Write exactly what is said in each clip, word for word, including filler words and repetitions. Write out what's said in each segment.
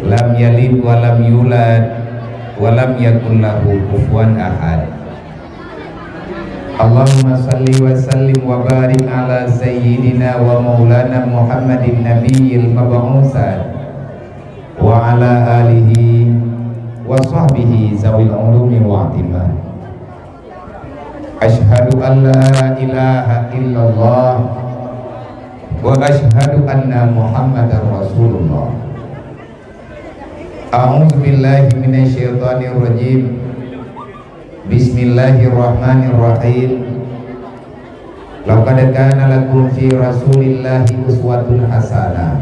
Lam yalid wa lam yulad wa lam yakul lahu kufuwan ahad. Allahumma salli wa sallim wa barik ala sayyidina wa maulana Muhammadin nabiyil mab'usat wa ala alihi wa sahbihi zawil ulumi wa atimah. Asyhadu an la ilaha illallah wa asyhadu anna Muhammadar Rasulullah. A'udzu billahi minasyaitonir rajim. Bismillahirrahmanirrahim. Laqad kana lakum fi Rasulillahi uswatun hasanah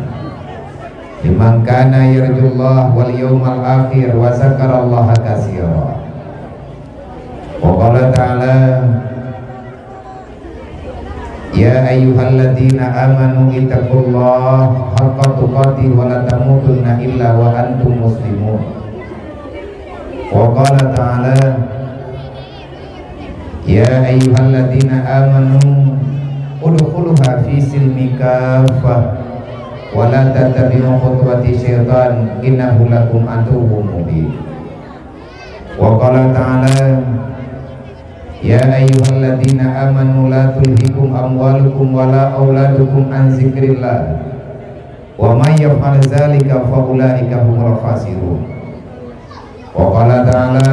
liman kana yarjullaha wal yawmal akhir wa dzakarallaha katsira. Wa qala ta'ala, "Ya ayyuhalladzina amanu ittaqullaha haqqa tuqatih wa la tamutunna illa wa antum muslimun." Wa qala ta'ala, "Ya ayyuhalladzina amanu udkhuluha fi silmi kaffah wa la tattabi'u khutuwati syaitan innahu lakum aduwwum mubin." Wa qala ta'ala, "Ya ayyuhalladzina amanu la tulhikum amwalukum wa la auladukum an dzikrillah, wa may yaf'al dzalika fa ulaika humul khasirun." Wa qala ta'ala,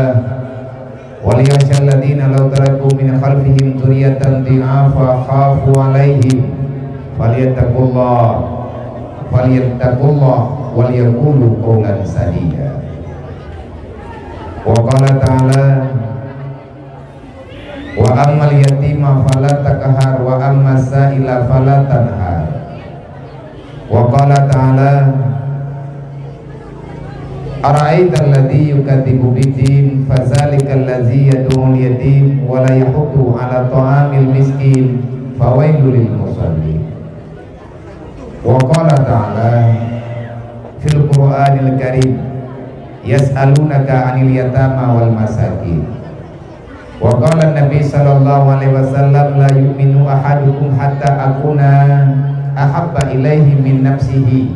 "Wal yakhsyalladzina law taraku min khalfihim dzurriyyatan dhi'afa khafu 'alaihim falyattaqullah, falyattaqullah wal yaqulu qawlan sadida." Wa qala ta'ala, "Wa ammal yatima fala taqhar, wa ammas sa'ila fala tanhar." Wa qala ta'ala, "Ara'aital ladzi yukadzibu biddin, fadzalikal ladzi yad'ul yatim, wa la yahuddu 'ala ta'amil miskin, fawailul lil musallin." Wa qala ta'ala fil Qur'anil Karim, "Yas'alunaka 'anil yatama wal masakin." Wa qala Nabi sallallahu alaihi wasallam, "La yu'minu ahadukum hatta akuna ahabba ilaihi min nafsihi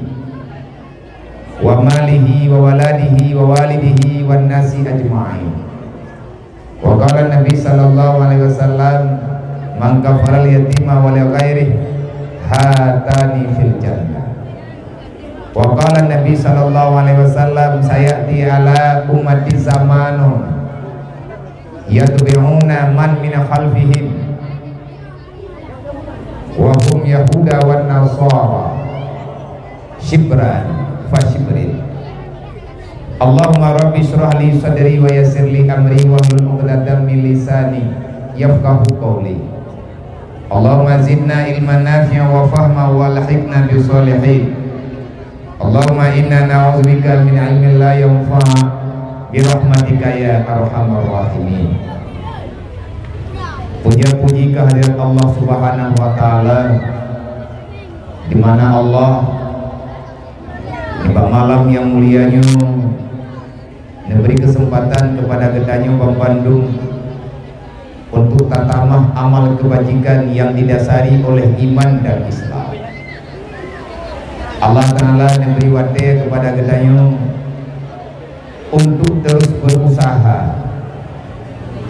wa malihi wa waladihi wa walidihi wan nasi ajma'in." Wa qala Nabi sallallahu alaihi wasallam, "Man kafaral yatima wa li ghairihi hatani fil jannah." Wa qala Nabi sallallahu alaihi wasallam, "Sayati ala ummati zamanun yatbi'una man min khalfihim wa hum yahuda wan nasara, shibran fa shibrin." Allahumma rabbi shrah li sadri wa yassir li amri wahlul 'uqdatam min lisani yafqahu qawli. Allahumma zidna ilman nafi'an wa fahma wa alhiqna bis shalihin. Allahumma inna na'udzubika min ilmin la yanfa' bi rahmatika ya arhamar rahimin. Puja-puji kehadirat Allah Subhanahu wa Ta'ala, di mana Allah di bak malam yang mulia nyoe neubri keuseumpatan keupada geutanyoe banmandum untuk tatamah amal keubajikan nyang didasari oleh iman dan Islam. Allah Ta'ala neubri watée keupada geutanyoe untuk terus beurusaha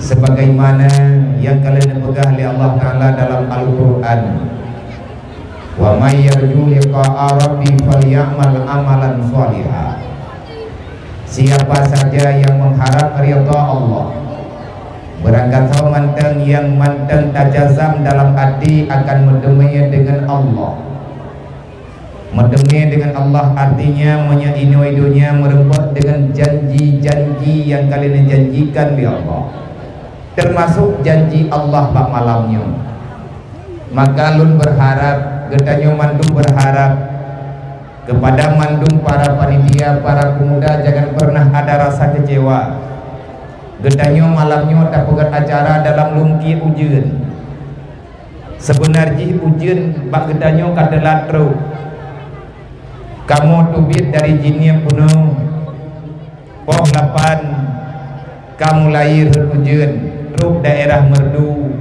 sebagaimana nyang ka lheueh neupeugah lé Allah Ta'ala dalam Al-Qur'an, "Wa may yarju liqa'a rabbih falyamal amalan shaliha." Siapa saja yang mengharap ridha Allah, beurangkasoe mantong nyang mantong tajazam dalam até akan meuteumé deungon Allah. Meuteumé deungon Allah artinya meunyoe inoe donya meureumpok deungon janji-janji nyang ka lheueh neujanjikan lé Allah, teumasok janji Allah bak malam nyoe. Maka lôn beurharab, geutanyoe mandum beurharab, keupada mandum para panitia, para pemuda, jangan pernah ada rasa kecewa. Geutanyoe malam nyoe tapeugét acara dalam lungkie ujeuen. Seubeuna jih ujeuen bak geutanyoe ka teulat trok. Kamoe teubiet dari Jeunieb bunoe, poh lapan kamulai rhot ujeuen, trok daerah Meureudu.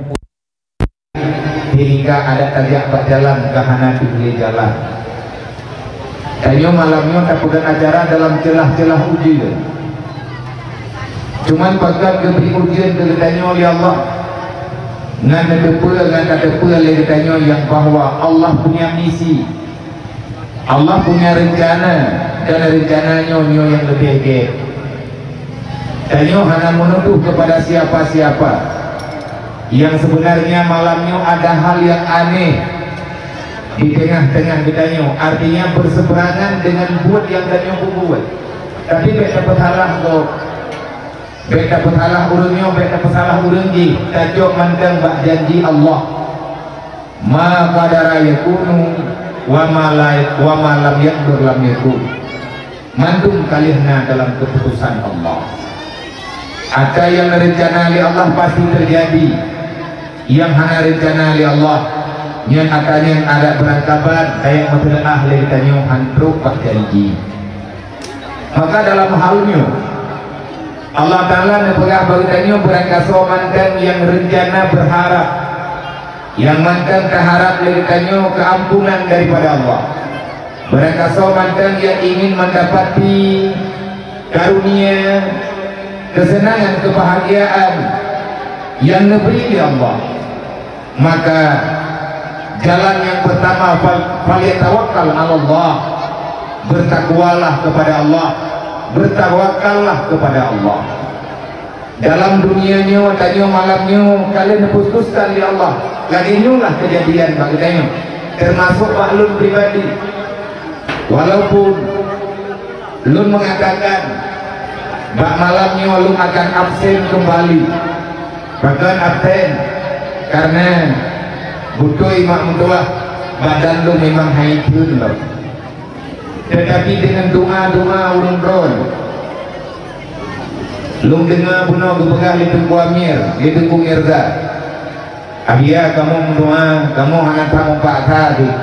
Sehingga adat tajak bak jalan ka hana teubiet jalan. Tanyoe malam nyoe tapeugöt acara dalam ceulah-ceulah ujeuen. Cuman pakat geubri ujeuen keu geutanyoe lé Allah. Ngan neuteupeue, ngan tateupeue lé geutanyoe nyang bahwa Allah punya misi. Allah punya rencana, dan rencana nyoe, nyoe nyang leubeh gét. Tanyoe hana menuduh kepada siapa-siapa. Yang sebenarnya malam nyoe ada hal yang aneh di tengah-tengah geutanyoe, artinya berseberangan dengan buet yang tanyoe peubuet. Tapi bèk tapeusalah gob. Bèk tapeusalah ureueng nyoe, bèk tapeusalah ureueng jih. Tacok mantong bak janji Allah. Ma qadara yakunu wa ma la, wa ma lam yaqdur lam yakun. Mandum ka lheueh na dalam keputusan Allah. Ata nyang rencana lé Allah pasti teujadi. Nyang hana rencana lé Allah, nyan ata nyan adak beurangkaban, kayèe meuteuleuah lé geutanyoe han trok bak janji. Maka dalam hal nyoe, Allah Ta'ala neupeugah bak geutanyoe beurangkasoe mantong nyang rencana beurharap, nyang mantong taharap lé geutanyoe keuampunan daripada Allah. Beurangkasoe mantong nyang ingin meudapati karunia, keuseunangan, keubahgiaan nyang neubri lé Allah. Maka jalan nyang peurtama, fal-, falyatawakkal 'alallah. Bertakwalah kepada Allah. Bertawakallah kepada Allah. Dalam dunia nyoe, tanyoe malam nyoe, ka lheueh neuputuskan lé Allah. Lagèe nyoe lah keujadian bak geutanyoe, teumasok bak lôn pribadi. Walaupun lôn meungatakan bak malam nyoe lôn akan absen keumbali, bahkan absen, karena beutôi mak meutuah, badan lôn memang hai theun lom. Teutapi deungon doa-doa ureueng droe, lôn deungoe bunoe geupeugah lé Teungku Amir, lé Teungku Mirza, "Abiya, kamoe meudoa, kamoe hana that mupaksa jih.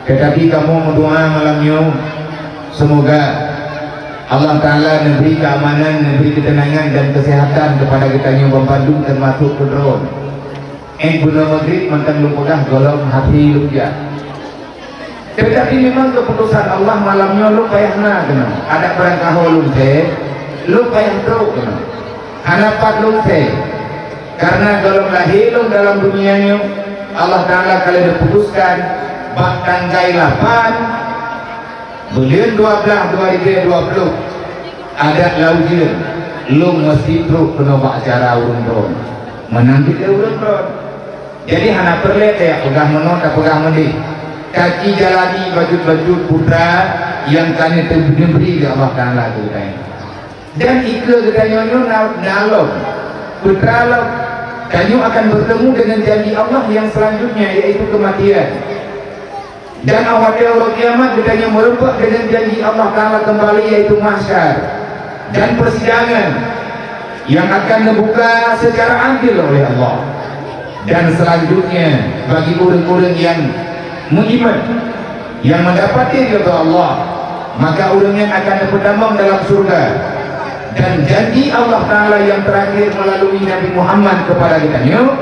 Teutapi kamoe meudoa malam nyoe, seumoga Allah Ta'ala neubri keuamanan, neubri keuteunangan dan keuseuhatan keupada geutanyoe banmandum, teumasok keu droe." Éh, bunoe Maghrib mantong lôn peugah gohlom hati lôn jak. Teutapi memang keuputosan Allah malam nyoe lôn payah na keunoe. Adak beurangkasoe lôn sè, lôn payah trok keunoe. Hana pat lôn sè. Karena gohlom lahé lôn dalam dunia nyoe, Allah Ta'ala ka lheueh neuputuskan bak tanggai lapan buleuen dua blaih dua ribèe dua ploh, adak lam ujeuen, lôn meusti trok keunoe bak acara ureueng droe. Meunan cit lé ureueng droe. Jadi hana peureulèe tajak peugah meunoe, tapeugah meudéh. Ka ci jalani bacut-bacut putra nyang ka neuteubri lé Allah Ta'ala keu geutanyoe. Dan ikeue geutanyoe nyoe na, na lom, putra lom. Tanyoe akan bertemu dengan janji Allah yang selanjutnya, yaitu kematian. Dan awak uroe kiamat geutanyoe meureumpok dengan janji Allah Ta'ala kembali, yaitu mahsyar dan persidangan yang akan neubuka secara adil oleh Allah. Dan selanjutnya, bagi ureueng-ureueng nyang meuiman, nyang meudapati ridha Allah, maka ureueng nyan akan neupeutamong dalam syurga. Dan janji Allah Ta'ala nyang teurakhir meulalu Nabi Muhammad keupada geutanyoe,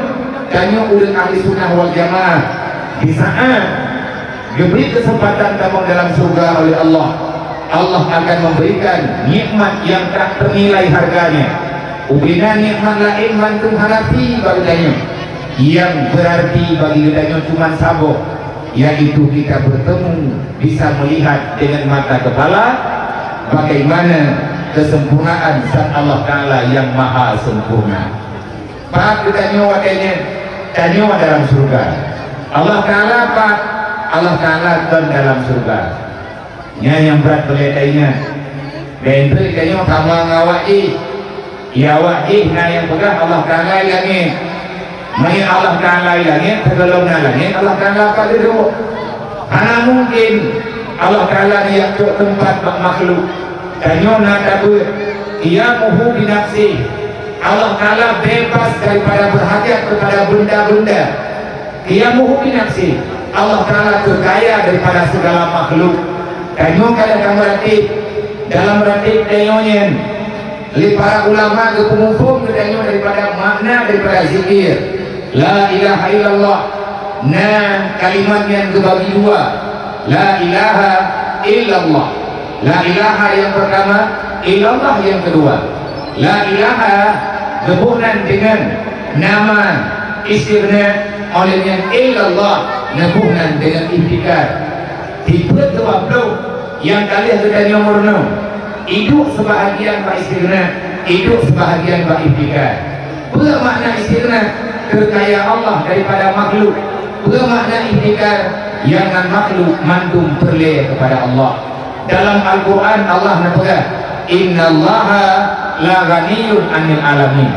tanyoe ureueng ahli sunnah wal jamaah, di saat geubri keuseumpatan tamong dalam syurga oleh Allah, Allah akan memberikan nikmat nyang tak teunilai harganya. Ubena nikmat laén mandum hana sie bagi geutanyoe. Nyang beurarti bagi geutanyoe cuma saboh, yaitu kita bertemu, bisa melihat dengan mata kepala bagaimana kesempurnaan Zat Allah Ta'ala yang maha sempurna. Pat geutanyoe watèe nyan, tanyoe dalam syurga. Allah Ta'ala pat, Allah Ta'ala kon dalam syurga. Nyan nyang brat peureulèe taingat. Bèk teuk tanyoe sama ngon awak jih. Ya, awak jih na nyang peugah Allah Ta'ala di langèt. Meunyo Allah Ta'ala di langèt, sigohlom na langèt, Allah Ta'ala pat dudoe. Hana mungken Allah Ta'ala neujak cok teumpat bak makhluk. Tanyoe na tabeuet, qiyamuhu binafsih. Allah Ta'ala bebas daripada berhajat kepada benda-benda. Qiyamuhu binafsih. Allah Ta'ala keu kaya daripada segala makhluk. Tanyoe ka lheueh tameuratéb, dalam ratéb tanyoe nyan, lé para ulama geupeumuphom keu tanyoe daripada makna daripada zikir. La ilaha illallah. Na kalimat nyan geubagi dua. La ilaha illallah. La ilaha yang pertama, illallah yang kedua. La ilaha geuboh nan dengan nama istighna, oleh nyan illallah geuboh nan dengan ihtikar. Tipe dua puluh yang kali geutanyoe meurunoe. Iduek seubahagian bak istighna, iduek seubahagian bak ihtikar. Peue makna istighna? Keukaya Allah daripada makhluk. Peue makna ihtikar? Nyang nan makhluk mandum peureulée keupada Allah. Dalam Al-Quran Allah neupeugah, "Innallaha la ghaniyyun 'anil 'alamin."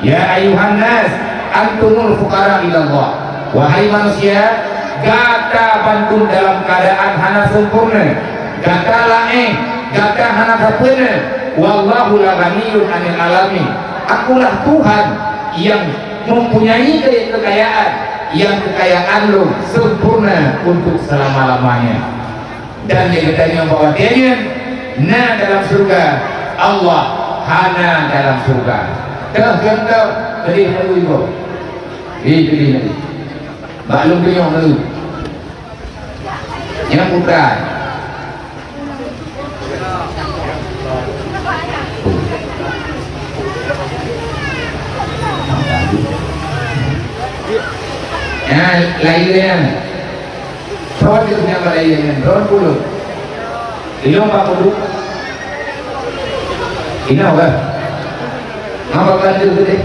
Ya ayuhan nas, antumul fuqara ilallah. Wahai manusia, gata bandum dalam keuadaan hana sempurna. Gata laén, gata hana sapeue na. Wallahu la ghaniyyun 'anil 'alamin. Akulah Tuhan yang mempunyai kekayaan, yang kekayaan lôn sempurna untuk selama-lamanya. Dan nyang geutanyoe bak watée nyan na dalam syeuruga, Allah hana dalam syeuruga. Teuh contoh, keudeh meunurui boh. Hei, keudeh meunurui. Bak lôn tunyok meunurui. Nyang putra. Nah, lahir nyan. Soe tu nyang bak lagée nyan, droe puluh. Ilong empat puluh. Inoe bah. Ngapa bantu tu deh?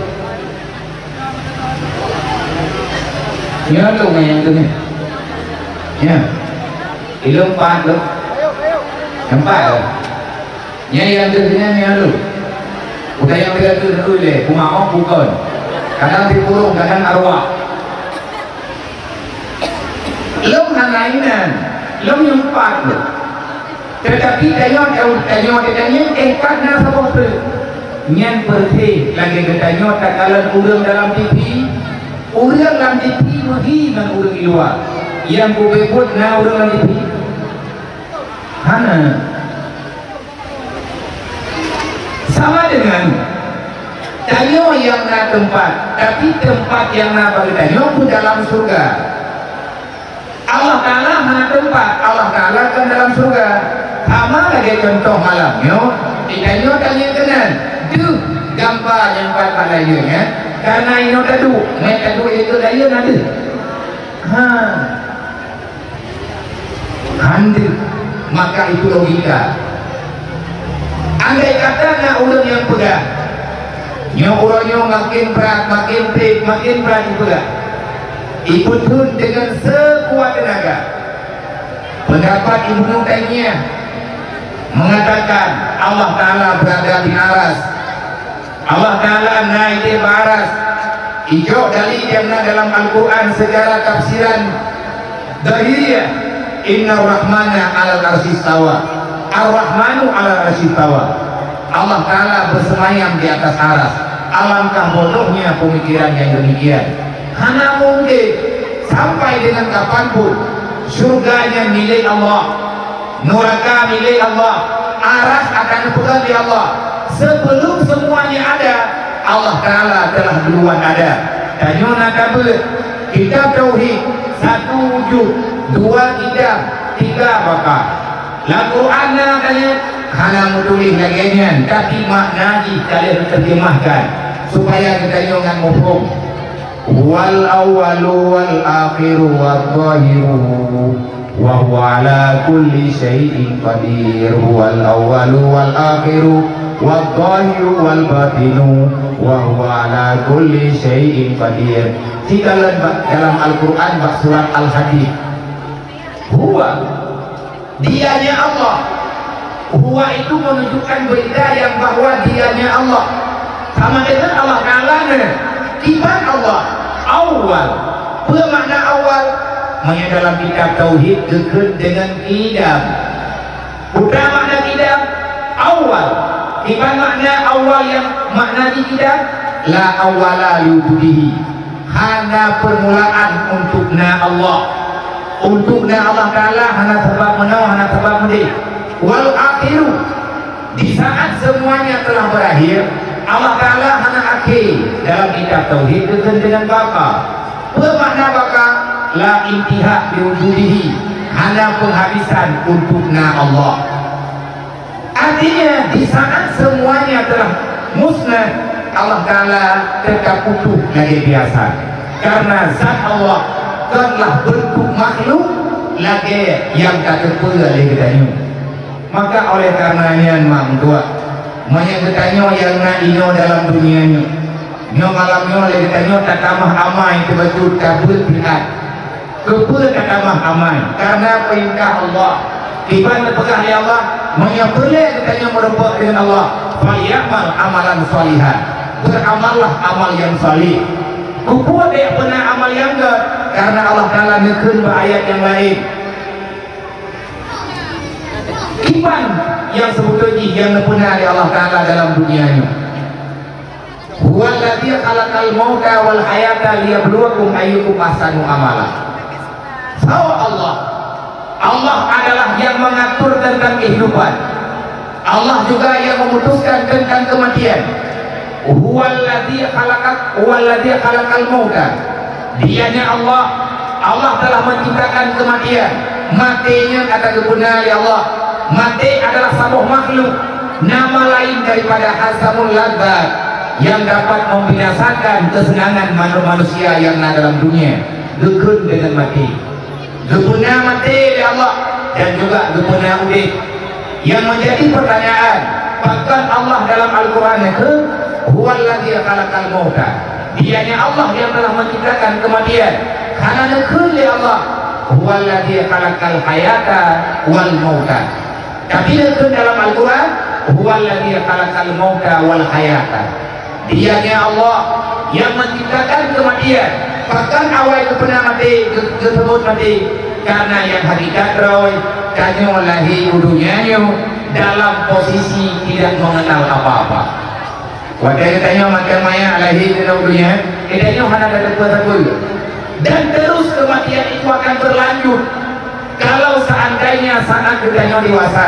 Nyoe tu nyang tu ni. Ya. Ilong empat tu. Empat tu. Nyan nyang deuh nyan, nyan lôn. Udah nyang deuh tu, deuh lé, kumaoh bukon. Kadang sikurong, kadang arwah. Lôn hana inan, lôn nyang pat lôn. Teutapi tanyoe, tanyoe, tanyoe, eh, pat na saboh treuk. Nyan peureuséh lagée geutanyoe takalon ureuëng dalam T V. Ureuëng lam T V meuhi ngon ureuëng di luwa. Nyang kupeubeuet na ureuëng lam T V? Hana. Sama dengan tanyoe nyang na teumpat, tapi teumpat nyang na bagi tanyoe pun dalam syeuruga. Allah Taala hana teumpat, Allah Taala kan dalam syeuruga. Sama lagée contoh malam nyoe, di tanyoe tanyong keunan, deuh gamba nyang pat bak layeue nyan, karena inoe taduek, meuet taduek ikeu layeue na deuh. Ha. Handeuh, maka itu logika. Andai kata na ureuëng nyang peugah, nyoe uroe nyoe makin brat, makin treb, makin brat ipeugah, ipeutheun deungon seukuat teunaga. Peundapat Ibnu Taimiyah meungatakan Allah Taala beurada di aras. Allah Taala na idéh bak aras. Ijok dalil nyang na dalam Al-Quran secara tafsiran zahiriyah, "Innar Rahmana 'alal 'arsy istawa." Ar-Rahmanu 'alal 'arsy istawa. Allah Taala bersemayam di atas aras. Alangkah bodohnya pemikiran yang demikian. Hana mungkin sampai dengan kapanpun syurga nyan milék Allah. Nuraka milék Allah, aras akan dipeugah lé Allah. Sebelum semuanya ada, Allah Taala telah duluan ada. Tanyoe na tabeuet kitab tauhid, satu wujud, dua kidam, tiga baka. Lam Quran na katanya hana meutuléh lagée nyan, tapi makna jih ka lheueh teuteurjemahkan supaya geutanyoe ngon muphom. Huwal awwalu wal akhiru wadh dhahiru wa huwa ala kulli syai'in qadir. Huwal awwalu wal akhiru wadh dhahiru wal batinu wa huwa ala kulli syai'in qadir. Di dalam, dalam Al-Quran bak surat Al-Hadid. Huwa Dianya Allah. Huwa itu menunjukkan berita yang bahwa dianya Allah. Sama dengan Allah Taala na. Kiban Allah. Awal. Peue makna awal? Meunyoe dalam kitab tauhid geukheun dengan kidam. Peue makna kidam? Awal. Kiban makna awal nyang makna jih kidam? La awwala li wujudihi. Hana permulaan untuk na Allah. Untuk na Allah Taala hana sabab meunoe, hana sabab meudeh. Wal akhiru, di saat semuanya telah berakhir, Allah Taala hana akhé. Dalam kitab tauhid geukheun dengan baka. Peue makna baka? La intiha li wujudihi. Hana penghabisan untuk na Allah. Artinya, di saat semuanya telah musnah, Allah Ta'ala tetap utuh lagée biasa. Karena zat Allah kon lah bentuk makhluk lagée nyang tateupeue lé geutanyoe. Maka oleh karena nyan, mak meutuah, meunyoe geutanyoe nyang na inoe dalam dunia nyoe, nyoe malam nyoe lé geutanyoe tatamah amai teubeutôi tabeuet jihad. Keupeue tatamah amai? Karena peurintah Allah. Kiban neupeugah lé Allah, meunyoe peureulée geutanyoe meurumpok deungon Allah, "Falyamal amalan shalihan." Beuramallah amal nyang saleh. Keupeue bék peuna amal nyang gét? Karena Allah Ta'ala neukheun bak ayat nyang laén. Kiban nyang seubeutôi jih nyang neupeuna lé Allah Ta'ala dalam dunia nyoe. "Huwallazi khalaqal mauta wal hayata liyabluwakum ayyukum ahsanu amala." Soe Allah? Allah adalah yang mengatur tentang kehidupan. Allah juga yang memutuskan tentang kematian. "Huwallazi khalaqak-, huwallazi khalaqal mauta." Dianya Allah, Allah telah menciptakan kematian. Maté nyan ata geupeuna lé Allah. Maté adalah saboh makhluk, nama lain daripada hasamul ladzat, yang dapat membinasakan kesenangan manu-, manusia yang na dalam dunia. Geukheun deungon maté. Geupeuna maté lé Allah dan juga geupeuna udeb. Yang menjadi pertanyaan, pakon Allah dalam Al-Quran neukheun, "Huwallazi khalaqal mauta." Dianya Allah yang telah menciptakan kematian. Hana neukheun lé Allah, "Huwallazi khalaqal hayata wal mauta." Tapi neukheun dalam Al-Quran, "Huwallazi khalaqal mauta wal hayata." Dianya Allah yang menciptakan kematian. Pakon awai geupeuna maté, geu-, geusebut maté? Karena yang hakikat droe, tanyoe lahé u dunia nyoe dalam posisi tidak mengenal apa-apa. Watée geutanyoe maté manyak lahé keunoe u dunia, geutanyoe hana tateupeue sapeue. Dan terus kematian itu akan berlanjut. Kalau seandainya saat geutanyoe dewasa,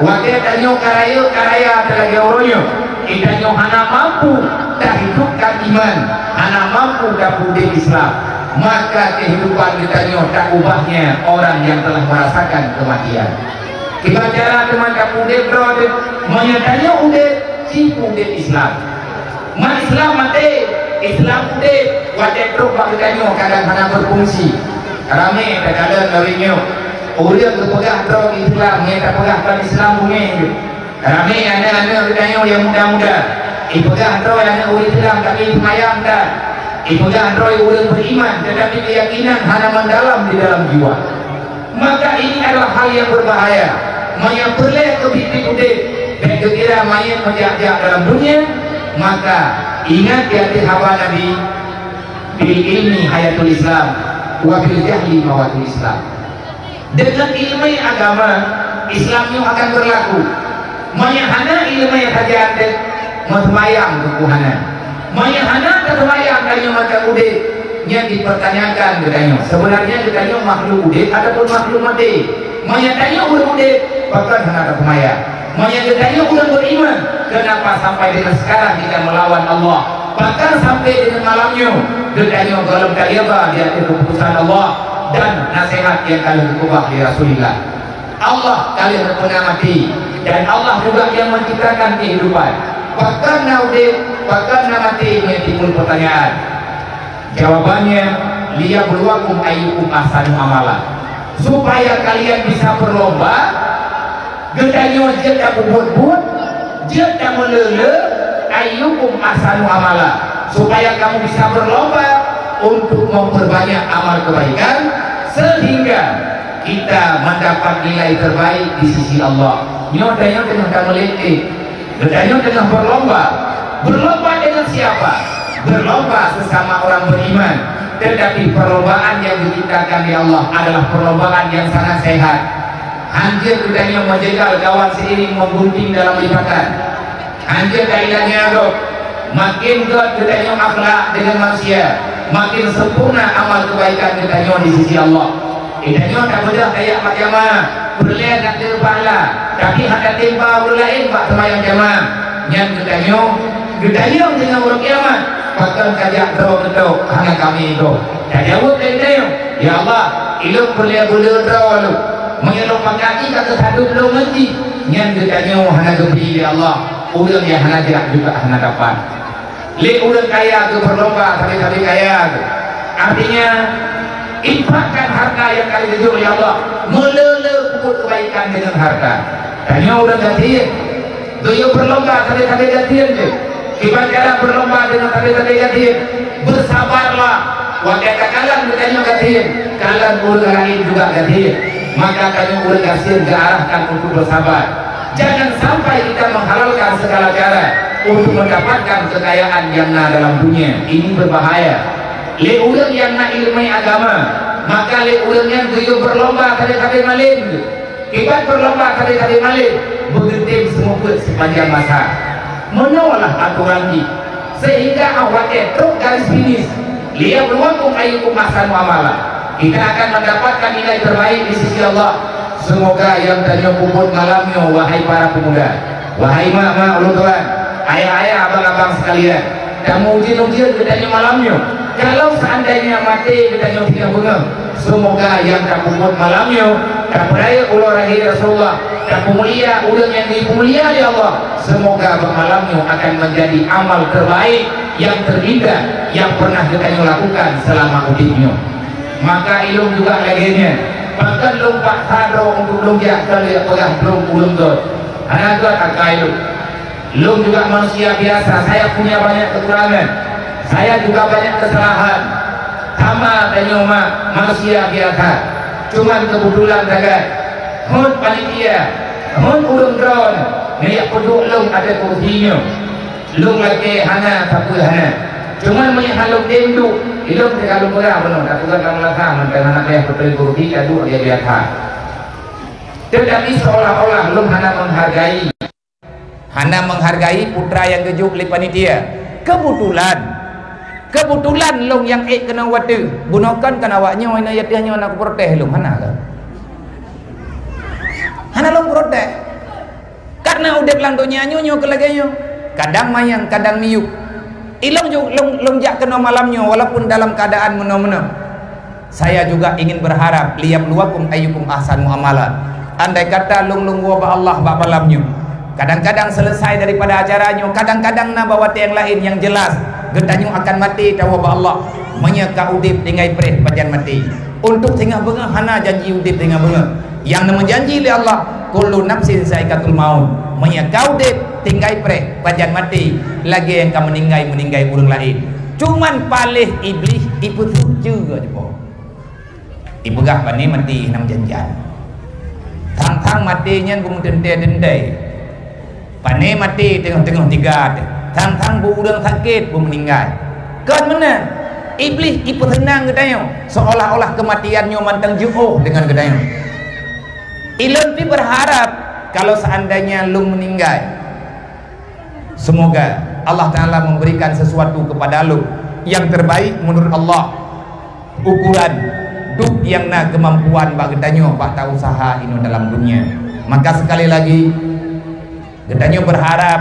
watée tanyoe ka rayeuk ka raya lagée uroe nyoe, geutanyoe hana mampu tahidupkan iman, hana mampu tapeuudeb Islam, maka kehidupan geutanyoe taubahnya orang yang telah merasakan kematian. Kiban cara teuma tapeuudeb droe teuh, meunyoe tanyoe udeb, cit udeb Islam. Mat Islam maté, Islam udeb, watée trok bak geutanyoe kadang hana berfungsi. Ramé takalon lawét nyoe. Ureuëng geupeugah droe Islam, nyang tapeugah kon Islam beungéh jih. Ramé aneuëk-aneuëk geutanyoe nyang muda-muda, ipeugah droe aneuëk ureuëng Islam, tapi seumayang that. Ipeugah droe ureuëng beriman, tetapi keyakinan hana mendalam di dalam jiwa. Maka ini adalah hal yang berbahaya. Meunyoe peureulée keubiet-biet udeb, bék geukira manyét meujak-jak dalam dunia, maka ingat di ateueh haba Nabi, "Bil ilmi hayatul Islam, wa bil jahli mawatul Islam." Deungon iéleumé agama, Islam nyoe akan beurlaku. Meunyoe hana iéleumé sajan teuh, meuseumayang teungku hana. Meunyoe hana taseumayang tanyoe masa udeb, nyan dipertanyakan geutanyoe. Sebenarnya geutanyoe makhluk udeb ataupun makhluk maté? Meunyoe tanyoe ureuëng udeb, pakon hana taseumayang? Meunyoe geutanyoe ureuëng beriman, kenapa sampai dengan sekarang kita melawan Allah? Pakon sampai dengan malam nyoe geutanyoe gohlom tariaba di ateueh keuputusan Allah dan nasihat nyang ka lheueh geukeubah lé Rasulullah? Allah ka lheueh geupeuna maté, dan Allah juga yang menciptakan kehidupan. Pakon na udeb, pakon na maté, nyan timbul pertanyaan. Jawabannya, "Liyabluwakum ayyukum ahsanu amala." Supaya kalian bisa berlomba, geutanyoe jeuet tapeubuet-buet, jeuet tameuleu-leu, "Ayyukum ahsanu amala." Supaya kamu bisa berlomba untuk memperbanyak amal kebaikan, sehingga kita mendapat nilai terbaik di sisi Allah. Nyoe tanyoe teungoh tameuleutik. Geutanyoe teungoh berlomba. Berlomba dengan siapa? Berlomba sesama orang beriman. Tetapi perlombaan yang diciptakan oleh Allah adalah perlombaan yang sangat sehat. Hanjeuet geutanyoe meujegal kawan seiring menggunting dalam lipatan. Hanjeuet tailangnya gob. Makin gét geutanyoe akhlak dengan manusia, makin sempurna amal kebaikan geutanyoe di sisi Allah. Geutanyoe tabeudôh tajak bak jamaah, peureulée tateumé pahala, tapi hana tatimpa ureuëng laén bak seumayang jamaah. Nyan geutanyoe, geutanyoe deungon uroe kiamat, pakon kajak droe geutanyoe hana kami gob. Tajaweueb lé geutanyoe, "Ya Allah, Ilôn peureulée beudôh droe lôn. Meunyoe lôn pakat jih ka teusadum lôn ngon jih, nyan geutanyoe hana geubri lé Allah. Ureuëng nyang hana jak juga hana dapat. Lé ureuëng kaya geupeurlomba sabe-sabe kaya geuh. Artinya, infakkan harta nyang ka geujok lé Allah. Meulé-lé peubuet keubaikan deungon harta. Tanyoe ureuëng gasien, geuyue beurlomba sabe-sabe gasien jih. Kiban cara beurlomba deungon sabe-sabe gasien? Beusabarlah. Watée takalon geutanyoe gasien, kalon ureuëng laén juga gasien. Maka tanyoe ureuëng gasien geuarahkan untuk beusabar. Jangan sampai kita menghalalkan segala cara untuk mendapatkan kekayaan yang na dalam dunia. Ini berbahaya. Lé ureuëng nyang na iéleumé agama, maka lé ureuëng nyan geuyue beurlomba sabe-sabe malém. Kiban beurlomba sabe-sabe malém, beugeutem seumeubeuet sipanjang masa. Meunoe lah atoran jih, sehingga 'oh watée trok garis finish, liyabluwakum ayyukum ahsanu amala, kita akan mendapatkan nilai terbaik di sisi Allah. Semoga nyang tanyoe peubuet malam nyoe, wahai para pemuda, wahai mak-mak ulôn tuan, ayah-ayah, abang-abang sekalian, tameuujeuen-ujeuen geutanyoe malam nyoe. Kalau seandainya maté geutanyoe singoh beungoh, semoga nyang tapeubuet malam nyoe, tapeurayeuk uroe lahé Rasulullah, tapeumulia ureuëng nyang geupeumulia lé Allah, semoga bak malam nyoe akan menjadi amal terbaik, yang terindah, yang pernah geutanyoe lakukan selama udeb nyoe. Maka ilôn juga lagée nyan, pakon lôn paksa droe untuk lôn jak keu lheueh peugah lôn ureuëng göt. Hana göt akai lôn. Lôn juga manusia biasa, saya punya banyak kekurangan. Saya juga banyak kesalahan. Sama tanyoe mak, manusia biasa. Cuman kebetulan sagai, hon panitia, hon ureuëng droeneuh, neujak peuduek lôn ateueh kursi nyoe. Lôn lakée hana sapeue hana. Cuman meunyoe han lôn tem duek, ilôn teuka lôn peugah bunoe, tapeugah lam lasa mantong hana payah peuteun kursi, taduek lagée biasa. Tetapi seolah-olah lôn hana menghargai. Hana menghargai putra nyang geujok lé panitia. Keubeutulan, keubeutulan lôn nyang ék keunoe watée. Bunoe kon, kon awak nyoe, inoe ateueh nyoe na kuprotes lôn, hana kah? Hana lôn protes. Karena udeb lam donya nyoe, nyoe keu lagée nyoe. Kadang manyang, kadang miyueb. Ilôn ju-, lôn, lôn jak keunoe malam nyoe walaupun dalam keadaan meunoe-meunoe. Saya juga ingin berharap, liyabluwakum ayyukum ahsanu amala. Andai kata lôn, lôn woe bak Allah bak malam nyoe, kadang-kadang selesai daripada acara nyoe, kadang-kadang na bak watée nyang laén, nyang jelas geutanyoe akan maté tawoe bak Allah. Meunyoe ka udeb tinggai preh pajan maté. Untuk singoh beungoh hana janji udeb singoh beungoh. Nyang neumeujanji lé Allah, "Kullu nafsin za'iqatul maut." Meunyoe ka udeb tinggai preh pajan maté, lagée nyang ka meuninggai, meuninggai ureuëng laén. Cuman paléh Iblih ipeuseujeue aja po. Ipeugah pane maté nam janjan. Thang-thang maté nyan beumeuteuntée-teuntée. Pane maté teungoh-teungoh tiga teuh. Thang-thang bu ureuëng sakét beumeuninggai. Kon meunan, Iblih ipeuseunang geutanyoe, seolah-olah keumatian nyoe mantong jiôh deungon geutanyoe. Ilôn pi berharap, kalau seandainya lôn meuninggai, semoga Allah Ta'ala memberikan sesuatu kepada lôn yang terbaik menurut Allah. Ukuran dup nyang na keumampuan bak geutanyoe bak ta-usaha inoe dalam dunia. Maka sekali lagi, geutanyoe berharap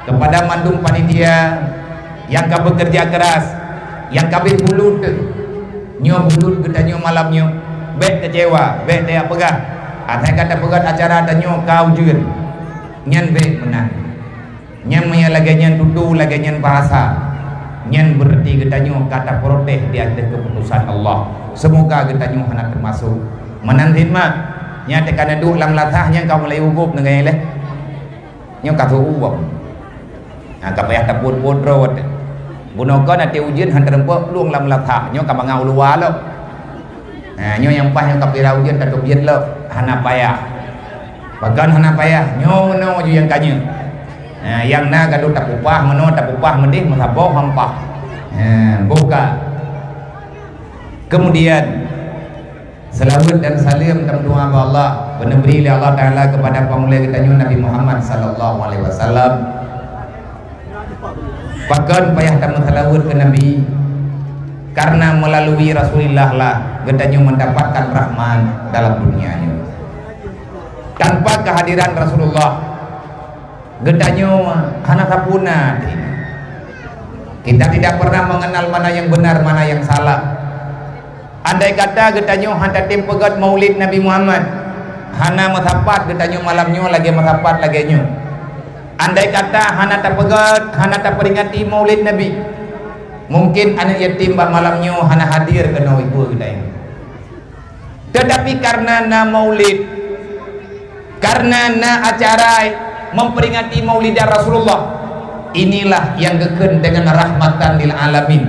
kepada mandum panitia nyang ka bekerja keras, nyang ka abéh bulut nyoe, bulut geutanyoe malam nyoe, bék kecewa, bék tajak peugah, asai ka tapeugah acara tanyoe ka ujeuen. Nyan bék meunan. Nyan meunyo lagée nyan tutoe, lagée nyan bahasa, nyan beurati geutanyoe ka taprotes di ateueh keuputusan Allah. Seumoga geutanyoe hana teumasok. Meunan cit mak, nyan teuka neuduek lam lasah nyan ka mulai u gob neugai lé. Nyoe ka seuuem. Ha, ka payah tapot-pot droe watée. Bunoe kon até ujeuen han teurumpok plueng lam lasah, nyoe ka mangat u luwa lom. Ha, nyoe nyang paih nyoe ka pira ujeuen tateubiet lom, hana payah. Pakon hana payah, nyoe meunoe ju nyang ka nyoe. Ha, nyang na gadoh tapupah meunoe, tapupah meudeh, meusaboh hampah. Ha, boh ka. Kemudian, seulaweuet dan saleuem tameudoá bak Allah, beuneubri lé Allah Ta'ala keupada pangulée geutanyoe Nabi Muhammad sallallahu alaihi wasallam. Pakon payah tameuseulaweuet keu Nabi? Karena melalui Rasulullah lah geutanyoe mendapatkan rahmat dalam dunia nyoe. Tanpa kehadiran Rasulullah, geutanyoe hana sapeue na. Kita tidak pernah mengenal mana yang benar, mana yang salah. Andai kata geutanyoe hana tatem peugét Maulid Nabi Muhammad, hana meusapat geutanyoe malam nyoe lagée meusapat lagée nyoe. Andai kata hana tapeugét, hana taperingati Maulid Nabi, mungkin aneuëk yatim bak malam nyoe hana hadir keunoe ibu geutanyoe. Tetapi karena na Maulid, karena na acara memperingati Maulidan Rasulullah, inilah yang geukheun dengan rahmatan lil alamin.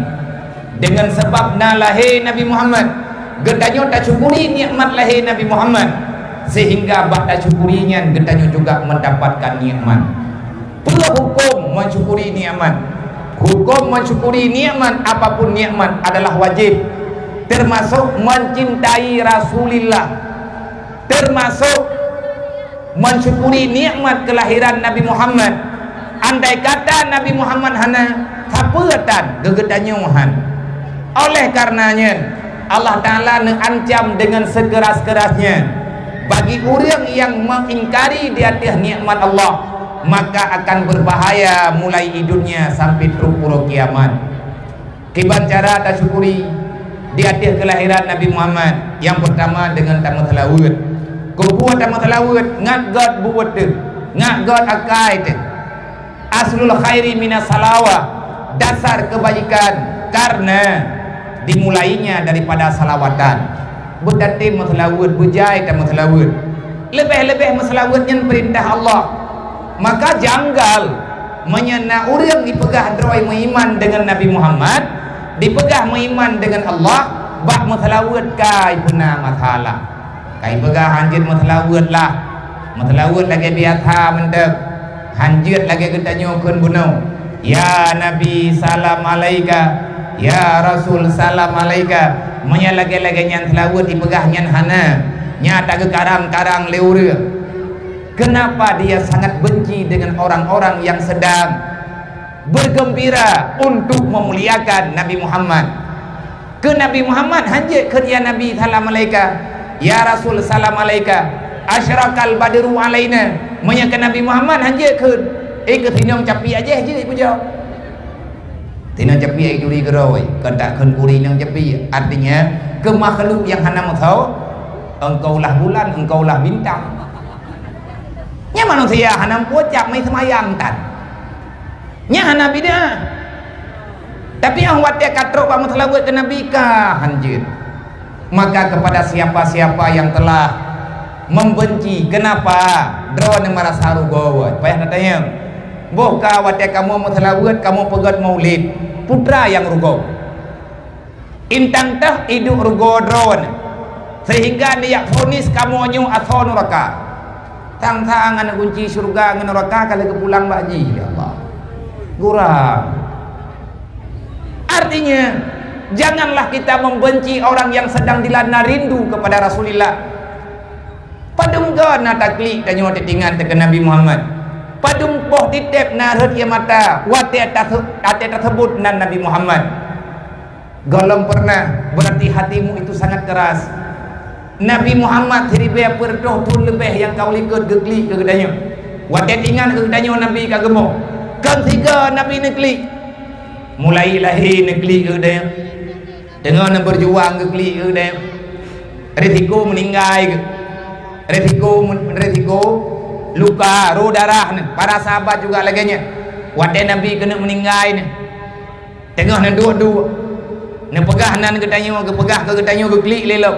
Dengan sebab na lahé Nabi Muhammad, geutanyoe tasyukuri nikmat lahé Nabi Muhammad, sehingga bak tasyukuri nyan geutanyoe juga mendapatkan nikmat. Peue huköm mensyukuri nikmat? Huköm mensyukuri nikmat, apapun nikmat, adalah wajib, termasuk mencintai Rasulillah, termasuk mensyukuri nikmat kelahiran Nabi Muhammad. Andai kata Nabi Muhammad hana, sapeue tan geugeutanyoe han. Oleh karenanya, Allah Ta'ala neuancam dengan sekeras-kerasnya bagi ureuëng yang mengingkari di atas nikmat Allah, maka akan berbahaya mulai di dunia sampai trok uroe kiamat. Kiban cara tasyukuri di ateueh keulahiran Nabi Muhammad? Nyang peurtama deungon tameuseulaweuet. Keupeue tameuseulaweuet? Ngat gét buet teuh, ngat gét akai teuh. Aslul khairi minas salawah, dasar kebaikan karena dimulainya daripada salawatan. Beutatem meuseulaweuet, beujai tameuseulaweuet. Leubeh-leubeh meuseulaweuet nyan peurintah Allah. Maka janggal meunyoe na ureuëng jipeugah droe meuiman deungon Nabi Muhammad, jipeugah meuiman deungon Allah, bak meuseulaweuet ka ipeuna masalah. Ka ipeugah hanjeuet meuseulaweuet lah. Meuseulaweuet lagée biasa mantong. Hanjeuet lagée geutanyoe kheun bunoe, "Ya Nabi, salam alaika. Ya Rasul, salam alaika." Meunyoe lagée-lagée nyan seulaweuet jipeugah nyan hana, nyan tageukarang-karang lé ureuëng. Kenapa dia sangat benci dengan orang-orang yang sedang bergembira untuk memuliakan Nabi Muhammad? Keu Nabi Muhammad hanjeuet kheun, "Ya Nabi, salam alaika. Ya Rasul, salam alaika. Asyraqal badru alaina." Meunyoe keu Nabi Muhammad hanjeuet kheun, eh, keu sinong capi ajeh jeuet pujoe. Sinong capi ai turi keudroe, kon takheun kuri nong capi. Artinya, keu makhluk nyang hana meusaho, "Engkaulah bulan, engkaulah bintang." Nyan manusia hana meupucak mai seumayang tan. Nyan hana bid'ah. Tapi nyang watée ka trok bak meuseulaweuet keu Nabi ka hanjeuet. Maka kepada siapa-siapa yang telah membenci, kenapa? Droeneuh meurasa rugoe. Payah tatanyong. Boh ka watée kamoe meuseulaweuet, kamoe peugét maulid, peue teuma nyang rugoe? Intang teuh iduek rugoe droeneuh, sehingga neujak vonis kamoe nyoe asoe nuraka. Sang-sang aneuk gunci syeuruga ngon nuraka ka lheueh geupulang bak jih, ya Allah. Gurang. Artinya, janganlah kita membenci orang yang sedang dilanda rindu kepada Rasulullah. Padum goe na taklik tanyoe teuingat teuh keu Nabi Muhammad. Padum boh titeb na rhot ie mata watée tase-, watée taseubut nan Nabi Muhammad. Gohlom pernah, berarti hatimu itu sangat keras. Nabi Muhammad siribée peureutôh thon leubeh nyang ka u likot geuklik keu geutanyoe. Watée teuingat keu geutanyoe Nabi ka geumoe, kon sigoe Nabi neuklik. Mulai lahé neuklik keu geutanyoe. Teungoh neubeujuang geuklik keu geutanyoe. Risiko meuninggai geuh. Risiko, risiko luka, roh darah nyan. Para sahabat juga lagée nyan. Watée Nabi keuneuk meuninggai nyan, teungoh neuduek-duek, neupeugah nan geutanyoe, geupeugah keu geutanyoe geuklik lé lom.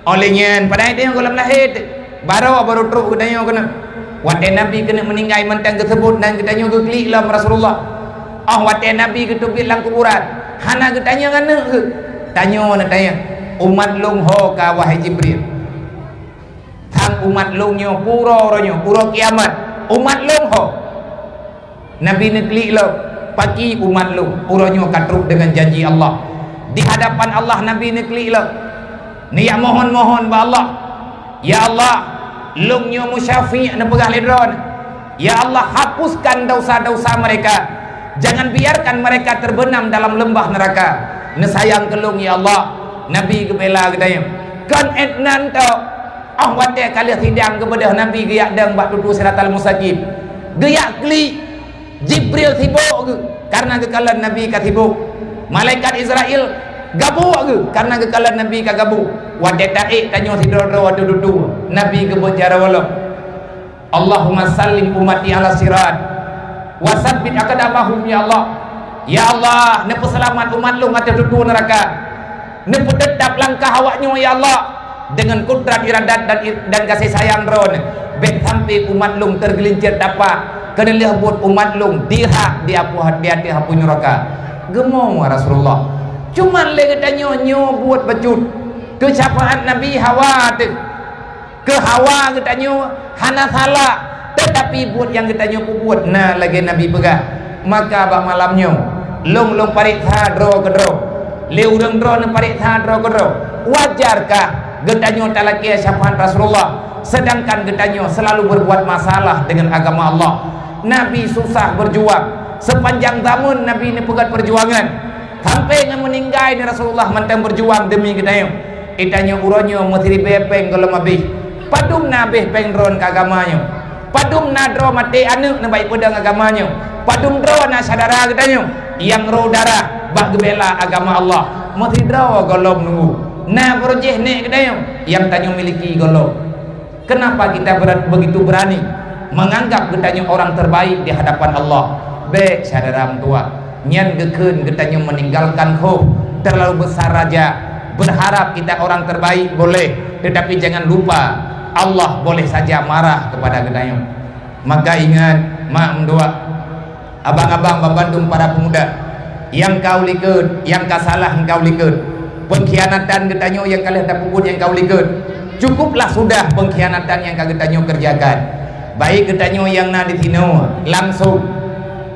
Óh lheueh nyan, padahai tanyoe gohlom lahé teuh, barô, barô trok geutanyoe keunoe. Watée Nabi keuneuk meuninggai mantong geuseubut nan geutanyoe geuklik lom Rasulullah. Óh watée Nabi geuteubiet lam kuburan, hana geutanyong aneuk geuh. Tanyoe neutanyong, "Umat lôn ho ka, wahai Jibril?" Sang umat lôn nyoe, uroe nyoe, uroe kiamat, umat lôn ho? Nabi neuklik lom, paki umat lôn, uroe nyoe ka trok deungon janji Allah. Di hadapan Allah Nabi neuklik lom. Neujak mohon-mohon bak Allah, "Ya Allah, lôn nyoe musyafi'," neupeugah lé droeneuh. "Ya Allah, hapuskan dosa-dosa mereka. Jangan biarkan mereka terbenam dalam lembah neraka." Neusayang keu lôn, ya Allah. Nabi geubela geutanyoe. Kon 'et nan tok. Óh watée ka lheueh sidang geubeudôh Nabi geujak dong bak tutoe Siratal Mustaqim. Geujak klik, Jibril sibok geuh, karena geukalon Nabi ka sibok. Malaikat Israel Gabuk geuh, karena geukalon Nabi ka gabuk. Watée taék tanyoe sidroe-droe ateueh dudoe, Nabi geubeuet jaroe lom. Allahumma sallim ummati ala sirat, wa sabbit aqdamahum, ya Allah. Ya Allah, neupeuseulamat umat lôn ateueh dudoe neuraka. Neupeuteutap langkah awaknyoe, ya Allah, deungon kudrat, iradat dan, dan gaséh sayang Droeneuh. Bék sampai umat lôn teugeuleuncet tapak, keuneulheueh buet umat lôn dirhak di apoh, di ateueh apui neuraka. Geumoe Rasulullah. Cuman lé geutanyoe nyoe buet bacut. Keu syafaat Nabi hawa teuh. Keu hawa geutanyoe hana salah, teutapi buet nyang geutanyoe peubuet na lagée Nabi peugah. Maka bak malam nyoe, lôn, lôn pareksa droe keudroe. Lé ureuëng droe neupareksa droe keudroe. Wajarkah geutanyoe talakée syafaat Rasulullah, seudangkan geutanyoe seulalu beubuet masalah deungon agama Allah? Nabi susah beujuang. Seupanjang zameun Nabi neupeugét peujuangan. Sampai ngon meuninggai ni Rasulullah mantong beujuang deumi geutanyoe. Geutanyoe uroe nyoe meusiribée péng gohlom abéh. Padum na abéh péng droen keu agama nyoe? Padum na droe maté aneuëk neubaih peudong agama nyoe? Padum droe na syedara geutanyoe nyang rô darah bak geubela agama Allah? Meusidroe gohlom nunggu. Na beurujéh nék geutanyoe nyang tanyoe miliki gohlom. Kenapa kita berat, begitu berani menganggap geutanyoe orang terbaik di hadapan Allah? Bék syedara meutuah, nyan geukheun geutanyoe meninggalkan khoh, terlalu besar raja. Berharap kita orang terbaik boleh, tetapi jangan lupa Allah boleh saja marah kepada geutanyoe. Maka ingat, mak meutuah, abang-abang, banmandum para pemuda, nyang ka u likot, nyang ka salah nyang ka u likot, pengkhianatan geutanyoe nyang ka lheueh tapeubuet nyang ka u likot, cukuplah sudah pengkhianatan nyang ka geutanyoe kerjakan. Baik geutanyoe nyang na di sinoe langsung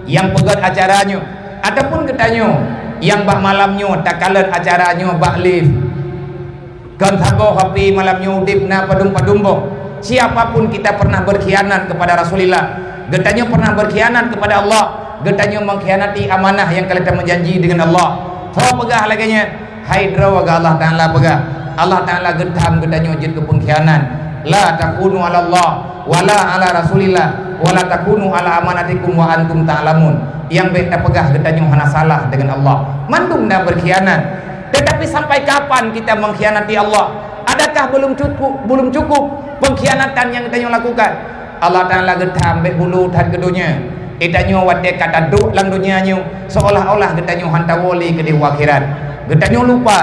nyang peugét acara nyoe, ataupun geutanyoe nyang bak malam nyoe takalon acara nyoe bak live. Kon saboh HP malam nyoe udeb na padum-padum boh. Siapapun kita pernah berkhianat kepada Rasulullah, geutanyoe pernah berkhianat kepada Allah, geutanyoe mengkhianati amanah nyang ka lheueh tameujanji deungon Allah. Soe peugah lagée nyan? Hai droe, geuh Allah Taala peugah. Allah Taala geutham geutanyoe jeuet keu pengkhianat. La takunu 'ala Allah, wala 'ala Rasulillah, wala takunu 'ala amanatikum wa antum ta'lamun. Nyang bék tapeugah geutanyoe hana salah deungon Allah. Mandum na berkhianat. Tetapi sampai kapan kita mengkhianati Allah? Adakah belum cukup, belum cukup pengkhianatan nyang geutanyoe lakukan? Allah Taala geutham bék bulu that keu donya. Geutanyoe watée ka taduek lam donya nyoe, seolah-olah geutanyoe hana woe lé keudeh u akhirat. Geutanyoe lupa,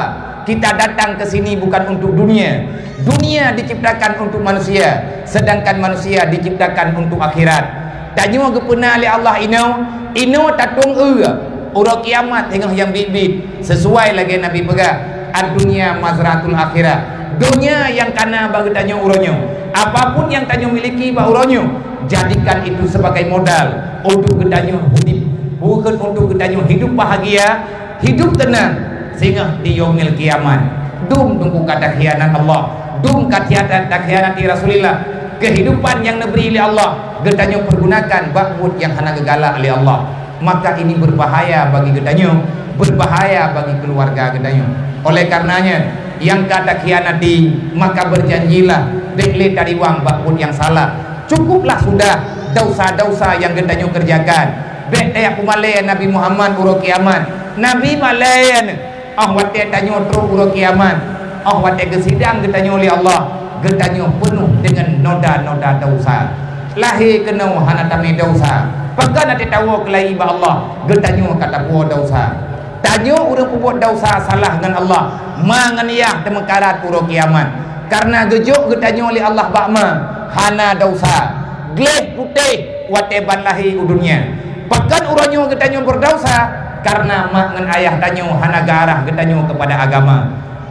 kita datang ke sini bukan untuk dunia. Dunia diciptakan untuk manusia, sedangkan manusia diciptakan untuk akhirat. Tanyoe geupeuna lé Allah inoe, inoe tatueng eu uroe kiamat teungoh nyang biet-biet, sesuai lagée Nabi peugah, "Ad-dunya mazra'atul akhirah." Donya nyang ka na bak geutanyoe uroe nyoe. Apapun nyang tanyoe miliki bak uroe nyoe, jadikan itu sebagai modal untuk geutanyoe udeb, bukan untuk geutanyoe hidup bahagia, hidup teunang, singoh di yaumil kiamat. Dum teungku ka takhianat Allah, dum ka takhianati Rasulullah. Kehidupan nyang neubri lé Allah, geutanyoe pergunakan bak buet nyang hana geugalak lé Allah. Maka ini berbahaya bagi geutanyoe, berbahaya bagi keluarga geutanyoe. Oleh karenanya, nyang ka takhianati, maka berjanjilah bék lé tariwang bak buet nyang salah. Cukuplah sudah dosa-dosa nyang geutanyoe kerjakan. Bék tajak peumalée Nabi Muhammad uroe kiamat. Nabi malée, óh watée tanyoe trok uroe kiamat, óh watée geusidang geutanyoe lé Allah, geutanyoe peunoh deungon noda-noda dosa. Lahé keunoe hana tamé dosa, pakon até tawoe keulayi bak Allah, geutanyoe ka tapuwoe dosa. Tanyoe ureuëng peubuet dosa salah ngon Allah, ma ngon yah teumeukarat uroe kiamat. Kareuna geujok geutanyoe lé Allah bak ma, hana dosa, gleh putéh watée ban lahé u dunia. Pakon uroe nyoe geutanyoe beudausa? Kareuna mak ngon ayah tanyoe hana geuarah geutanyoe keupada agama.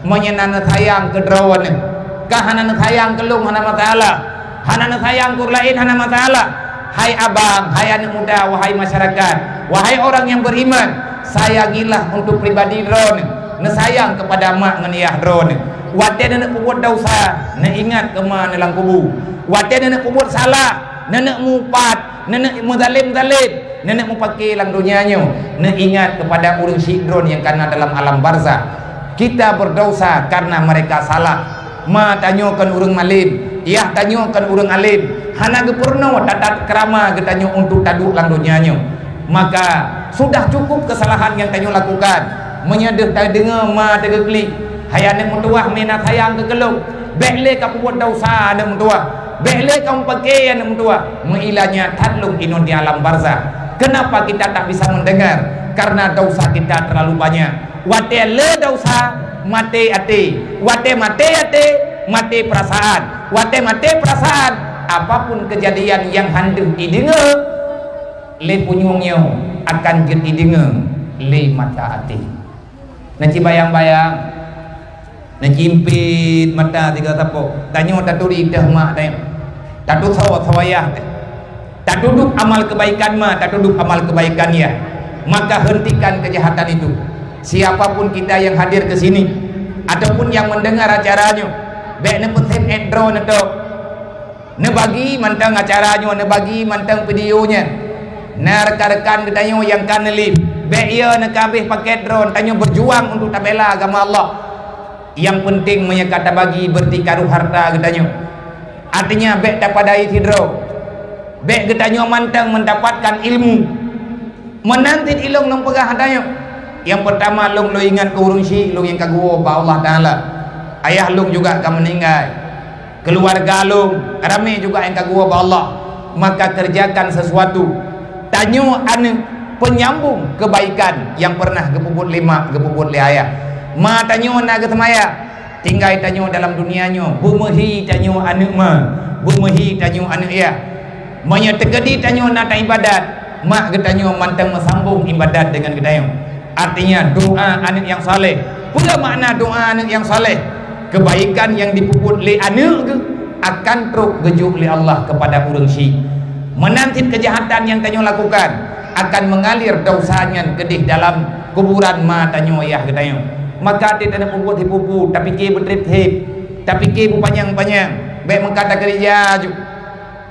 Meunyoe na neusayang keu droeneuh, ka hana neusayang keu lôn, hana masalah. Hana neusayang keu ureuëng laén, hana masalah. Hai abang, hai aneuëk muda, wahai masyarakat, wahai orang nyang beriman, sayangilah untuk pribadi droeneuh. Neusayang keupada mak ngon yah droeneuh. Watée neuneuk peubuet dausa, neuingat keu ma neuh lam kubu. Watée neuneuk peubuet salah, neuneuk mupat, neuneuk meuzalém-zalém, neuneuk mupake lam donya nyoe, neuingat keupada ureuëng syiek droeneuh nyang ka na dalam alam barzakh. Kita beudausa kareuna mereka salah. Ma tanyoe kon ureuëng malém, yah tanyoe kon ureuëng além, hana geupeurunoe tata keurama geutanyoe untuk taduek lam donya nyoe. Maka, sudah cukup keusalahan nyang tanyoe lakukan. Meunyoe deuh tadeungoe ma teugeuklik, hai aneuk meutuwah, meunan sayang keu lôn. Bék lé ka peubuet desya aneuk meutuwah. Bék lé ka meupaké aneuk meutuwah. Meuilanya that lôn inong di alam barzakh. Kenapa kita tak bisa mendengar? Karena dosa kita terlalu banyak. Watée le desya, maté até. Watée maté até, maté perasaan. Watée maté perasaan, apapun kejadian nyang hana deuh ideungoe lé punyueng nyoe, akan jeuet ideungoe lé mata até. Neucibayang-bayang, neucimpit mata tiga sapo. Tanyoe taturi teuh mak tanyoe. Tatusoe soe ayah teuh. Tatudub amal kebaikan ma, tatudub amal kebaikan yah. Maka hentikan kejahatan itu. Siapapun kita yang hadir ke sini ataupun yang mendengar acara nyoe, bék neupeusép droeneuh teuh. Neubagi mantong acara nyoe, neubagi mantong video nyan. Na rekan-rekan geutanyoe nyang ka neulib, bék yo neuka abéh paket droeneuh. Tanyoe berjuang untuk tabela agama Allah. Nyang penting meunyoe ka tabagi beureuti ka rôh hareuta geutanyoe. Artinya bék tapadai sidroe. Bék geutanyoe mantong mendapatkan ilmu. Meunan cit ilôn lôn peugah tanyoe. Nyang peurtama lôn, lôn ingat keu ureuëng syiek lôn nyang ka geuwoe bak Allah Taala. Ayah lôn juga ka meuninggai. Keuluwarga lôn ramé juga nyang ka geuwoe bak Allah. Maka kerjakan sesuatu. Tanyoe aneuk penyambung kebaikan nyang pernah geupeubuet lé mak, geupeubuet lé ayah. Ma tanyoe na geuseumaya. Tinggai tanyoe dalam dunia nyoe, beumeuhi tanyoe aneuk ma, beumeuhi tanyoe aneuk yah. Meunyoe teukeudi tanyoe na taibadat, mak geutanyoe mantong meusambong ibadat deungon geutanyoe. Artinya doa aneuk nyang saleh. Peue makna doa aneuk nyang saleh? Kebaikan nyang dipeubuet lé aneuk geuh akan trok geujok lé Allah kepada ureuëng syiek. Meunan cit kejahatan nyang tanyoe lakukan akan mengalir dosa nyan keudeh dalam kuburan ma tanyoe yah geutanyoe. Maka até tanyoe peubuet hipu-hipu, tapike beutreb-treb, tapike beupanyang-panyang, bék meukat takeurija ju.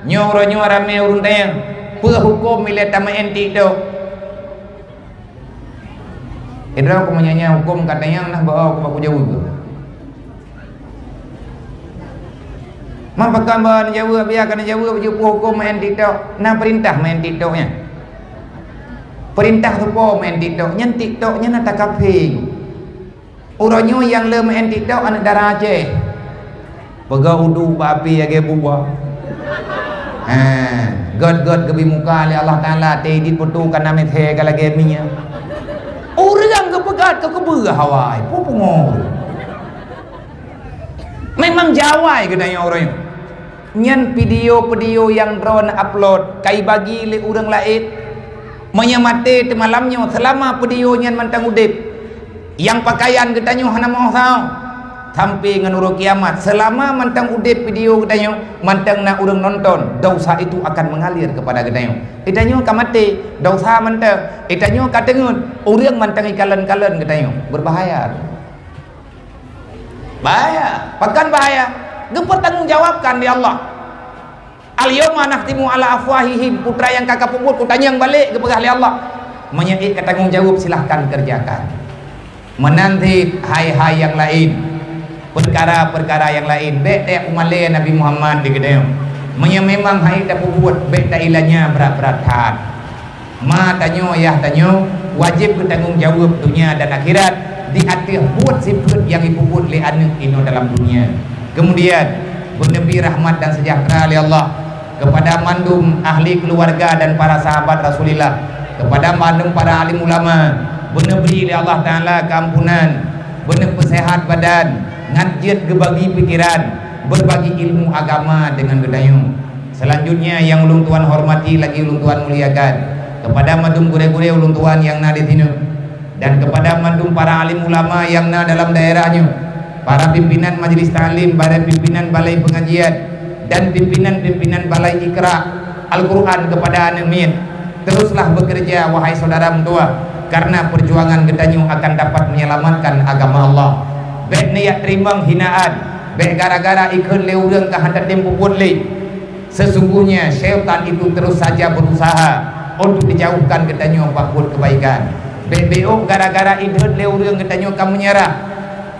Nyoe uroe nyoe ramé ureuëng tanyong, peue huköm ilée tameu'en TikTok? Idroe ku meunyoe nyan huköm ka tanyong nah bak ku bak kujaweueb. Man pakon bak neujaweueb, biar ka neujaweueb, jeuet peue huköm meu'en TikTok. Na peurintah meu'en TikTok nyan. Peurintah soe po meu'en TikTok nyan, TikTok nyan ata kafé. Uroe nyoe nyang le meu'en TikTok aneuk dara Aceh. Peugah udu bak api lagée buba. Ha, gét-gét geubi muka lé Allah Taala, teuidit peutu kana meuthée ka lagée minyeuk. Ureuëng geupeugah keu keubeue hawai, peue pungo. Memang jawai geutanyoe uroe nyoe. Nyan video-video nyang droeneuh upload, ka ibagi lé ureuëng laén. Meunyoe maté teumalam nyoe, seulama video nyan mantong udeb, nyang pakaian geutanyoe hana meuoh sahoe. Sampai ngon uroe kiamat, seulama mantong udeb video geutanyoe, mantong na ureuëng nonton, dosa itu akan mengalir kepada geutanyoe. Geutanyoe ka maté, dosa mantong. Geutanyoe ka teungeut, ureuëng mantong ikalon-kalon geutanyoe. Berbahaya. Bahaya. Pakon bahaya? Geupeutanggong jawabkan lé Allah. "Al-yauma nakhtimu ala afwahihim," peue nyang ka kapeubuet kutanyong balek, geupeugah lé Allah. Meunyoe ék ka tanggong jaweueb, silahkan kerjakan. Meunan cit hai-hai nyang laén, peukara-peukara nyang laén, bék tayak peumalée Nabi Muhammad di geutanyoe. Meunyoe memang hai tapeubuet, bék tailanya brat-brat that. Ma tanyoe, yah tanyoe, wajéb geutanggong jaweueb donya dan akhirat di ateueh buet sifeuet nyang jipeubuet lé aneuk inoe dalam dunia. Kemudian, beuneubri rahmat dan seujahteura lé Allah kepada mandum ahli keuluwarga dan para sahabat Rasulillah, kepada mandum para alim ulama, beuneubri lé Allah Taala keuampunan, beuneupeusehat badan, ngat jeuet geubagi pikeran, beubagi ilmu agama deungon geutanyoe. Selanjutnya, nyang ulôn tuan hormati lagi ulôn tuan muliakan, kepada mandum gurée-gurée ulôn tuan nyang na di sinoe, dan kepada mandum para alim ulama nyang na dalam daerah nyoe, para pimpinan majlis taklim, para pimpinan balai pengajian, dan pimpinan-pimpinan balai Iqra Al-Quran kepada aneuk miet. Teruslah bekerja, wahai saudara meutuwah, karena perjuangan geutanyoe akan dapat menyelamatkan agama Allah. Bék neuyak teurimong hinaan, bék gara-gara ikheun lé ureuëng ka hana tem peubuet lé. Sesungguhnya syaitan itu terus saja berusaha untuk dijauhkan geutanyoe bak buet kebaikan. Bék beok gara-gara idhot lé ureuëng geutanyoe ka menyerah.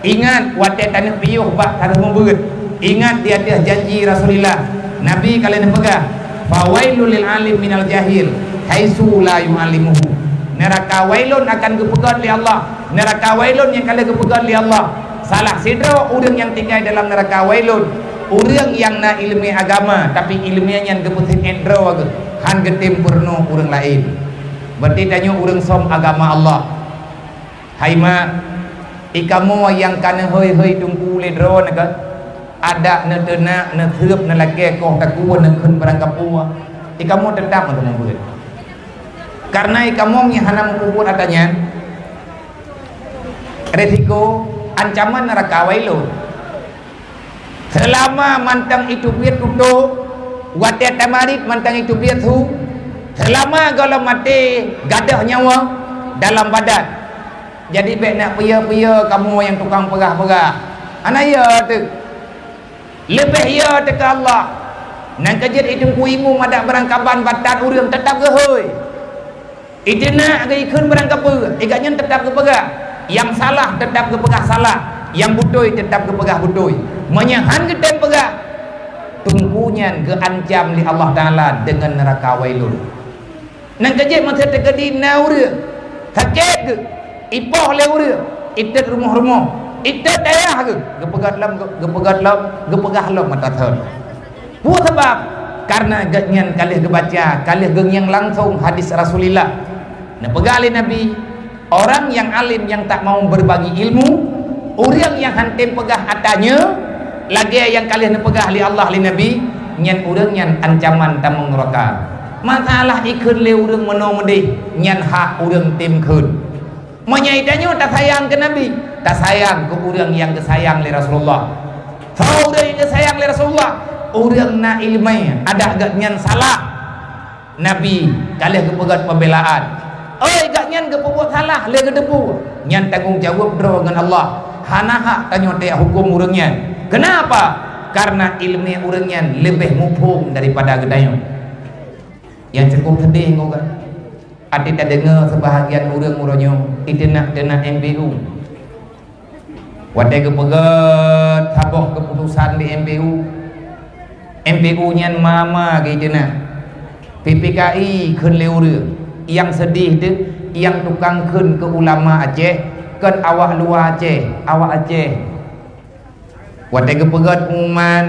Ingat watée taneuk piôh bak taneuk meubeuet. Ingat di ateueh janji Rasulullah. Nabi ka lheueh neupeugah, "Fawailul lil alim minal jahil, haitsu la yu'allimuhu." Neuraka Wailun akan geupeugét lé Allah. Neuraka Wailun nyang ka lheueh geupeugét lé Allah. Salah sidroe ureuëng nyang tinggai dalam neuraka Wailun, ureuëng nyang na iéleumé agama, tapi iéleumé nyan geupeusiet droe geuh, hán geutem peurunoe ureuëng laén. Berarti tanyoe ureuëng som agama Allah. Hai mak, i kamoe nyang ka neuhôi-hôi teungku lé droeneuh ka, adak neuteunak, neuseueb, neulakée koh takue, neukheun barang kapue, i kamoe teutap meuteumeubuet. Kareuna i kamoe nyang hana meupubuet ata nyan, risiko ancaman neuraka Wailun. Seulama mantong iteubiet tutôk, watée tamarit mantong iteubiet su, seulama gohlom maté gadôh nyawa dalam badan. Jadi bék nak peue-peue kamoe nyang tukang peugah-peugah. Hana yo teuk. Leubeh yo teuka Allah. Nang keujeuet i teungku imum adak barang kaban batat ureuëng teutap geuhôi. Iteunak geuikheun barang kapeue, i gobnyan teutap geupeugah. Nyang salah teutap geupeugah salah, nyang beutôi teutap geupeugah beutôi. Meunyoe hán geutem peugah, teungku nyan geuancam lé Allah Taala deungon neuraka Wailun. Nang keujeuet masa teukeudi na ureuëng sakét geuh, ipoh lé ureuëng, itet rumoh-rumoh, itet dayah geuh, geupeugét lom, geupeugét lom, geupeugah lom mata thon. Peue sabab? Kareuna gobnyan ka lheueh geubaca, ka lheueh geungieng langsong hadis Rasulullah. Neupeugah lé Nabi, orang yang alim yang tak mau berbagi ilmu, ureuëng nyang hántom peugah ata nyoe, lagée nyang ka lheueh neupeugah lé Allah lé Nabi, nyan ureuëng nyan ancaman tamong neuraka. Masalah ikheun lé ureuëng meunoe meudeh, nyan hak ureuëng tem kheun. Meunyoe tanyoe tasayang keu Nabi, tasayang keu ureuëng nyang geusayang lé Rasulullah. Soe ureuëng nyang geusayang lé Rasulullah? Ureuëng na iéleumé, adak gobnyan salah. Nabi ka lheueh geupeugét peubelaan. Oi, gobnyan geupeubuet salah lé geuteupeue, nyan tanggong jaweueb droe ngon Allah. Hana hak tanyoe tajak huköm ureuëng nyan. Keunapa? Kareuna iéleumé ureuëng nyan leubeh muphom daripada geutanyoe. Nyang cukup seudeh ngon geuh. Até tadeungoe seubahagian ureuëng uroe nyoe iteunak-teunak M P U. Watée geupeugét saboh keuputosan di M P U, M P U nyan ma-ma geuiteunak. P P K I kheun lé ureuëng, nyang seudeh teuh nyang tukang kheun keu ulama Aceh, kon awak luwa Aceh, awak Aceh. Watée geupeugét pengumuman,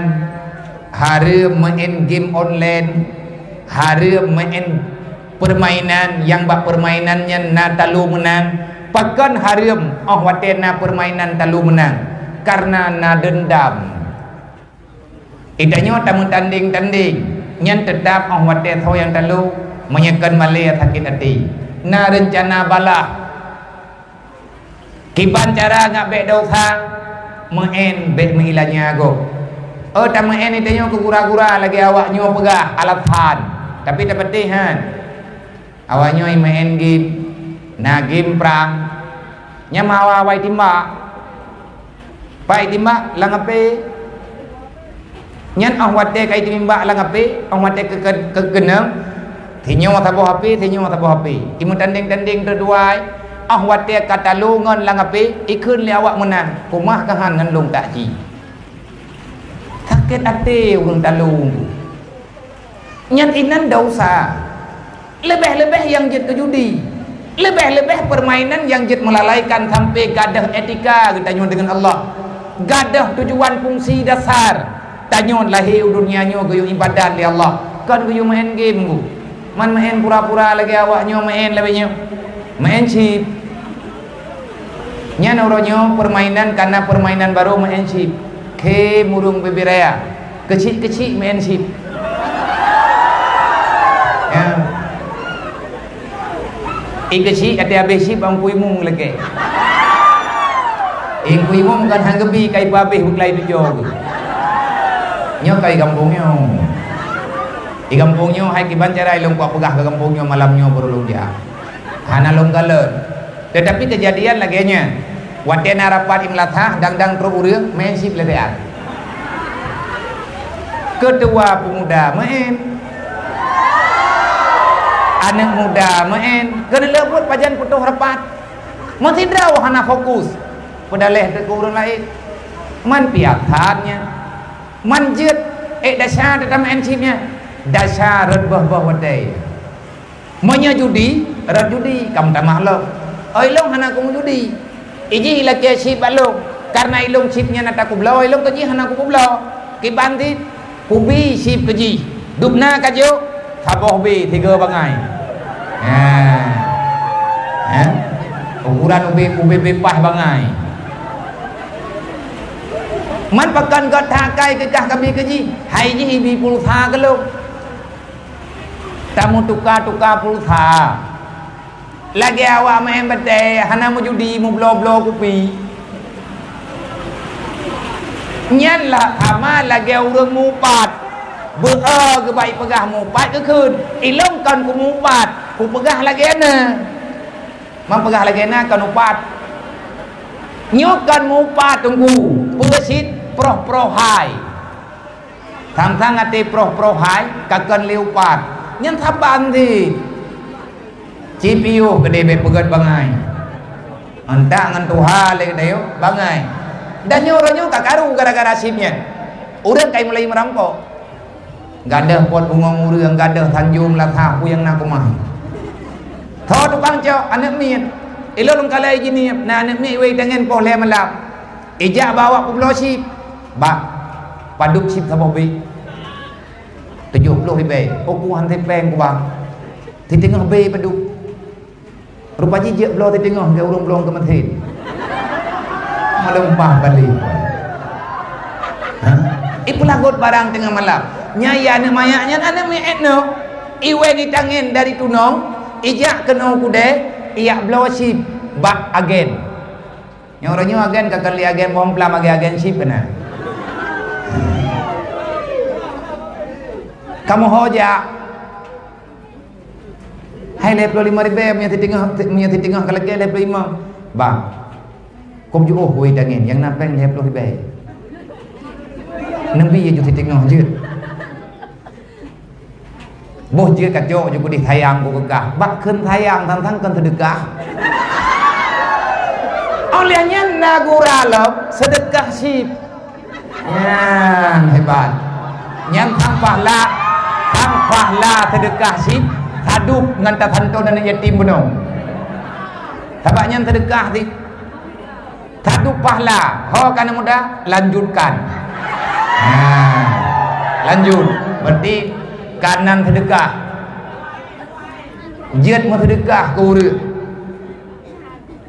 hareuem meu'en game online, hareuem meu'en peurmainan nyang bak peurmainan nyan na talo meunang, pakon hareuem óh watée na peurmainan talo meunang, kareuna na deundam. Geutanyoe tameutandeng-tandeng, nyan teutab óh watée soe nyang talo, meunyoe kon malée sakét até. Na reuncana balah. Kiban cara ngat bék desya, meu'en bék meuilanya gob. Oh, tameu'en geutanyoe keu gura-gura lagée awak nyoe peugah alasan, tapi tapatéh han. Awak nyoe meu'en game, na game prang, nyang awai-awai timbak. Pai timbak lam H P. Nyan óh watée ka iteumimbak lam H P, óh watée keu-, keu-, keukeunong, sinyoe saboh H P, sinyoe saboh H P. Imeutandeng-tandeng teudua, óh watée ka talo ngon lam H P, ikheun lé awak meunan, "Kumah ka han ngon lôn tak ci?" Sakét até ureuëng talo. Nyan inan desya. Leubeh-leubeh nyang jeuet keu judi. Leubeh-leubeh peurmainan nyang jeuet meulalaikan sampoe gadôh etika geutanyoe deungon Allah. Gadôh tujuan fungsi dasar tanyoe lahé u donya nyoe geuyue ibadat lé Allah, kon geuyue meu'en game gu. Man meu'en pura-pura lagée awak nyoe meu'en lagée nyoe. Meu'en chip. Nyan uroe nyoe peurmainan ka na peurmainan barô meu'en chip. Game ureuëng bubé raya. Keuchik-keuchik meu'en chip. Ya. Ih keuchik até abéh chip bang Teungku Imum lagée. Ih Teungku Imum kan han geubi ka ipeubéh beuklai tujoh geuh. Nyoe ka i gampông nyoe. I gampông nyoe hai kiban cara ilong kuat peugah keu gampông nyoe malam nyoe baru lôn jak. Hana lôn kalon. Teutapi keujadian lagée nyan, watée na rapat i meulasah, dang-dang trok ureuëng, meu'en chip lé siat. Keutua peumuda meu'en, aneuëk muda meu'en, keuneulheueh buet pajan putôh rapat. Meusidroe hana fokus, peudaléh teuk keu ureuëng laén. Man piasan nyan, man jeuet, ék desya teuma meu'en chip nyan, desya rot boh-boh watée. Meunyoe judi, Rot judi, ka meutamah lom. Oh, ilong hana kumeujudi. Ijih ilakée chip bak lôn. Karena ilong chip nyan ata kubloe, ilong keujih hana kupeubloe. Kiban cit, kubi chip keujih. Dubna ka jok, saboh B tiga bangai. Ha. Ha? Ukuran ubé, ubé bepah bangai. Man pakon gét that akai keu kah kabi keujih, hai jih ibi pulsa keu lôn. Tameutuka-tuka pulsa. Lagée awak meu'en batée hana meujudi, meubloe-bloe kupi. Nyan lah sama lagée ureuëng mupat. Beu-e geubai peugah mupat geukheun. Ilong kon kumupat, kupeugah lagée na. Meupeugah lagée na kon upat. Nyoe kon mupat teungku, peue cit proh-proh hai. Sang-sang até proh-proh hai, ka kon lé upat. Nyan saban cit. Ci piôh keudeh bék peugét bangai. Antak ngon tuha lé keudeh bangai. Dan nyoe uroe nyoe ka karu gara-gara chip nyan. Ureuëng kai mulai meurampok. Gadôh pot bungong ureuëng, gadôh sanjom lasah, peue nyang na keumah. Tho tukang cok aneuëk miet. Ilôn lôn kalai jinieb, na aneuëk miet iwai tangen poh lhée malam. Ijak bak awak peubloe chip. Bak, padub chip saboh B. Tujoh ploh ribée. Oku han teuh péng kuba. Siteungoh B padub. Rupa jih jeuet bloe siteungoh lagée ureuëng bloe keu meuthén. Maleumpah balé. Ha? Ipeulagot barang teungoh malam. Nyan ya aneuëk manyak nyan aneuëk miet nyoe. Iwai di tangen dari tunong, ijak keunoe kudée, ijak bloe chip bak agen. Nyoe uroe nyoe agen ka kali agen boh plam, agen-agen chip keunan. Kamoe ho jak. Hai lhée ploh lima ribée, meunyoe siteungoh, meunyoe siteungoh ka lagée lhée ploh lima. Bang, kôm jiôh kuwéh tangen, nyang na péng lhée ploh ribée. Neubi ju siteungoh jeuet. Boh jeuet kacok ju keudeh sayang ku keukah. Bak kheun sayang sang-sang kon seudeukah. Óh lheueh nyan na gura lom seudeukah chip. Nyan hebat. Nyan sang pahala, sang pahala seudeukah chip, sadub ngon tasanton aneuëk yatim bunoe. Sabab nyan seudeukah cit. Sadub pahala, ho ka na muda, lanjutkan. Nah, lanjut. Berarti kanan seudeukah. Jeuet meuseudeukah keu ureuëng.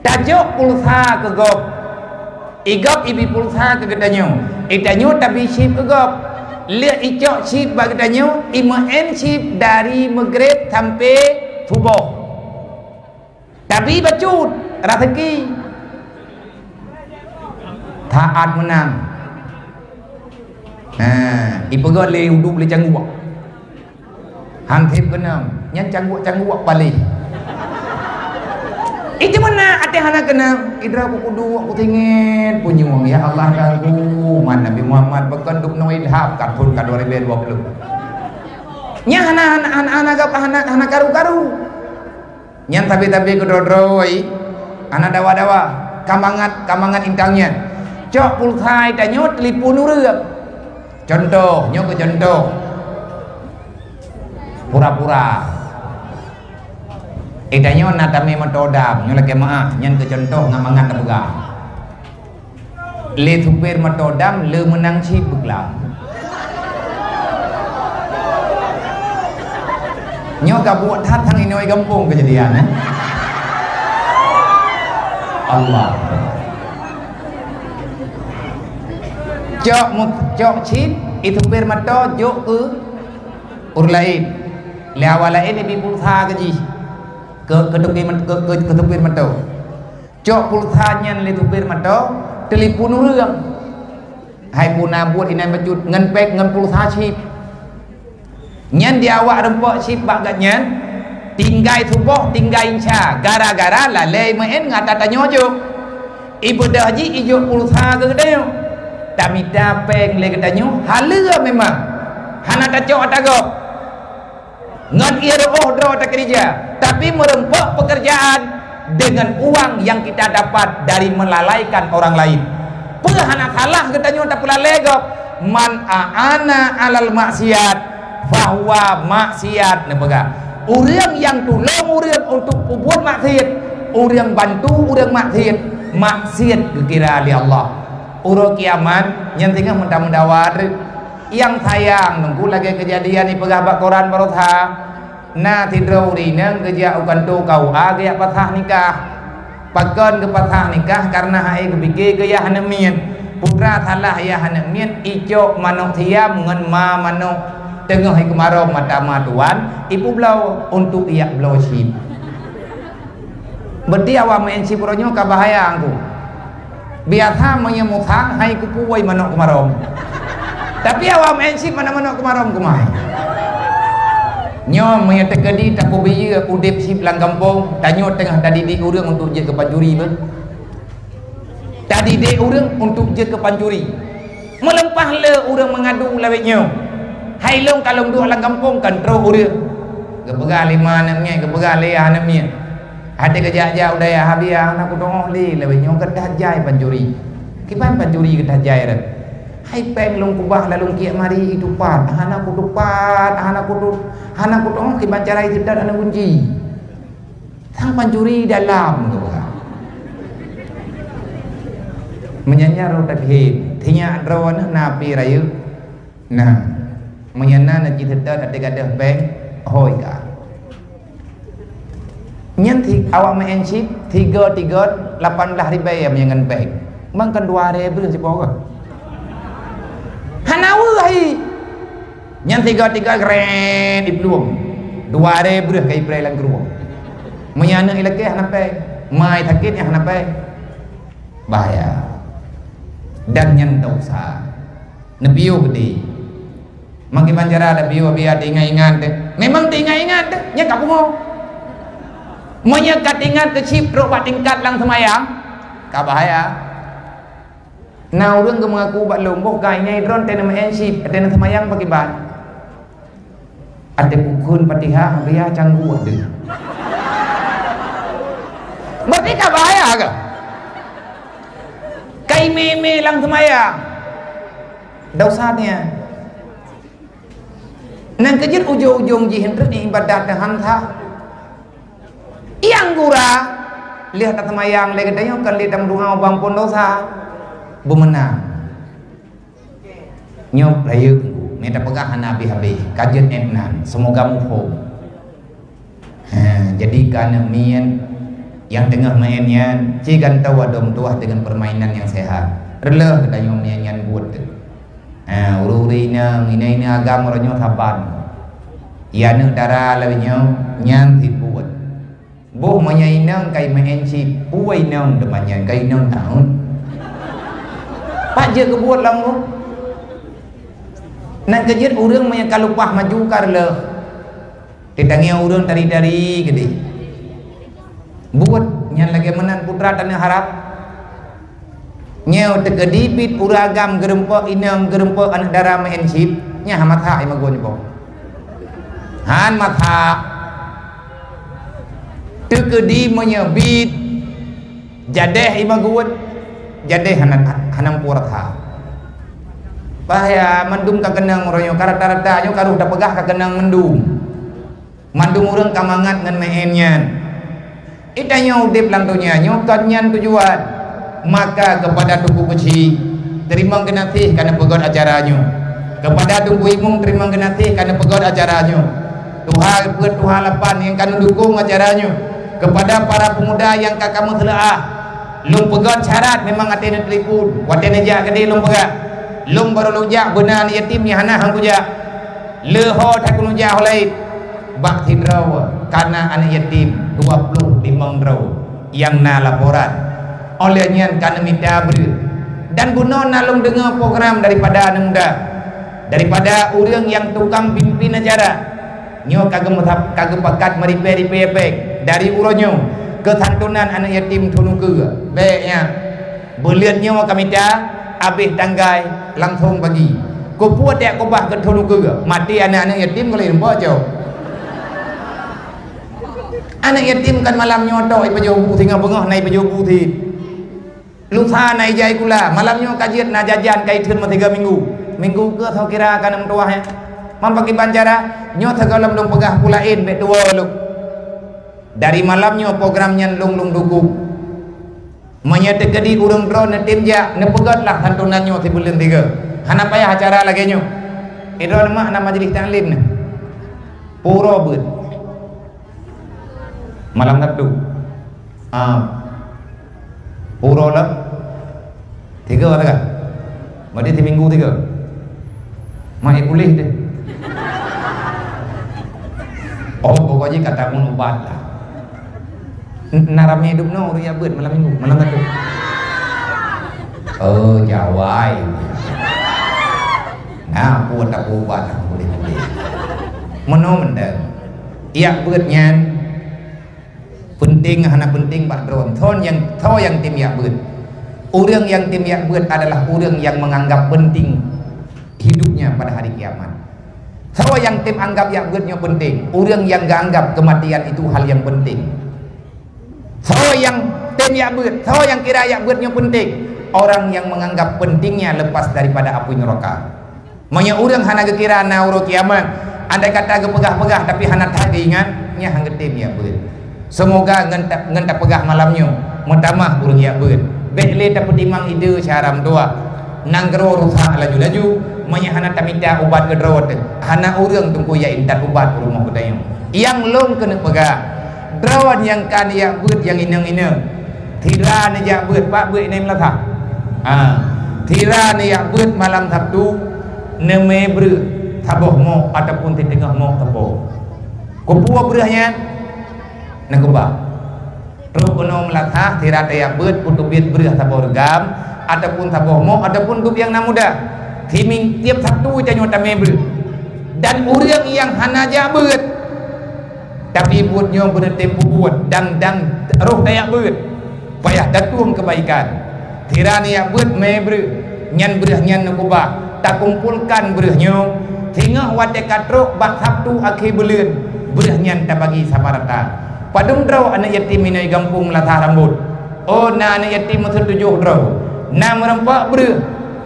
Tajok pulsa keu gob. Igob ibi pulsa keu geutanyoe. Itanyoe tabi chip keu gob. Lheueh icok chip bak geutanyoe, imeu'en chip dari Maghrib sampai suboh. Tabi bacut, raseuki. Taat meunan. Nah, ipeugét lé udeb lé cangguek. Han sép keunong, nyan cangguek-cangguek paléh. Itu meunan até hana keunong, idroe ku kuduek, ku singet, punyueng, ya Allah, karu, man Nabi Muhammad beukon dub nong ilham, ka thon ka dua ribu dua puluh. Nyan hana, hana, hana, hana, hana, hana karu-karu. Nyan tabi-tabi keudroe-droe, hana dawa-dawa, ka mangat, ka mangat intang nyan. Cok pulsa tanyoe telepon ureuëng. Contoh, nyoe keu contoh. Pura-pura. Eh, tanyoe na tamé moto dam, nyoe lakée meu'ah, nyan keu contoh ngon mangat tapeugah. Lé supir moto dam le meunang chip beuklam. Nyoe ka buet that sang inoe gampông keujadian, eh. Allah. Cok mu-, cok chip, i supir moto jok keu ureuëng laén. Lé awak laén ibi pulsa keu jih. Keu, keu supir moto. Cok pulsa nyan lé supir moto, telepon ureuëng. Hai puna buet inan bacut ngon péng ngon pulsa chip. Nyan di awak reumpok chip bak gobnyan, tinggai suboh, tinggai insya, gara-gara lalée meu'en ngon ata tanyoe jok. Ibeudôh jih ijok pulsa keu geutanyoe. Tamita péng lé geutanyoe, haleue memang. Hana tacok ata gob. Ngon ié reuôh droe takeurija, tapi meureumpok peukeurjaan deungon uang nyang kita dapat dari melalaikan orang lain. Peue hana salah geutanyoe tapeulalée gob? Man a'ana 'alal maksiat, fahuwa maksiat, neupeugah. Ureuëng nyang tulông ureuëng untuk peubuet maksiet, ureuëng bantu ureuëng maksiet, maksiet geukira lé Allah. Uroe kiamat nyan singoh meutameudawa treuk. Nyang sayang, Teungku, lagée keujadian ipeugah bak koran baroesa, na sidroe ureuëng inong geujak u kantô K U A geujak pasah nikah. Pakon geupasah nikah? Kareuna hai geupike keu yah aneuk miet. Putra salah yah aneuk miet icok manok siam ngon ma manok, teungoh ikeumarom mata ma tuan, ipeubloe untuk ijak bloe chip. Berarti awak meu'en chip uroe nyoe ka bahaya, Teungku. Biasa meunyoe musang hai kupuwai manok keumarom. Tapi awak meu'en chip manok keumarom keumah. Nyoe meunyoe teukeudi tapeubiyeu udeb chip lam gampông, tanyoe teungoh tadidik ureuëng untuk jeuet keu pancuri beuh. Tadidik ureuëng untuk jeuet keu pancuri. Meuleupah le ureuëng meungadu lawét nyoe, "Hai lôn ka lôn duek lam gampông kan trok ureuëng." Geupeugah lé ma aneuk miet, geupeugah lé aneuk miet. Até geujak-jak u dayah, "Abi, hana kutu'oh lé lawét nyoe, geudah jai pancuri." "Kiban pancuri geudah jai rot?" "Hai péng lôn keubah lam lôn kiek mari itupat, hana kutupat, hana kutu, hana kutu'oh kiban cara iseutôt aneuk gunci." Sang pancuri dalam tu. Meunyan nyan rot that hé, sinyak droeneuh na api rayeuk. Nah, meunyan na neuci seutôt até gadôh péng, hôi ka. Nyan si awak meu'en chip, tiga-tiga lapan belas ribèe meunyan ngon péng. Mang kan dua ribèe sipo ka. Hana weueh hai. Nyan tiga-tiga gret iplueng. Dua ribèe ka ipreh lam krueng. Meunyan aneuk ilakée hana péng, ma isakét nyang hana péng. Bahaya. Dan nyan desya. Neupiôh di. Makai banjara da piôh biar teuingat-ingat deh. Memang teuingat-ingat deh, nyan ka pungo. Meunyoe ka teuingat keu chip trok bak tingkat lam seumayang, ka bahaya. Na ureuëng geumeungaku bak lôn, "Boh kai nyai droen teuh neumeu'en chip, teuh neuseumayang pakiban?" Até pukon Fatihah, biar cangguek deh. Berarti ka bahaya ka? Kai mé-mé lam seumayang. Desya nyan. Nyan keuh jeuet ujong-ujong jih, enteuk iébadat teuh han that. Nyang gura, lheueh taseumayang lé geutanyoe kon lé tameudoa ubak amphon desya. Beumeunang. Nyoe rayeuk Teungku, mita peugah hana habéh-habéh, ka jeuet ék nan, seumoga muphom. Ha, jadi keu aneuk miet nyang teungoh meu'en nyan, ci gantoe adoe meutuwah deungon peurmainan nyang sehat. Reuloh geutanyoe miet nyan buet teuh. Ha, ureuëng-ureuëng inong, inong-inong agam uroe nyoe saban. Ya aneuk dara lagée nyoe, nyan cit buet. Boh meunyoe inong kai meu'en chip, peue inong teuma nyan kai inong taun. Pat jeuet keu buet lam rumoh? Nyan keuh jeuet ureuëng meunyoe ka leupah maju ka reuloh. Teutangieng ureuëng tari-tari keudeh. Buet nyan lagée meunan putra taneuk harab. Nyoe teukeudi bit ureuëng agam geurumpok inong geurumpok aneuk dara meu'en chip, nyan han masak imeuguen boh. Han masak. Teukeudi meunyoe bit jadeh imeuguen, jadeh hana, hana meupuih rasa. Bahaya mandum ka keunong uroe nyoe, ka rata-rata nyoe ka rôh tapeugah ka keunong mandum. Mandum ureuëng ka mangat ngon meu'en nyan. Geutanyoe udeb lam donya nyoe kon nyan tujuan. Maka keupada Teungku Keuchik, teurimong geunaséh ka neupeugét acara nyoe. Keupada Teungku Imum, teurimong geunaséh ka neupeugét acara nyoe. Tuha peuet tuha lapan nyang ka neudukong acara nyoe. Keupada para peumuda nyang ka kamoe seuleuah, lôn peugét syarat memang até neutelepon. Watée neujak keudeh lôn peugah, lôn barô lôn jak beuna aneuk yatim nyang hana han kujak. Leuho that keuneuk jak ho laén. Bak sidroe kana aneuk yatim dua ploh limong droe nyang na laporan. Óh lheueh nyan ka neumita breueh. Dan bunoe na lôn deungoe program daripada aneuk muda, daripada ureuëng nyang tukang pimpin acara. Nyoe ka geumeusa-, ka geupakat meuripée-ripée péng dari uroe nyoe keu santunan aneuk yatim Thon Ukeue. Bék nyan. Buleuen nyoe ka mita, abéh tanggai langsong bagi. Keupeue tajak keubah keu Thon Ukeue? Maté aneuk-aneuk yatim ka lheueh meubaco. Aneuk yatim kan malam nyoe tok ipajoh bu, singoh beungoh na ipajoh bu cit. Lusa na ijai kula, malam nyoe ka jeuet na jajan ka itheun meusigoe minggu. Minggu keue soe kira ka na meutuwah nyan. Meupakiban cara, nyoe sigohlom lôn peugah peue laén, bék tuwoe lôn. Dari malam nyoe program nyan lôn, lôn dukong. Meunyoe teukeudi ureuëng droe neutem jak, neupeugét lah santunan nyoe sibuleuen tiga. Hana payah acara lagée nyoe. Idroe neumak na majelis taklim nyoe. Pura beuet. Malam Sabtu. Ah. Pura lah. Tiga lah kan? Berarti timinggu tiga. Mai puléh deh. Oh, pokoknya kata mun ubat lah. N-, na ramé dum no ureuëng jak beuet malam minggu, malam Sabtu. Oh, jawai. Nah, aku tak ubat lah, boleh-boleh. Meunoe mendeng. Jak beuet nyan penting hana penting bak droe. Thon nyang, tho nyang tem jak beuet. Ureuëng nyang tem jak beuet adalah ureuëng nyang menganggap penting hidupnya pada hari kiamat. Soe nyang tem anggap jak beuet nyoe penting? Ureuëng nyang geuanggap kematian itu hal yang penting. Soe nyang tem jak beuet? Soe nyang kira jak beuet nyoe penting? Orang yang menganggap pentingnya lepas daripada api neraka. Meunyoe ureuëng hana geukira na uroe kiamat, andai kata geupeugah-peugah tapi hana that geuingat, nyan han geutem jak beuet. Seumoga ngon ta-, ngon tapeugah malam nyoe meutamah ureuëng jak beuet. Bék lé tapeutimang ide syara meutuah. Nanggroe rusak laju-laju, meunyoe hana tamita ubat keu droe teuh, hana ureuëng teungku jak intat ubat u rumoh geutanyoe. Nyang lôn keuneuk peugah, droe nyang ka neujak beuet nyang inong-inong, sira neujak beuet, pat beuet inong meulasah. Ha, sira neujak beuet malam Sabtu, neumé breueh saboh mok ataupun siteungoh mok sapo. Kupeue breueh nyan? Neukeubah. Trok keunoe meulasah, sira tajak beuet, peuteubiet breueh saboh reugam, ataupun saboh mok, ataupun dub nyang na muda. Siming tieb Sabtu tanyoe tamé breueh. Dan ureuëng nyang hana jak beuet, tapi buet nyoe beuneutem peubuet, dan, dan roh tajak beuet, payah tatueng keubaikan. Sira neujak beuet mé breueh, nyan breueh nyan neukeubah. Takumpolkan breueh nyoe, singoh watée ka trok bak Sabtu akhé buleuen, breueh nyan tabagi sama rata. Padub droe aneuëk yatim inong gampông meulasah rambot? Oh, na aneuëk yatim meuseutujôh droe. Na meurumpok breueh,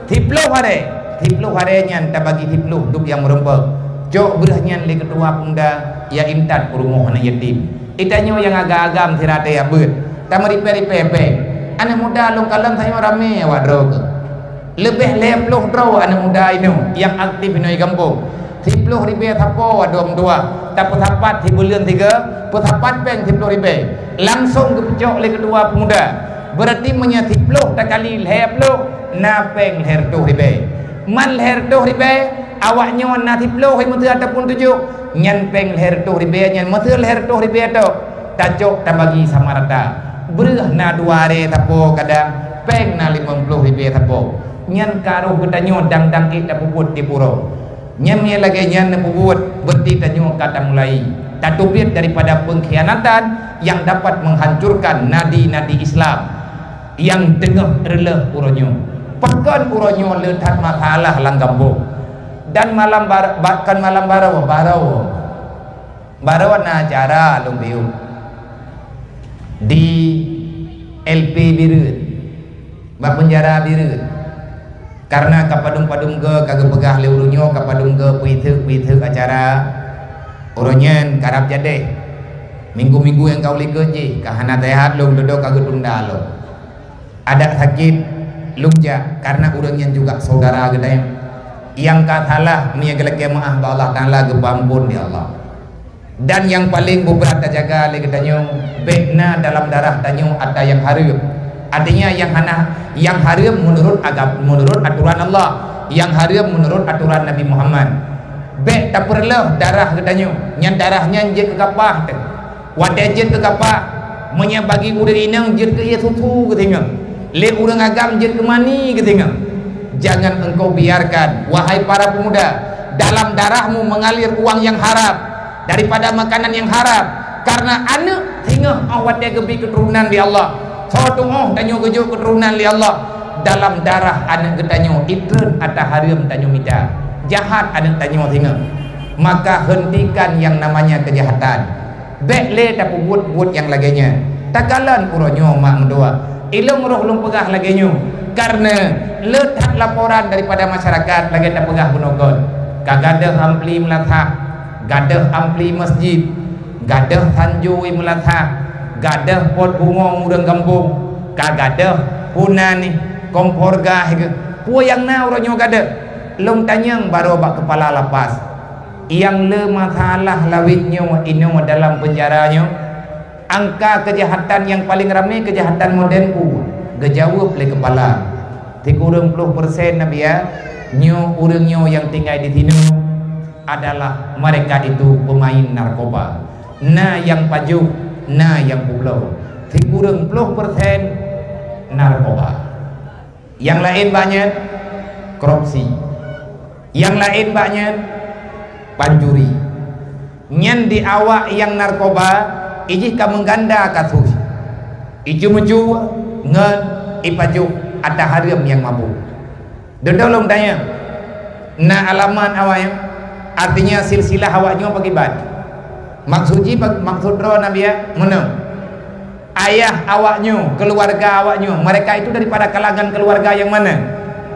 siploh aré. Siploh aré nyan tabagi siploh dub nyang meurumpok. Cok breueh nyan lé keutua pemuda, jak intat peurumoh aneuëk yatim. Geutanyoe nyang agam-agam sira tajak beuet, tameuripée-ripée péng. Aneuëk muda lôn kalon tanyoe ramé awak droe keuh. Leubeh lhée ploh droe aneuëk muda inoe nyang aktif inoe gampông. Siploh ribée sapo adoe meutuah, tapeusapat sibuleuen siga, peusapat péng siploh ribée. Langsong geupeucok lé keutua pemuda. Beurati meunyoe siploh takali lhée ploh, na péng lhée reutôh ribée. Man lhée reutôh ribée, awaknyoe na siploh meuteue ataupun tujôh, nyan péng lhée reutôh ribée nyan meuteue lhée reutôh ribée tok, tacok tabagi sama rata. Breueh na dua aré sapo kadang, péng na limong ploh ribée sapo. Nyan ka roh geutanyoe dang-dang ék tapeubuet di puro. Nyan meunyoe lagée nyan neupeubuet, beurati tanyoe ka tamulai tateubiet daripada peungkhianatan nyang dapat menghancurkan nadi-nadi Islam nyang teungoh reuleueh uroe nyoe. Pakon uroe nyoe le that masalah lam gampông? Dan malam bar-, ba-, kon malam baroe, baroe. Baroe na acara lôn piôh di L P Bireuen, bak peunjara Bireuen. Karena ka padum-padum goe ka geupeugah lé ureuëng nyoe, ka padum goe peuitheuk-peuitheuk acara, uroe nyan karab jadeh. Minggu-minggu nyang ka u likot jih ka hana seuhat lom, dudoe ka geutunda lom. Adak sakét lom jak, karena ureuëng nyan juga saudara geutanyoe. Nyang ka salah meunyoe geulakée meuáh bak Allah Taala, geupeuamphon lé Allah. Dan nyang paleng beubrat tajaga lé geutanyoe, bék na dalam darah tanyoe atra nyang hareuem. Artinya nyang hana, nyang hareuem meunurot agam-, meunurot atoran Allah, nyang hareuem meunurot atoran Nabi Muhammad. Bék tapeureuloh darah geutanyoe, nyan darah nyan jeuet keu kapah teuh. Watée jeuet keu kapah, meunyoe bagi ureuëng inong jeuet keu ié susu geusingoh, lé ureuëng agam jeuet keu mani geusingoh. Jangan engkau biarkan, wahai para pemuda, dalam darahmu mengalir uang yang haram daripada makanan yang haram, karena aneuëk singoh óh watée geubri keuturonan lé Allah. Soe tuoh tanyoe geujok keuturonan lé Allah, dalam darah aneuëk geutanyoe itreun atra hareuem tanyoe mita. Jahat aneuëk tanyoe singoh. Maka hentikan yang namanya kejahatan. Bék lé tapeubuet buet nyang lagée nyan. Takalon uroe nyoe mak meutuah. Ilôn roh lôn peugah lagée nyoe, karena le that laporan daripada masyarakat lagée tapeugah bunoe kon. Ka gadôh ampli meulasah, gadôh ampli masjid, gadôh sanjôi meulasah, gadôh pot bungong ureuëng gampông, ka gadôh puna nih kompor gas geuh. Peue nyang na uroe nyoe gadôh? Lôn tanyong barô bak keupala lapas. Nyang le masalah lawét nyoe inoe dalam peunjara nyoe, angka keujahatan nyang paleng ramé keujahatan modern peue? Geujaweueb lé keupala. Sikureueng ploh persen, Nabi, ya, nyoe ureuëng nyoe nyang tinggai di sinoe adalah mereka itu pemain narkoba. Na nyang pajoh, na nyang peubloe. Sikureueng ploh persen narkoba. Nyang laén bak nyan korupsi. Nyang laén bak nyan pancuri. Nyan di awak nyang narkoba, ijih ka meuganda kasus. Iceumeucue ngon ipajoh ata hareuem nyang mabök. Dudoe lôn tanyong, na alamat awak nyan? Artinya silsilah awak nyoe pakriban? Maksud jih, maksud droe Nabi, ya, meunoe. Ayah awak nyoe, keluarga awak nyoe, mereka itu daripada kalangan keluarga nyang mana?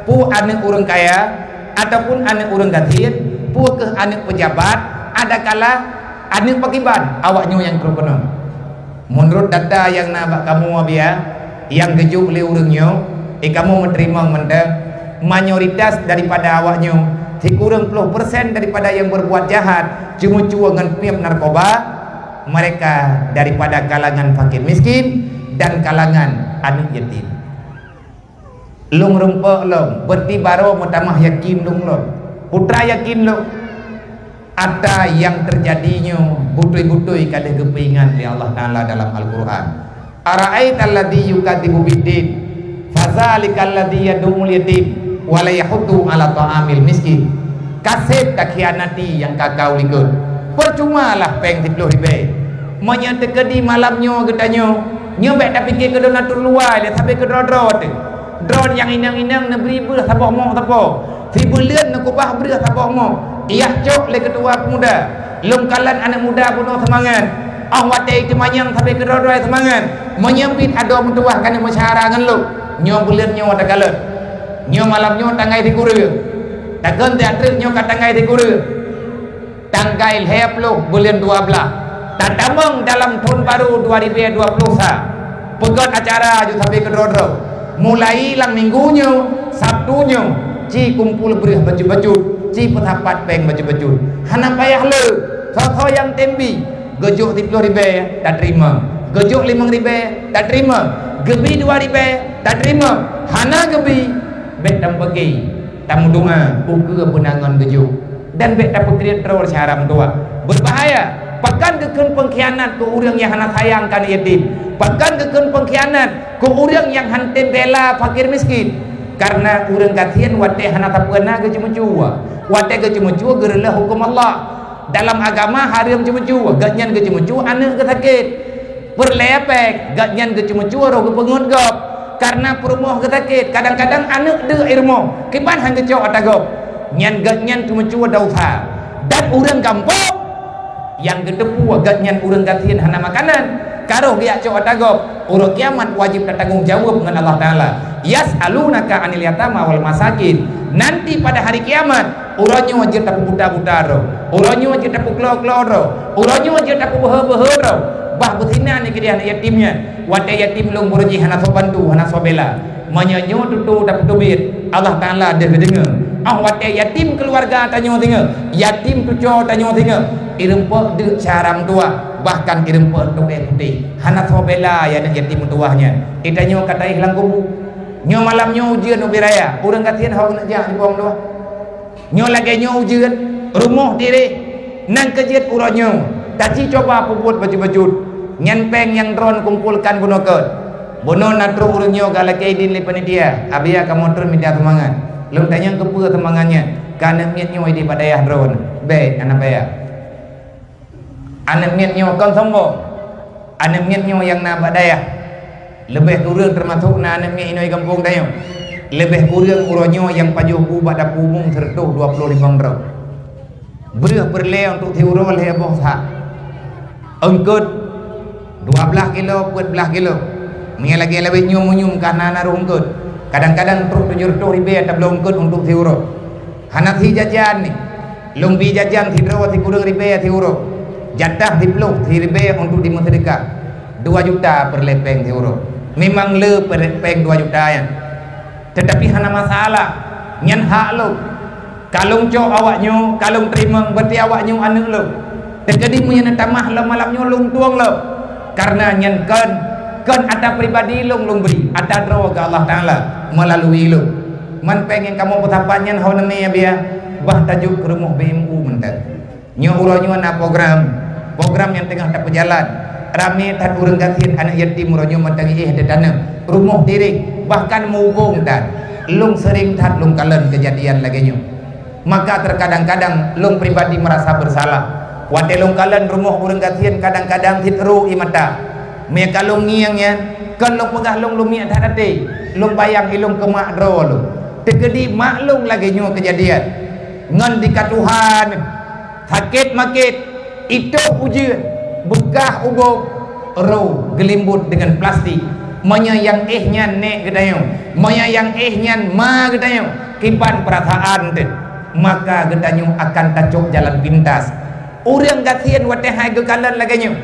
Peue aneuëk ureuëng kaya ataupun aneuëk ureuëng gasien, peue keuh aneuëk pejabat, adakala aneuëk pakriban awak nyoe nyang keunoe? Meunurot data nyang na bak kamoe, Nabi, ya, nyang geujok lé ureuëng nyoe, eh, kamoe meuteurimong mantong, mayoritas daripada awak nyoe, sikureueng ploh persen daripada nyang berbuat jahat, ceumeucue ngon piep narkoba, mereka daripada kalangan fakir miskin dan kalangan aneuëk yatim. Lôn rumpok lom, berarti barô meutamah yakin lôn lom. Putra yakin lôn. Ata nyang teujadi nyoe beutôi-beutôi ka lheueh geupeuingat lé Allah Taala dalam Al-Qur'an. "Ara'aital ladzi yukadzibu biddin, fadzalikal ladzi yad'ul yatim wa la yahuddu 'ala ta'amil miskin." Ka sép takhianati nyang ka kau likot. Peucumalah péng siploh ribèe. Meunyoe teukeudi malam nyoe geutanyoe, nyoe bèk tapike keu droe na teuh luwai lé, sabe keu droe-droe teuh. Droe nyang inong-inong neubri breuh saboh mok sapo. Sibuleuen neukeubah breuh saboh mok. Iyah cok lé keutua peumuda. Lôn kalon aneuëk muda bunoe seumangat. Óh watèe teumanyong sabe keu droe-droe seumangat. Meunyoe biet adoe meutuwah ka neumeusyara ngon lôn. Nyoe buleuen nyoe takalon. Nyoe malam nyoe tanggai sikureueng. Takheun teuk treuk nyoe ka tanggai sikureueng. Tanggai lhèe ploh buleuen dua blaih. Tatamong dalam thon barô dua ribèe dua ploh sa. Peugöt acara aju sabe keudroe-droe. Mulai lam minggu nyoe, Sabtu nyoe, ci kumpul breuh bacut-bacut, ci peusapat péng bacut-bacut. Hana payah le, soe-soe nyang tem bi, geujok siploh ribèe, tateurimong. Geujok limong ribèe, tateurimong. Geubi dua ribèe, tateurimong. Hana geubi, bèk tameubeugèe. Tameudoa, ukeue beunangon geujok. Dan bèk tapeukriet droe syedara meutuwah. Beubahaya! Pakon geukheun peungkhianat keu ureuëng nyang hana sayang keu aneuëk yatim? Pakon geukheun peungkhianat keu ureuëng nyang hana tem bela fakir miskin? Kareuna ureuëng gasien watèe hana sapeue na geuceumeucue. Watèe geuceumeucue geureuloh huköm Allah. Dalam agama hareuem ceumeucue, gobnyan geuceumeucue aneuëk geusakét. Peureulèe péng, gobnyan geuceumeucue roh geupeungeut gob. Kareuna peurumoh geusakét, kadang-kadang aneuëk deuek i rumoh, kiban han geucok ata gob. Nyan gobnyan ceumeucue desya. Dan ureuëng gampông nyang geuteupeue gobnyan ureuëng gasien hana makanan, ka roh geujak cok ata gob, uroe kiamat wajéb tatanggong jaweueb ngon Allah Taala. "Yas'alunaka 'anil yatama wal masakin." Nanti pada hari kiamat, uroe nyoe jeuet tapeubuta-buta droe, uroe nyoe jeuet tapeuklo-klo droe, uroe nyoe jeuet tapeubeuhe-beuhe droe. Bah beusinan nyang keudeh aneuëk yatim nyan. Watèe yatim lôn bunoe jih hana soe bantu, hana soe bela. Meunyoe nyoe tutoe tapeuteubiet, Allah Taala deuh geudeungoe. Óh watèe yatim keuluwarga tanyoe singoh, yatim cucoe tanyoe singoh, ireumpok deuek syedara meutuwah, bahkan ireumpok tubèe putéh. Hana soe bela aneuëk yatim meutuwah nyan. Di tanyoe ka taéh lam kubu. Nyoe malam nyoe ujeuen ubé raya, ureuëng gasien hana keuneuk jak di po meutuwah. Nyoe lagèe nyoe ujeuen, rumoh tireh, nyan keuh jeuet uroe nyoe, taci cuba peubuet bacut-bacut. Nyan péng nyang droeneuh kumpolkan bunoe keuh. Bunoe na trok ureuëng nyoe ka lakèe idin lé panitia, "Abiya, kamoe treun mita seumangat." Lôn tanyong keupeue seumangat nyan? "Keu aneuëk miet nyoe idéh bak dayah droeneuh." Bèk, hana payah. Aneuëk miet nyoe kon sombong. Aneuëk miet nyoe nyang na bak dayah. Leubeh kureueng teumasok na aneuëk miet inong gampông tanyoe. Leubeh kureueng uroe nyoe nyang pajoh bu bak dapu umum seureutôh dua ploh limong droe. Breuh peureulèe untuk siuroe lhèe boh sak. Eungkôt dua blaih kilo, peuet blaih kilo. Meunyoe lagèe lawét nyoe meunyoe ka na naroh eungkôt. Kadang-kadang trok tujoh reutôh ribèe tabloe eungkôt untuk siuroe. Hana si jajan nyoe. Lôn bi jajan sidroe sikureueng ribèe siuroe. Jatah siploh siribèe untuk dimeuseudeukah. Dua juta peureulèe pèng siuroe. Memang le peureulèe pèng dua juta nyan. Teutapi hana masalah. Nyan hak lôn. Ka lôn cok awaknyoe, ka lôn teurimong, berarti awaknyoe aneuk lôn. Teukeudi meunyoe na tamah lom malam nyoe lôn tueng lom. Karena nyan kon, kon ata pribadi lôn lôn bri, ata droe keu Allah Taala meulalu lôn. Man pèng nyang kamoe peusapat nyan ho neumè biaya, bah tajok keu rumoh B M U mantong. Nyoe uroe nyoe na program, program nyang teungoh tapeujalan. Ramé that ureueng gasien aneuk yatim uroe nyoe mantong éh di taneuk, rumoh tireh, bahkan mubông that. Lôn seuring that lôn kalon keujadian lagèe nyoe. Maka terkadang-kadang lôn pribadi merasa bersalah. Watèe lôn kalon rumoh ureueng gasien kadang-kadang cit ro ie mata. Meunyo ka lôn ngieng nyan, kon lôn peugah lôn leumiek that até. Lôn bayang ilôn keu mak droe lôn. Teukeudi mak lôn lagèe nyoe keujadian. Ngon dika Tuhan, sakét makét, itôh ujeuen, beukah ubôk, ro geulimbot deungon plastik. Meunyoe nyang éh nyan nèk geutanyoe, meunyoe nyang éh nyan ma geutanyoe, kiban peurasaan teuh, maka geutanyoe akan tacok jalan pintas. Ureueng gasien watèe hai geukalon lagèe nyoe,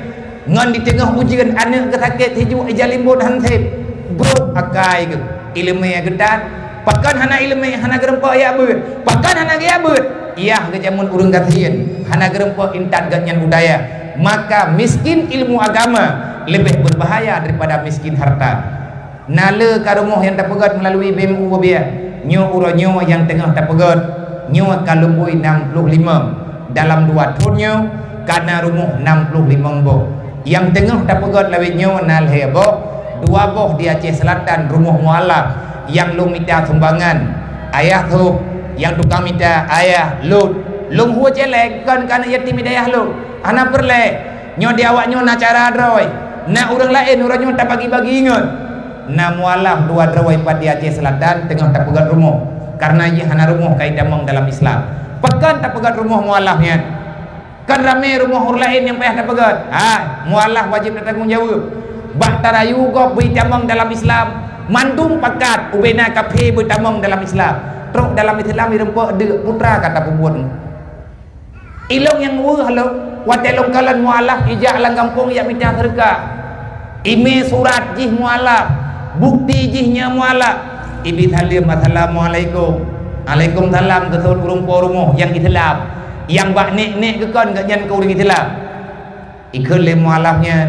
ngon di teungoh ujeuen aneuk geusakét sijuek ija limbot han sép, brok akai geuh, ileumèe geutan, pakon hana ileumèe, hana geurumpok jak beuet, pakon hana geujak beuet, yah geujameun ureueng gasien, hana geurumpok intat gobnyan u dayah, maka miskin ilmu agama leubeh beubahaya daripada miskin harta. Na le ka rumoh nyang tapeugöt meulalu B M U Wabiya. Nyoe uroe nyoe nyang teungoh tapeugöt, nyoe ka lumbôi nam ploh limong. Dalam dua thon nyoe ka na rumoh nam ploh limong boh. Nyang teungoh tapeugöt lawét nyoe na lhèe boh, dua boh di Aceh Selatan rumoh mualaf nyang lôn mita sumbangan. Ayah thôb, nyang tukang mita, ayah lôn. Lôn hue céléng kon keu aneuk yatim di dayah lôn. Hana peureulèe. Nyoe di awak nyoe na cara droe. Na ureueng laén uroe nyoe tabagi-bagi ngon. Na mualaf dua droe pat di Aceh Selatan teungoh tapeugöt rumoh, kareuna jih hana rumoh ka itamong dalam Islam. Pakon tapeugöt rumoh mualaf nyan? Kan ramé rumoh ureueng laén nyang payah tapeugöt. Ha, mualaf wajéb tatanggong jaweueb. Bak tarayu gob beuitamong dalam Islam, mandum pakat ubena kafé beutamong dalam Islam. Trok dalam Islam ireumpok deuk putra ka tapeubuet. Ilôn nyang weueh lôn, watèe lôn kalon mualaf ijak lam gampông jak mita seudeukah. Imé surat jih mualaf, bukti jih nyan mualaf. Ibi saleuem, "Assalamualaikum." "Alaikumsalam," geuseuôt ureueng po rumoh nyang Islam. Nyang bak nèk-nèk geukon gobnyan keu ureueng Islam. Ikheun lé mualaf nyan,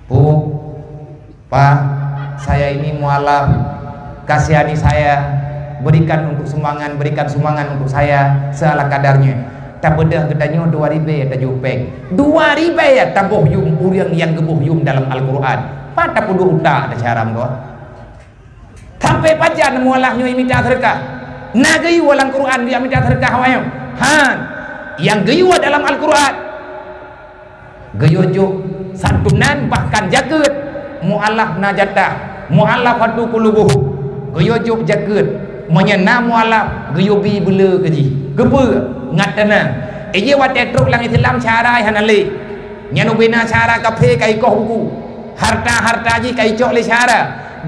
"Bu, Pak, saya ini mualaf, kasihani saya, berikan untuk sumbangan, berikan sumbangan untuk saya seala kadarnya." Tabeudôh geutanyoe dua ribèe tajok pèng. Dua ribèe taboh yum ureueng nyang geuboh yum dalam Al-Qur'an. Pat tapeuduek utak ata cara meudoa. Sampai pajan mualaf nyoe mita seudeukah? Na geuyue lam Qur'an dia mita seudeukah awak nyoe? Han. Nyang geuyue dalam Al-Qur'an. Geuyue jok santunan bahkan jakeuet. Mualaf na jatah, mualafatu qulubuhum. Geuyue jok jakeuet. Meunyoe na mualaf, geuyue bi beuleu keu jih. Keupeue? Ngat teunang. Ijih watèe trok lam Islam syara hana lé. Nyan ubena syara kafé ka ikoh buku. Harta-harta jih ka icok lé syara.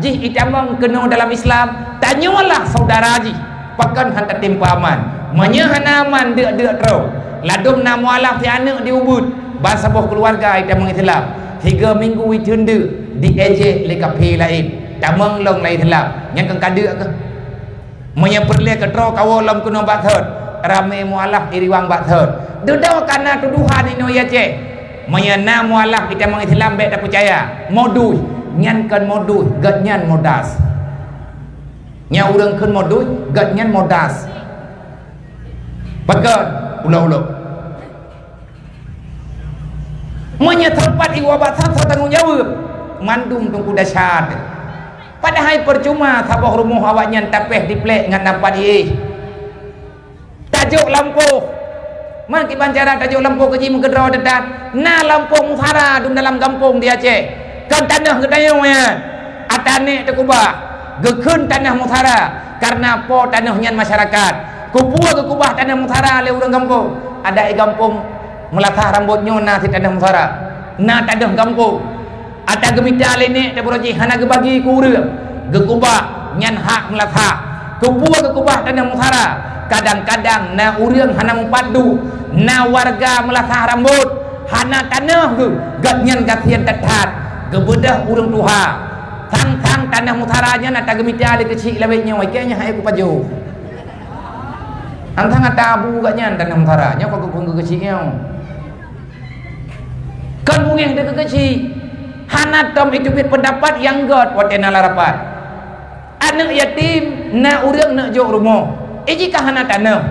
Jih itamong keunoe dalam Islam, tanyoe lah saudara jih. Pakon han tatem peuaman? Meunyoe hana aman deuk-deuk droe, ladôm na mualaf si aneuk di ubit, ban saboh keuluwarga itamong Islam, sigoe minggu itheun deuk, diejek lé kafé laén, tamong lom lam Islam, nyan kon ka deuk keuh. Meunyoe peureulèe keu droe kawoe lom keunoe bak thot, ramé mualaf iriwang bak thot. Dudoe ka na tuduhan inoe Aceh. Meunyoe na mualaf itamong Islam bèk tapeucaya. Modus, nyan kon modus, gobnyan modas. Nyan ureueng kheun modus, gobnyan modas. Pakon? Ulok-ulok. Meunyoe teumpat iwoe bak sang soe tanggong jaweueb, mandum teungku desya. Padahai peucuma saboh rumoh awaknyan tapéh diplek ngon nampat iéh. Tajok lampôh. Man kiban cara tajok lampôh keu jimeukeudroe teutab. Na lampôh musara dum dalam gampông di Aceh. Kon tanoh geutanyoe nyan. Ata nèk teukubah. Geukheun tanoh musara. Kareuna po tanoh nyan masyarakat. Keupeue geukubah tanoh musara lé ureueng gampông? Adak i gampông Meulasah Rambôt nyoe na sit tanoh musara. Na tanoh gampông. Ata geumita lé nèk teubroe jih hana geubagi keu ureueng, geukubah nyan hak Meulasah. Keupeue geukeubah tanoh musara? Kadang-kadang na ureuëng hana meupat duek, na warga meulasah rambot, hana tanoh geuh, gobnyan gasien that-that, geubeudôh ureuëng tuha. Sang-sang tanoh musara nyan ata geumita lé keuchik lawét nyoe, ikei nyan hai kupajoh. Sang-sang ata abu gobnyan tanoh musara nyoe, ka geuphon keu keuchik nyoe. Kon beungéh deuh keu keuchik, hana tom jiteubiet peundapat nyang gét watée na lam rapat. Aneuëk yatim na ureuëng neuk jok rumoh, eh, jih ka hana tanoh.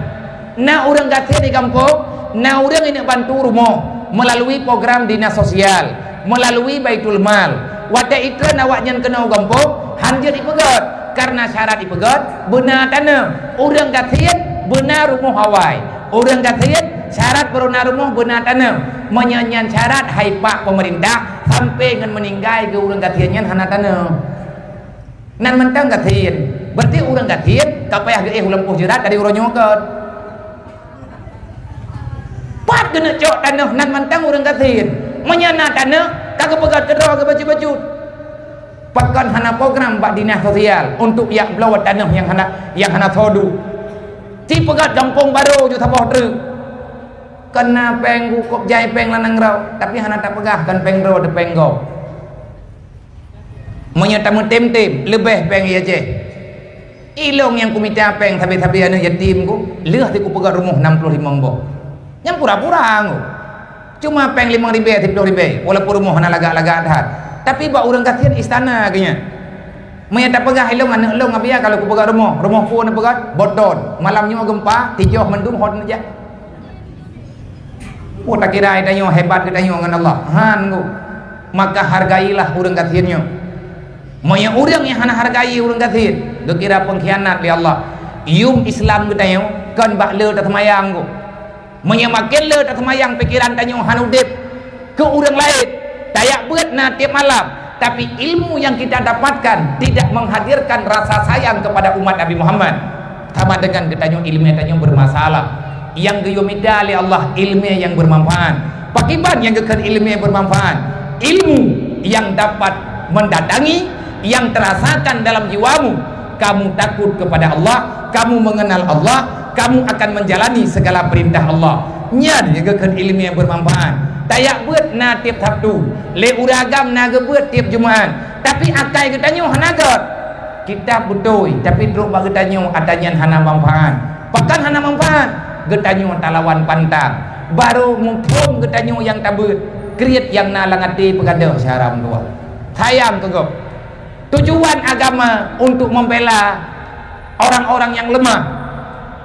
Na ureuëng gasien di gampông, na ureuëng neuk bantu rumoh meulalu program dinas sosial, meulalu Baitul Mal. Watée ikheun awaknyan keunoe u gampông, han jeuet jipeugét, kareuna syarat jipeugét beuna tanoh. Ureuëng gasien beuna rumoh awai. Ureuëng gasien syarat beuna rumoh beuna tanoh. Meunyoe nyan syarat hai pak peumeurintah, sampoe ngon meuninggai geuh ureuëng gasien nyan hana tanoh. Nan mantong gasien. Berarti ureuëng gasien ka payah geuéh u lampôh jeurat dari uroe nyoe kon. Pat keuneuk cok tanoh nan mantong ureuëng gasien. Meunyoe na tanoh, ka geupeugét keudroe geubacut-bacut. Pakon hana program bak dinas sosial untuk jak bloe tanoh nyang hana, nyang hana soe duek. Ci peugét gampông barô ju saboh treuk. Kon na péng bukôb jai péng lam nanggroe, tapi hana tapeugah kon péng droe teuh péng gob. Meunyoe tameutem-tem, leubeh péng i Aceh. Ilôn nyang kumita péng sabe-sabe aneuëk yatim ku, lheueh si kupeugét rumoh nam ploh limong boh. Nyang pura-pura ku. Cuma péng limong ribée, siploh ribée, walaupun rumoh hana lagak-lagak that. Tapi bak ureuëng gasien istana geuh nyan. Meunyoe tapeugah ilôn aneuëk lôn Abia kalau kupeugét rumoh, rumoh peue neupeugét, boton. Malam nyoe geumpa, tijoh mandum hot neujak. Oh, takira geutanyoe hebat geutanyoe ngon Allah. Han ku. Maka hargailah ureuëng gasien nyoe. Meunyoe ureuëng nyang hana hargai ureuëng gasien, geukira peungkhianat lé Allah. Yum Islam geutanyoe kon bak le taseumayang ku. Meunyoe maken le taseumayang pikeran tanyoe hana udeb keu ureuëng laén, tajak beuet na tieb malam, tapi ilmu nyang kita dapatkan tidak menghadirkan rasa sayang kepada umat Nabi Muhammad. Sama dengan geutanyoe ileumé tanyoe bermasalah. Nyang geuyue mita lé Allah ileumé nyang bermanfaat. Pakriban nyang geukheun ileumé bermanfaat? Ilmu yang dapat mendatangi, yang terasakan dalam jiwamu. Kamu takut kepada Allah, kamu mengenal Allah, kamu akan menjalani segala perintah Allah. Nyan nyang geukheun ileumé bermanfaat. Tajak beuet na tieb Sabtu, lé ureuëng agam na geubeuet tieb Jumat. Tapi akai geutanyoe hana gét. Kitab beutôi, tapi trok bak geutanyoe ata nyan hana manfaat. Pakon hana manfaat? Geutanyoe talawan pantang. Barô muphom geutanyoe nyang tabeuet, kriet nyang na lam até peugadôh syedara meutuwah. Sayang keu gob. Tujuan agama untuk membela orang-orang yang lemah.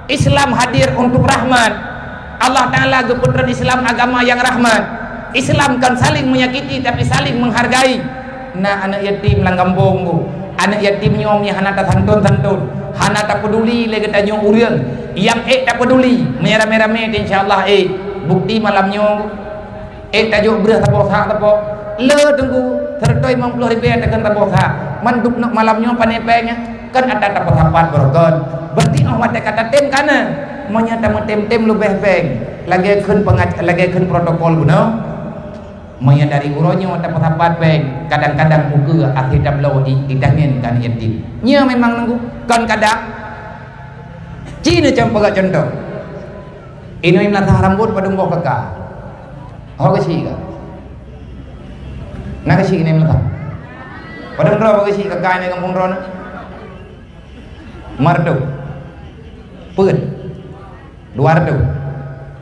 Islam hadir untuk rahmat. Allah Ta'ala geupeutreun Islam agama nyang rahmat. Islam kon saling menyakiti, tapi saling menghargai. Na aneuëk yatim lam gampông ku. Aneuëk yatim nyoe nyang hana tasanton-santon, hana tapeuduli lé geutanyoe ureuëng. Nyang ék tapeuduli, meunyoe ramé-ramé, insya Allah ék. Bukti malam nyoe, ék tajok breueh saboh sak teupok. Le teungku, seureutôh limong ploh ribée takheun saboh sak. Man dubnoe malam nyoe pané péng nyan. Kan ata tapeusapat barokon. Berarti óh watée ka tatem kana. Meunyoe tameutem-tem leubeh péng. Lagée kheun pengac-, lagée kheun protokol bunoe. Meunyoe dari uroe nyoe tapeusapat péng, kadang-kadang ukeue akhé tabloe di, di tangen kan yatim. Nyoe memang nunggu. Kon kadang. Ci neucok peugah contoh. Inoe meulasah rambot padum boh kaka. Ho keuchik ka? Na keuchik inoe meulasah? Padum droe ho keuchik kaka inoe gampông droeneuh? Martoh. Peuet. Dua reutôh.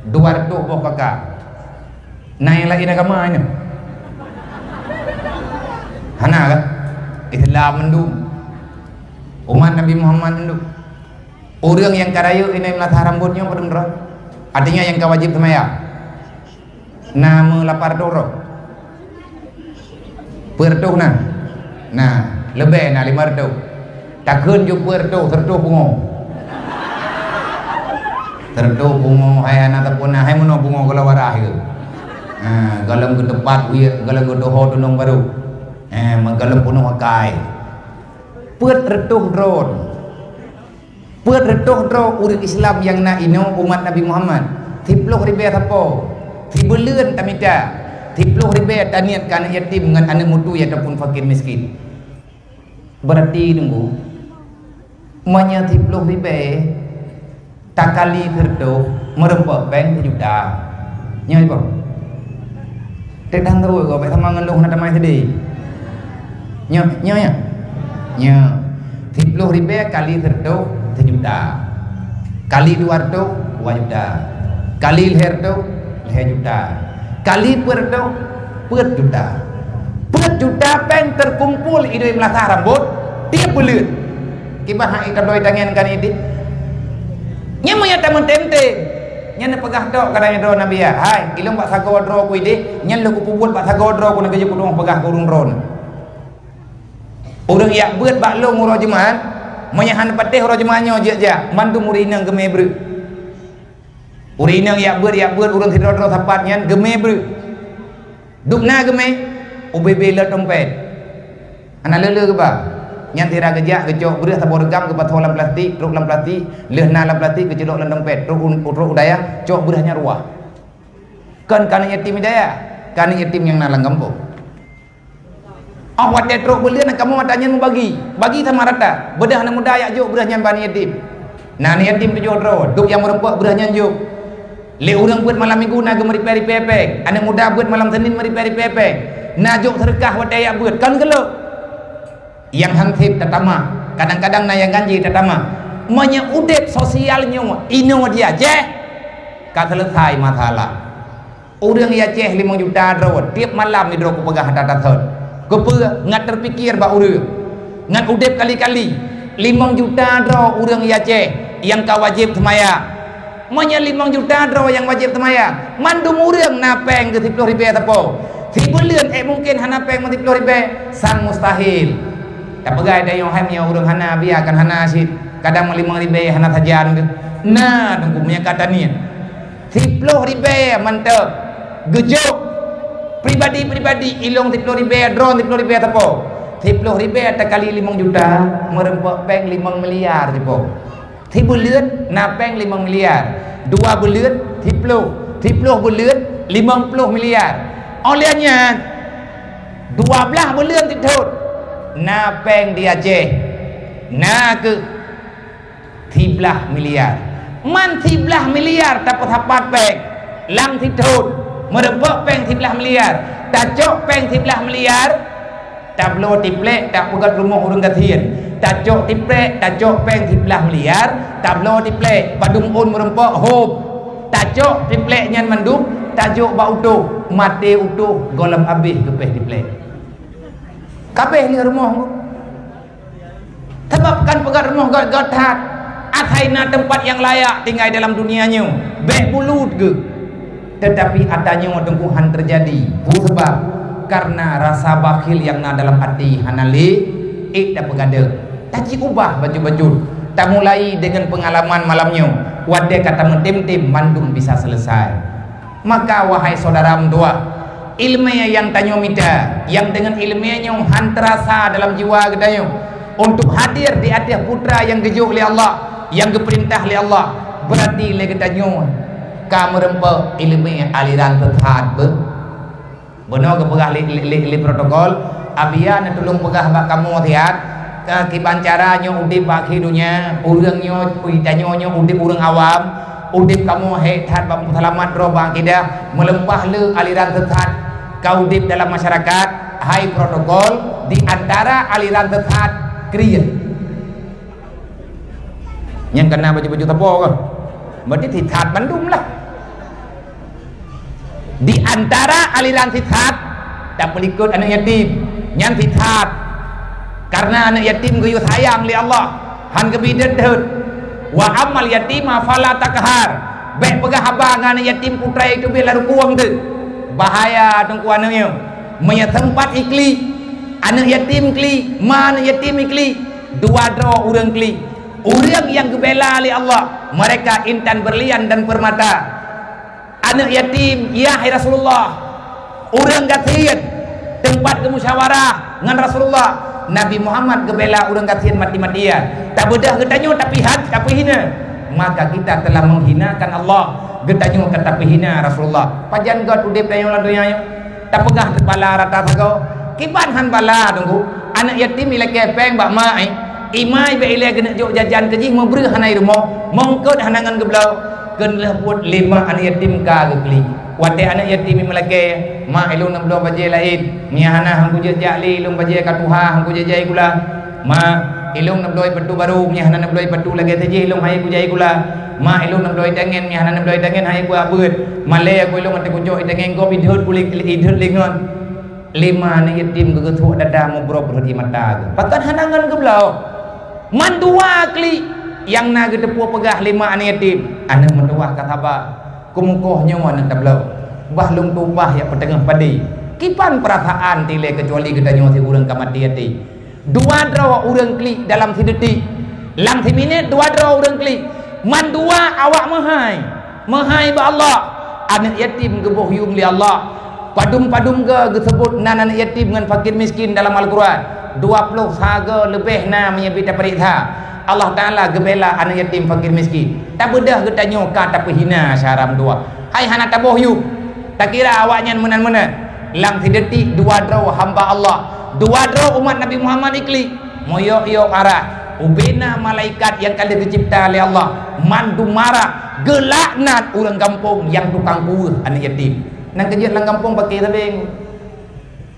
Dua reutôh boh kaka. Na nyang laén agama nyoe? Hana kan? Islam mandum. Umat Nabi Muhammad mandum. Ureuëng nyang ka rayeuk inoe meulasah rambot nyoe padum droe? Artinya nyang ka wajéb seumayang. Na meulapan reutôh droe? Peuet reutôh na? Na, leubeh na lima reutôh. Takheun ju peuet reutôh, seureutôh pungo. Seureutôh pungo, hai hana sapeue na, hai meunoe pungo goh lom wadah keu. Ha, goh lom geuteupat wiet, goh lom geutuho tunong barô. Ha, goh lom peunoh akai. Peuet reutôh droe. Peuet reutôh droe ureuëng Islam nyang na inoe umat Nabi Muhammad. Siploh ribée sapo. Sibuleuen tamita. Siploh ribée taniet keu aneuëk yatim ngon aneuëk meutui ataupun fakir miskin. Berarti teungku, Meunyoe siplôh ribèe takali sireutôh, meureumpok péng sijuta. Nyoe, Ibu. Teudang terus, kok bèk sama ngon lôn na tamai seudeh. Nyoe, nyoe, nyoe. Nyoe. Siplôh ribèe kali sireutôh, sijuta. Kali dua reutôh, dua juta. Kali lhèe reutôh, lhèe juta. Kali peuet reutôh, peuet juta. Peuet juta péng teukumpul idoi meulasah rambôt tiep buleuen. Kiban hak itabloe tangian ka ideh. Nyan meunyo tameutem-tem. Nyan neupeugah tok kadang droe Nabi, "Hai, ilôn bak sagoe droe ku ideh, nyan lôn kupeubuet bak sagoe droe ku, na geujok kudong peugah keu ureueng droe." Ureueng jak beuet bak lôn uroe Jumat, meunyo hana patéh uroe Jumat nyoe jeuet jak, mandum ureueng inong geumé breueh. Ureueng inong jak beuet, jak beuet, ureueng sidroe-droe sapat nyan geumé breueh. Dum na geumé, ubé-bé lom dompet. Hana le-le geuba. Nyan sira geujak geucok breueh saboh reugam geupasoe lam plastik, trok lam plastik, lheueh na lam plastik geuceulok lam dompet, trok u, trok u dayah, cok breueh nyan ruah. Kon keu aneuk yatim di dayah, keu aneuk yatim nyang na lam gampông. Óh watèe trok buleuen kamoe atra nyan meubagi, bagi sama rata. Beudôh aneuk muda jak jok breueh nyan bak aneuk yatim. Na aneuk yatim tujoh droe, dum nyang meureumpok breueh nyan jok. Lé ureueng beuet malam minggu na geumeuripèe-ripèe péng, aneuk muda beuet malam Senin meuripèe-ripèe péng. Na jok seudeukah watèe jak beuet, kon keu lôn. Nyang han sép tatamah, kadang-kadang na nyang ganjé tatamah. Meunyoe udép sosial nyoe inoe di Aceh, ka seuleusai masalah. Ureueng di Aceh limong juta droe, tiep malam sidroe kupeugah ata tasot. Keupeue? Ngat teupiké bak ureueng. Ngat udép kali-kali. Limong juta droe ureueng di Aceh nyang ka wajéb seumayang. Meunyoe limong juta droe nyang wajéb seumayang, mandum ureueng na péng keu siplôh ribèe sapo. Sibuleuen ék mungken hana péng meusiplôh ribèe? Sang mustahil. Tapeugah tanyoe hai meunyoe ureueng hana, biakan hana cit. Kadang limong ribèe hana sajan teuh. Na teungku meunyoe ka taniet. Siplôh ribèe mantong. Geujok pribadi-pribadi, ilôn siplôh ribèe, droe siplôh ribèe sapo. Siplôh ribèe takali limong juta, meureumpok péng limong miliar sapo. Sibuleuen na péng limong miliar. Dua buleuen siplôh, siplôh buleuen limong plôh miliar. Óh lheueh nyan, dua blaih buleuen sitot na péng di Aceh. Na keuh siblaih miliar. Man siblaih miliar tapeusapat péng lam sitot, meureumpok péng siblaih miliar, tacok péng siblaih miliar, tabloe triplek, tapeugöt rumoh ureueng gasien, tacok triplek, tacok péng siblaih miliar, tabloe triplek, padum ôn meureumpok hom, tacok triplek nyan mandum, tajok bak utôh, maté utôh, gohlom abéh geupéh triplek. Ka abéh lé rumoh. Sabab kan peugöt rumoh göt-göt that, asai na teumpat nyang layak tinggai dalam dunia nyoe, bèk bulut geuh. Teutapi ata nyoe teungku han teujadi. Peue sabab? Kareuna rasa bakhil nyang na dalam até hana lé ék tapeugadôh. Taci ubah bacut-bacut. Tamulai deungon peungalaman malam nyoe, watèe ka tameutem-tem mandum bisa seuleusoe. Maka, wahai syedara meutuwah, ileumèe nyang tanyoe mita, nyang deungon ileumèe nyoe han teurasa dalam jiwa geutanyoe, untuk hadir di ateueh putra nyang geujok lé Allah, nyang geupeurintah lé Allah, beurati lé geutanyoe ka meureumpok ileumèe aliran sesat beuh. Bunoe geupeugah lé, lé, lé, lé protokol, Abiya neutulông peugah bak kamoe siat, eh, kiban cara nyoe udép bak akhé donya, ureueng nyoe, ui, tanyoe nyoe udép ureueng awam, udép kamoe hék that bak seulamat droe bak akidah, meuleupah lé aliran sesat ka udép dalam masyarakat, hai protokol, di antara aliran sesat kriet. Nyang kana baju-baju sapo kah? Berarti sesat bandum lah. Di antara aliran sesat, tapeulikot aneuk yatim. Nyan sesat. Kareuna aneuk yatim geuyue sayang lé Allah, han geubi deuet-deuet. Wa ammal yatima fala taqhar. Bèk peugah haba ngon aneuk yatim putra itu bèk lam rukueng teuh. Bahaya teungku aneuk nyoe. Meunyoe teumpat iklik, aneuk yatim klik, ma aneuk yatim iklik, dua droe ureueng klik. Ureueng nyang geubela lé Allah, mereka intan berlian dan permata. Aneuk yatim, ya hai Rasulullah, ureueng gasien, teumpat geumusyawarah ngon Rasulullah. Nabi Muhammad geubela ureueng gasien mati-matian. Tabeudôh geutanyoe tapihat, tapeuhina. Maka kita telah menghinakan Allah. Geutanyoe ka tapeuhina Rasulullah. Pajan göt udép tanyoe lam donya nyoe? Tapeugah teubala rata sagoe. Kiban han bala teungku. Aneuk yatim ilakèe péng bak mak, eh. Imai bèk ilèe geuneuk jok jajan keu jih, meubreuh hana i rumoh, mongkot hana ngon geubloe, kheun lheueh buet lima aneuk yatim ka geuklik. Watèe aneuk yatim i meulakèe, "Mak, ilôn neubloe bajèe laén, meunyo hana han kujak jak lé, ilôn bajèe ka tuha, han kujak jai gula. Mak, ilôn neubloe patu barô, meunyo hana neubloe patu lagèe teuh jih, ilôn han kujai gula. Mak, ilôn neubloe tangen, meunyo hana neubloe tangen, han kuabeuet. Malèe ku ilôn até kucok i tangen gob idhôt kulit, idhôt lingon." Lima aneuk yatim geugeusuek dada meubrok rhot ie mata geuh. Pakon hana ngon geubloe. Mandua klik nyang na geuteupeue peugah lima aneuk yatim. Aneuk meutuwah ka saba. Keumukoh nyoe aneuk tabloe. Bah lôn tumpah jak peuteungoh padé. Kiban peurasaan dilèe keucuali geutanyoe sikureueng ka maté até. Dua droe ureueng klik dalam sidetik. Lam siminét dua droe ureueng klik. Mandua awak meuhai. Meuhai bak Allah. Aneuk yatim geuboh yuem lé Allah. Padum-padum goe geuseubut nan aneuk yatim ngon fakir miskin dalam Al-Quran. Dua ploh sa goe leubeh na meunyo bit tapareksa. Allah Taala geubela aneuk yatim fakir miskin. Tabeudôh geutanyoe ka tapeuhina syedara meutuwah. Hai hana taboh yuem. Takira awaknyan meunan-meunan. Lam sidetik dua droe hamba Allah, dua droe umat Nabi Muhammad iklik, meuyok-yok arah. Ubena malaikat nyang ka lheueh geucebta lé Allah, mandum marah, geulaknat ureueng gampông nyang tukang kuweueh aneuk yatim. Nyan keuh jeuet lam gampông paké sabe.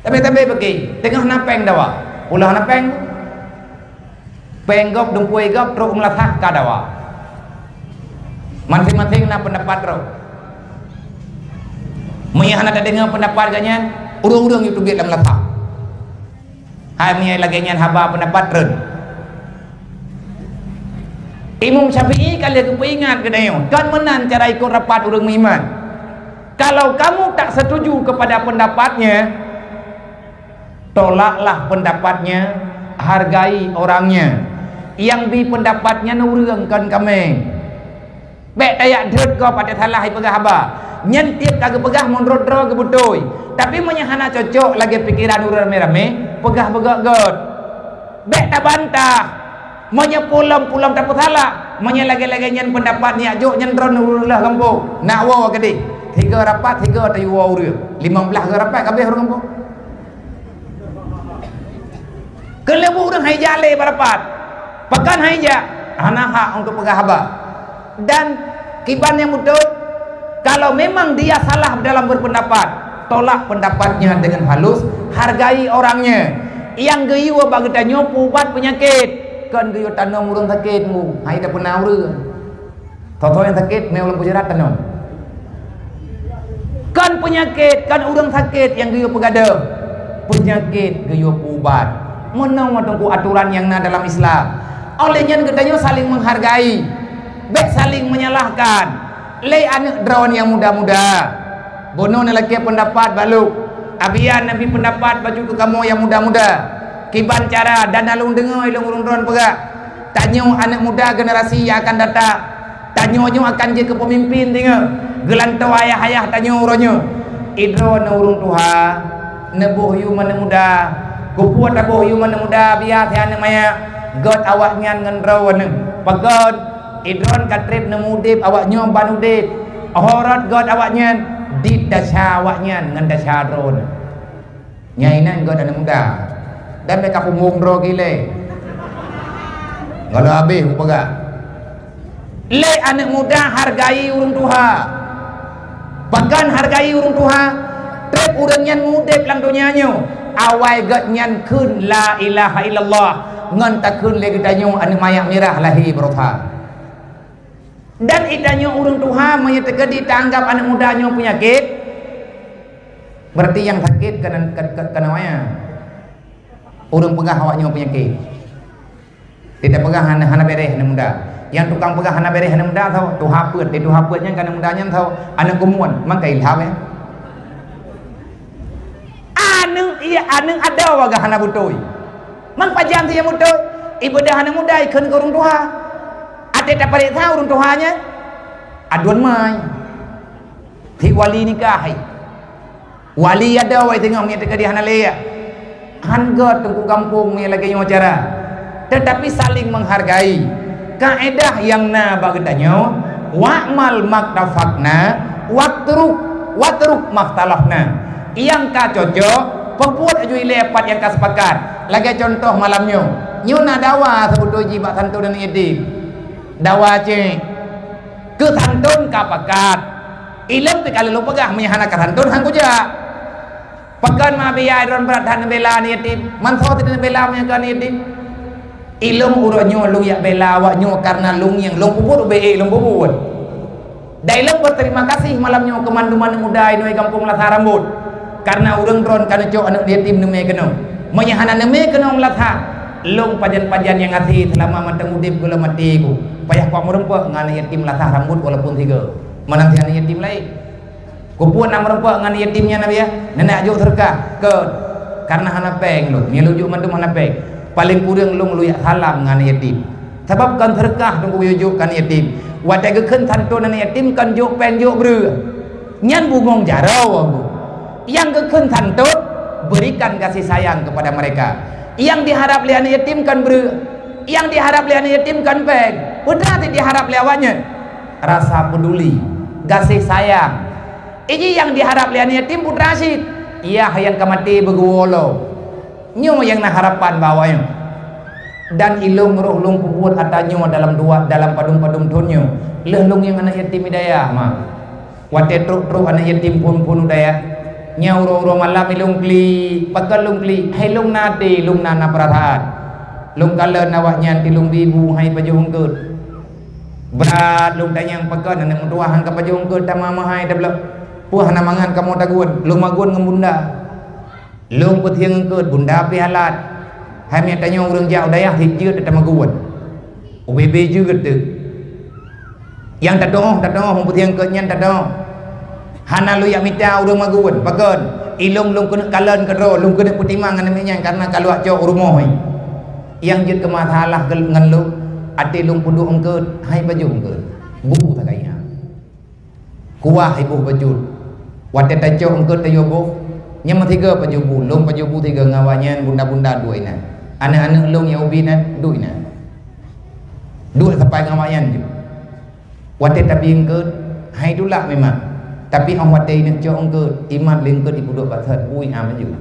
Sabe-sabe paké, teungoh na péng dawa, pulo na péng. Péng gob, dumpeue gob, trok u meulasah ka dawa. Maséng-maséng na peundapat droe. Meunyo hana tadeungoe peundapat geuh nyan, ureueng-ureueng jiteubiet lam meulasah. Hai meunyo lagèe nyan haba peundapat treun. Imam Syafi'i ka lheueh geupeuingat keu tanyoe, kon meunan cara ikot rapat ureueng meuiman. Kalau kamu tak setuju kepada pendapatnya, tolaklah pendapatnya, hargai orangnya. Nyang bi pendapat nyan ureueng kon kaméng. Bèk tajak deuet gob até salah jipeugah haba. Nyan tiep ka geupeugah meunurot droe geubeutôi. Tapi meunyo hana cocok lagèe pikeran ureueng ramé-ramé, peugah beugöt-göt. Bèk tabantah. Meunyo pulom-pulom tapeusalah, meunyo lagèe-lagèe nyan peundapat neujak jok nyan droe ureueng lheueh gampông, nak woe keudeh. Sigoe rapat, sigoe tayue woe ureueng. Limong blaih goe rapat ka abéh ureueng gampông. Keuleubôh ureueng han ijak lé bak rapat. Pakon han ijak? Hana hak untuk peugah haba. Dan kiban nyang beutôi, kalau memang dia salah dalam berpendapat, tolak pendapatnya dengan halus, hargai orangnya. Nyang geuyue bak geutanyoe peuubat peunyakét, kon geuyue tanom ureueng sakét, bu, hai tapeuna ureueng. Soe-soe nyang sakét, mé ulôn peusirat tanom. Kon peunyakét, kon ureueng sakét nyang geuyue peugadôh. Peunyakét geuyue peuubat. Meunoe teungku atoran nyang na dalam Islam. Óh lheueh nyan geutanyoe saling menghargai. Bèk saling menyalahkan. Lé aneuk droeneuh nyang muda-muda. Bunoe neulakèe peundapat bak lôn. Abian neubi peundapat bacut keu kamoe nyang muda-muda. Kiban cara dan na lôn deungoe lôn ureueng droen peugah. Tanyoe aneuk muda generasi nyang akan datang. Tanyoe nyoe akan jeuet keu peumimpin singoh. Geulantoe ayah-ayah tanyoe uroe nyoe. Idroe neuureueng tuha, neuboh yuem aneuk muda. Keupeue taboh yuem aneuk muda biasa aneuk manyak? Göt awaknyan ngon droeneuh. Pakon? Idroe ka trép neumudép awaknyoe ban udép. Horot göt awaknyan di desya awaknyan ngon desya droeneuh. Nyan inan göt aneuk muda. Dan mereka pumbong droe gilée. Kalau habéh kupeugah. Lé aneuk muda hargai ureueng tuha. Pakon hargai ureueng tuha? Trép ureueng nyan udép lam donya nyoe, awai geuhnyan kheun la ilaha illallah ngon takheun lé geutanyoe aneuk manyak mirah lahé baroesa. Dan geutanyoe ureueng tuha meunyoe teukeudi taanggab aneuk muda nyoe peunyakét, berarti nyang sakét keunan, keu-, keu-, keunan wayang. Ureueng peugah awak nyoe peunyakét. Tidak peugah hana, hana beres aneuk muda. Nyang tukang peugah hana beres aneuk muda tho, tuha peuet. Di tuha peuet nyan keu aneuk muda nyan tho, aneuk geumun, maka ilham, eh. Aneuk, iya, aneuk ada waga hana beutôi. Mang pajan si nyang beutôi? Ibadah aneuk muda ikheun keu ureueng tuha. Até tapareksa ureueng tuha nyan. Aduen mai. Hi wali nikah hai. Wali ada wai teungoh meunyoe teukeudi hana lé ya. Han gét teungku gampông meunyoe lagée nyoe cara. Tetapi saling menghargai. Kaedah nyang na bak geutanyoe, wa'mal maktafaqna, watruk, watruk makhtalafna. Nyang ka cocok, peubuet aju ilée pat nyang ka sepakat. Lagée contoh malam nyoe, Nyoe na dawa seubeutôi jih bak santôn aneuk yatim. Dawa cit. Keu santôn ka pakat. Ilôn pih ka lôn peugah, meunyo hana ka santôn, han kujak. Pakon ma biaya droe brat that neubela aneuk yatim. Manso sit neubela meunyo keu aneuk yatim. Ilôn uroe nyoe lôn jak bela awak nyoe kareuna lôn nyang lôn peubuet ubé ék lôn peubuet. Dan ilôn beuterima kasih malam nyoe keu mandum aneuk muda inong gampông Lasa Rambot. Kareuna ureuëng droen ka neucok aneuk yatim neumé keunong. Meunyo hana neumé keunong Lasa, lôn pajan-pajan nyang até seulama mantong udeb gohlom até ku. Payah kuat meurumpok ngon aneuk yatim Lasa Rambot walaupun sigoe. Meunan sit aneuk yatim laén. Kupeue na meurumpok ngon yatim nyan, Nabi, ya? Neunak jok seureukah? Kon. Kareuna hana péng lôn. Nyan lôn jok mandum hana péng. Paléng kureueng lôn lôn jak salam ngon yatim. Sabab kon seureukah teungku yue jok keu yatim. Watée geukheun santôn aneuk yatim kon jok péng jok breueh. Nyan bungong jaroe, Bu. Nyang geukheun santôn, berikan kasih sayang kepada mereka. Nyang diharap lé aneuk yatim kon breueh. Nyang diharap lé aneuk yatim kon péng. Peue teuma sit diharap lé awaknyan? Rasa peduli, kasih sayang. Iji nyang diharap lé aneuk yatim peue teuma sit, yah nyang ka maté beugeuwoe lom. Nyoe nyang na harapan bak awaknyan. Dan ilôn roh lôn peubuet ata nyoe dalam dua, dalam padum-padum thon nyoe, lheueh lôn nyang aneuk yatim i dayah ma. Watée trok-trok aneuk yatim phon-phon u dayah, nyan uroe-uroe malam ilôn klik, pakon lôn klik, hai lôn na até, lôn na, na peurasaan. Lôn kalon awaknyan tilong bi bu hai pajoh eungkot. Brat lôn tanyong pakon aneuk meutuwah han ka pajoh eungkot, tamah meuhai tabloe. Peue hana mangat kamoe tagun, lôn magun ngon bunda. Lôn peuthieng eungkot, bunda pih halat. Hai meunyo tanyoe ureuëng jak u dayah, sit jeuet tamagun. Ubé-bé jeuet teuk. Nyang tatoh, tatoh, peuthieng eungkot nyan tatoh. Hana lôn jak mita ureuëng magun, pakon? Ilôn lôn keuneuk kalon keudroe, lôn keuneuk peutimang aneuk miet nyan kareuna ka lôn cok u rumoh. Nyang jeuet keu masalah ngon lôn, até lôn peuduek eungkot, hai pajoh eungkot. Bu sagai nyan. Kuah iboh bacut. Watée tacok eungkot tayue boh, nyan meusigoe pajoh bu, lôn pajoh bu sigoe ngon awaknyan bunda-bunda duek inan. Aneuk-aneuk lôn nyang ubit nyan duek inan. Duek sapai ngon awaknyan ju. Watée tabi eungkot, hai tulak memang. Tapi óh watée ineuk cok eungkot, imat lé eungkot ipeuduek bak sot, bui am laju.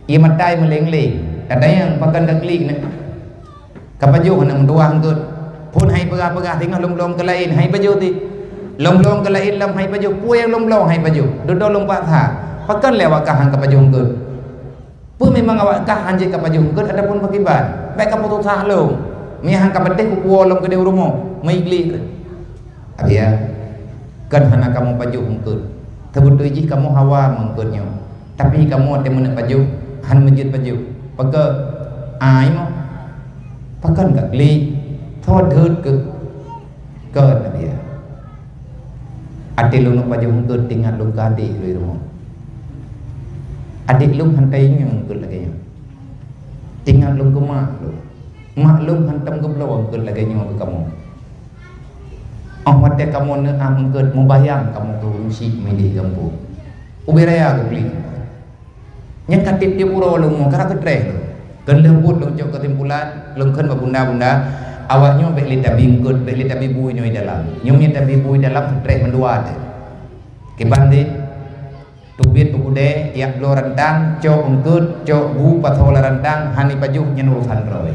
Ie mata ie meuleng-leng, tatanyong pakon ka klik nyan. Ka pajoh aneuk meutuwah eungkot. Phon hai peugah-peugah singoh lôn bloe keu laén, hai pajoh ti. Lôn bloe keu laén lom hai pajoh, peue nyang lôn bloe hai pajoh. Dudoe lôn paksa. Pakon lé awak kah han ka pajoh eungkot? Peue memang awak kah han jeuet ka pajoh eungkot ataupun pakriban? Bék ka peususah lôn. Meunyo han ka patéh kupuwoe lôn keudeh u rumoh, meuiklik. Abiya, kon hana kamoe pajoh eungkot. Teubeutôi jih kamoe hawa meungkot nyoe. Tapi kamoe teumeuneuek pajoh, han meujeuet pajoh. Pakon? Ai moh. Pakon ka klik? Tho deuet keu. Kon, Abiya. Até lôn pajoh eungkot tingat lôn keu adék lôn rumoh. Adék lôn han taingat eungkot lagée nyoe. Tingat lôn keu mak lôn. Mak lôn hantom geubloe eungkot lagée nyoe keu kamoe. Óh watée kamoe neuam eungkot, mubayang kamoe keu ureuëng syiek meudeh gampông. Ubé raya geuklik. Nyang ka tieb-tieb uroe lôn mo, karab keutreh lôn. Keu lheueh buet lôn cok keusimpulan, lôn kheun bak bunda-bunda, awak nyoe bék lé tabi eungkot, bék lé tabi bui nyoe dalam. Nyoe meunyo tabi bui dalam, keutreh mandua teuh. Kiban deh. Teubiet u keudè, jak bloe rantang, cok eungkot, cok bu, pasoe lam rantang, han ipajoh nyan urosan droe.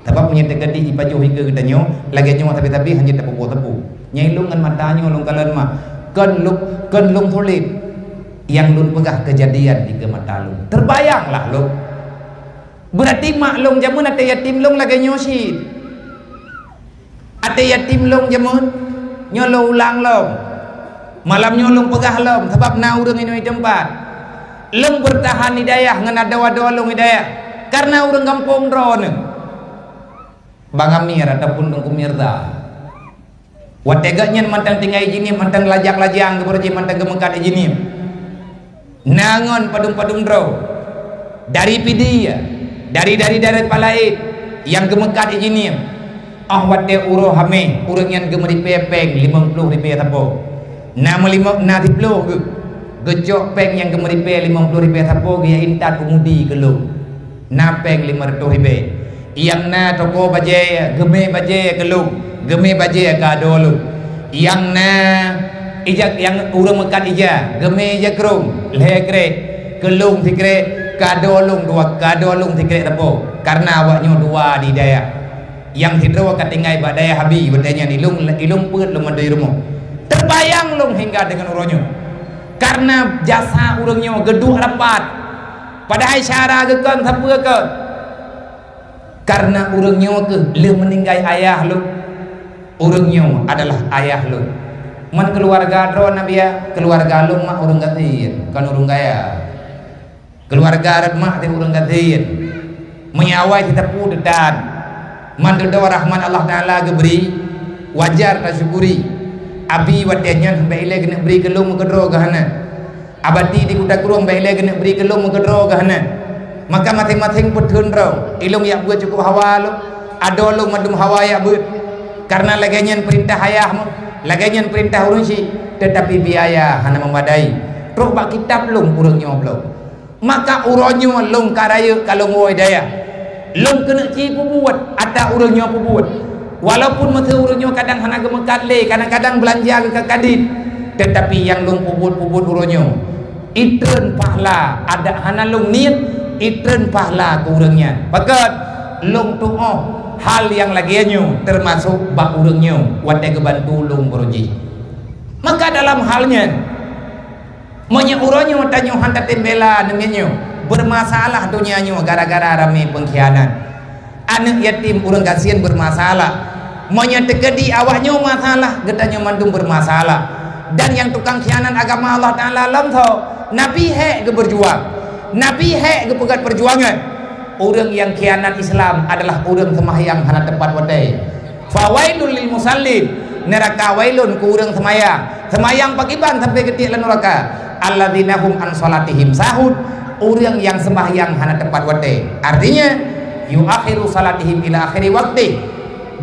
Sabab meunyo teukeudi ipajoh ikeue geutanyoe, lagée nyoe sabe-sabe han jeuet tapeubuet sapeue. Nyan ilôn ngon mata nyoe lôn kalon mak, kon lôn, kon lôn sulet. Nyang lôn peugah keujadian dikeue mata lôn. Teubayang lah lôn. Beurati mak lôn jameun até yatim lôn lagée nyoe cit. Até yatim lôn jameun, nyoe lôn ulang lom. Malam nyoe lôn peugah lom, sabab na ureuëng inong teumpat. Lôn beurtahan i dayah ngon adoe-adoe lôn i dayah, kareuna ureuëng gampông droeneuh. Bang Amir ataupun Teungku Mirza. Watée gobnyan mantong tinggai i Jeunieb, mantong lajak-lajang geubeureuji mantong geumeukat i Jeunieb. Na ngon padum-padum droe, dari Pidie, dari, dari, dari Palaet, nyang geumeukat i Jeunieb. Óh watée uroe Hameh, ureuëng nyan geumeuripée péng limong ploh ribée sapo. Na meulimong, na siploh geuh, geucok péng nyang geumeuripée limong ploh ribée sapo geujak intat u Mudi keu lôn. Na péng limong reutôh ribée. Nyang na toko bajée, geumé bajée keu lôn, geumé bajée keu adoe lôn. Nyang na ija, nyang ureuëng meukat ija, geumé ija krông, lhée krek, keu lôn sikrek, Kado lôn dua, kado lôn sikrek teupeu, kareuna awak nyoe dua di dayah. Nyang sidroe ka tinggai bak dayah Abi, watée nyan ilôn, ilôn peuet lôn mandum rumoh. Teubayang lôn hingga deungon uroe nyoe. Kareuna jasa ureuëng nyoe geuduek rapat. Padahai syara geukheun sapeue kheun. Kareuna ureuëng nyoe keuh lheueh meuninggai ayah lôn. Ureuëng nyoe adalah ayah lôn. Ngon keuluwarga droe Nabi, keuluwarga lôn mak ureuëng gasien, kon ureuëng kaya. Keuluwarga rot mak teuh ureuëng gasien. Meunyoe awai siteupeu teutan, meududoe rahmat Allah Taala geubri, wajar tasyukuri. Abi watée nyan bék ilée geuneuk bri keu lôn meukeudroe geuh hana. Abati di Kuta Krueng bék ilée geuneuk bri keu lôn meukeudroe geuh hana. Maka maséng-maséng peutheun droe, ilôn jak beuet cukup hawa lôn, adoe lôn mandum hawa jak beuet. Kareuna lagée nyan peurintah ayah meuh, lagée nyan peurintah ureuëng syik, teutapi biaya hana meumadai. Trok bak kitab lôn ureuëng nyoe bloe. Maka uroe nyoe lôn ka rayeuk ka lôn woe dayah. Lôn keuneuk ci peubuet ata ureuëng nyoe peubuet. Walaupun meuseu ureuëng nyoe kadang hana geumeukat lé, kadang-kadang beulanja geuh ka kadit, teutapi nyang lôn peubuet-peubuet uroe nyoe, itreun pahala, adak hana lôn niet, itreun pahala keu ureuëng nyan. Pakon lôn tuoh hal nyang lagée nyoe teumasok bak ureuëng nyoe watée geubantu lôn baroe jih. Maka dalam hal nyan, meunyoe uroe nyoe tanyoe han tatem bela neumien nyoe, beurmasalah donya nyoe gara-gara ramé peungkhianat. Aneuëk yatim ureuëng gasien beurmasalah. Meunyoe teukeudi awak nyoe masalah, geutanyoe mandum beurmasalah. Dan nyang tukang khianat agama Allah Taala lom tho, Nabi hék geubeurjuang. Nabi hék geupeugét peurjuangan. Ureuëng nyang khianat Islam adalah ureuëng seumahyang hana teupat watée. Fawailul lil musallin, neuraka wailun keu ureuëng seumayang. Seumayang pakiban sampoe geutiek lam neuraka. Alladzina hum an shalatihim sahun, ureuëng nyang seumahyang hana teupat watée. Artinya, yuakhiru shalatihim ila akhiri waqtih,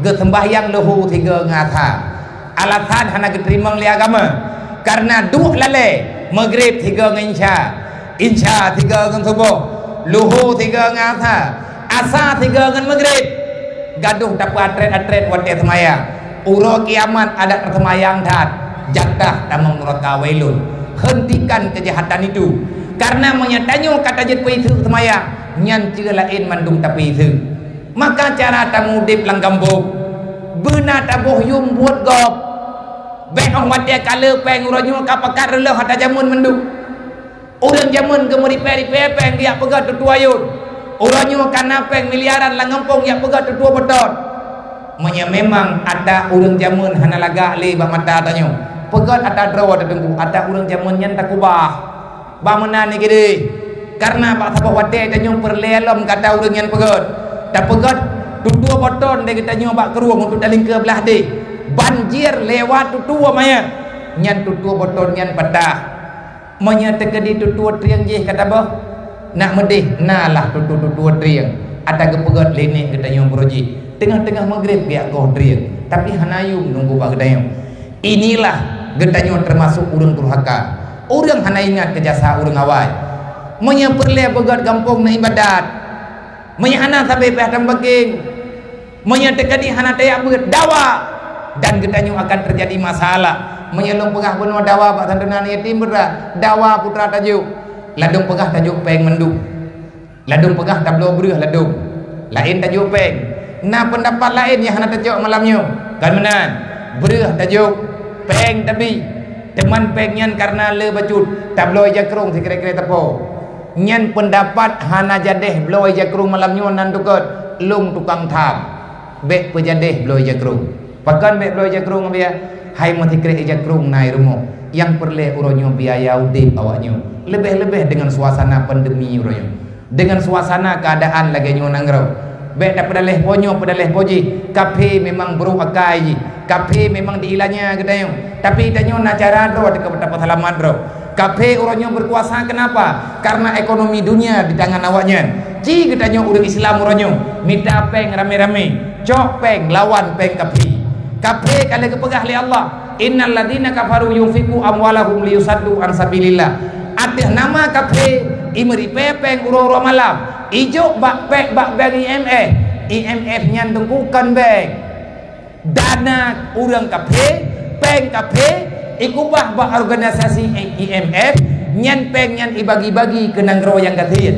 geuseumbahyang luhu sigoe ngon asa. Alasan hana geuteurimong lé agama, kareuna duek lalée, Maghrib sigoe ngon Isya. Isya sigoe ngon suboh, luhu sigoe ngon asa, asa sigoe ngon Maghrib. Gadoh tapeuatrét-atrét watée seumayang. Uroe kiamat adak taseumayang that, jatah tamong neuraka wailun. Heuntikan keujahatan itu. Kareuna meunyoe tanyoe ka tajeuet peuiseuk seumayang, nyan ceue laén mandum tapeuiseuk. Maka cara tameudeb lam gampông, beuna taboh yuem buet gob. Bék óh watée ka le péng uroe nyoe ka pakat reuloh ata jameun mandum. Ureuëng jameun geumeuripée-ripée péng geujak peugét tutoe ayôn. Uroe nyoe ka na péng miliaran lam gampông geujak peugét tutoe beuton. Meunyoe memang ata ureuëng jameun hana lagak lé bak mata tanyoe, peugét ata droe teungku, ata ureuëng jameun nyan takubah. Bak meunan nyan keudeh, kareuna bak saboh watée tanyoe peureulée lom keu ata ureuëng nyan peugét. Tapeugét tutoe beuton lé geutanyoe bak krueng untuk talingkeue blah deh. Banjir lewat tutoe manyang, nyan tutoe beuton nyan patah. Meunyoe teukeudi tutoe trieng jih ka taboh, nak meudeh na lah tutoe-tutoe trieng ata geupeugét lé nèk geutanyoe baroe jih. Teungoh-teungoh Maghrib geujak goh trieng, tapi hana yuem nunggu bak geutanyoe. Inilah geutanyoe teumasok ureuëng durhaka, ureuëng hana ingat keu jasa ureuëng awai. Meunyoe peureulée beugét gampông na iébadat, meunyoe hana sabe pih tameubaking, meunyoe teukeudi hana tajak beuet, dawa, dan geutanyoe akan teujadi masalah. Meunyoe lôn peugah bunoe dawa bak santunan yatim putra, dawa putra tajok, ladôm peugah tajok péng mandum. Ladôm peugah tabloe breueh ladôm. Laén tajok péng. Na peundapat laén nyang hana tacok malam nyoe. Kon meunan. Breueh tajok, péng tabi. Teuma péng nyan kareuna le bacut, tabloe jakrong sikiré-kiré teupeu. Nyan peundapat hana jadeh bloe jakrong malam nyoe nan dukot, lôn tukang tham. Bék peujadeh bloe jakrong. Pakon bék bloe jakrong, biya? Hai meusikrek jakrong na i rumoh, nyang peureulée uroe nyoe biaya udeb awak nyoe. Leubeh-leubeh deungon suasana pandemi uroe nyoe. Deungon suasana keuadaan lagée nyoe nanggroe. Bék tapeudaleh po nyoe, peudaleh po jih. Kaphé memang brok akai jih. Kaphé memang diilanya geutanyoe. Tapi tanyoe na cara droe teuka tapeuseulamat droe. Kaphé uroe nyoe beukuasa, keunapa? Kareuna ekonomi dunia di tangan awaknyan. Ci geutanyoe ureuëng Islam uroe nyoe mita péng ramé-ramé, cok péng lawan péng kaphé. Kaphé ka lheueh geupeugah lé Allah, "Innal ladzina kafaru yunfiqu amwalahum liyusaddu an sabilillah." Ateueh nama kaphé, imeuripée péng uroe-uroe malam, ijok bak pék bak bank I M F. I M F nyan teungku kon bank. Dana ureuëng kaphé, péng kaphé, ikubah bak organisasi I M F, nyan péng nyan ibagi-bagi keu nanggroe nyang gasien.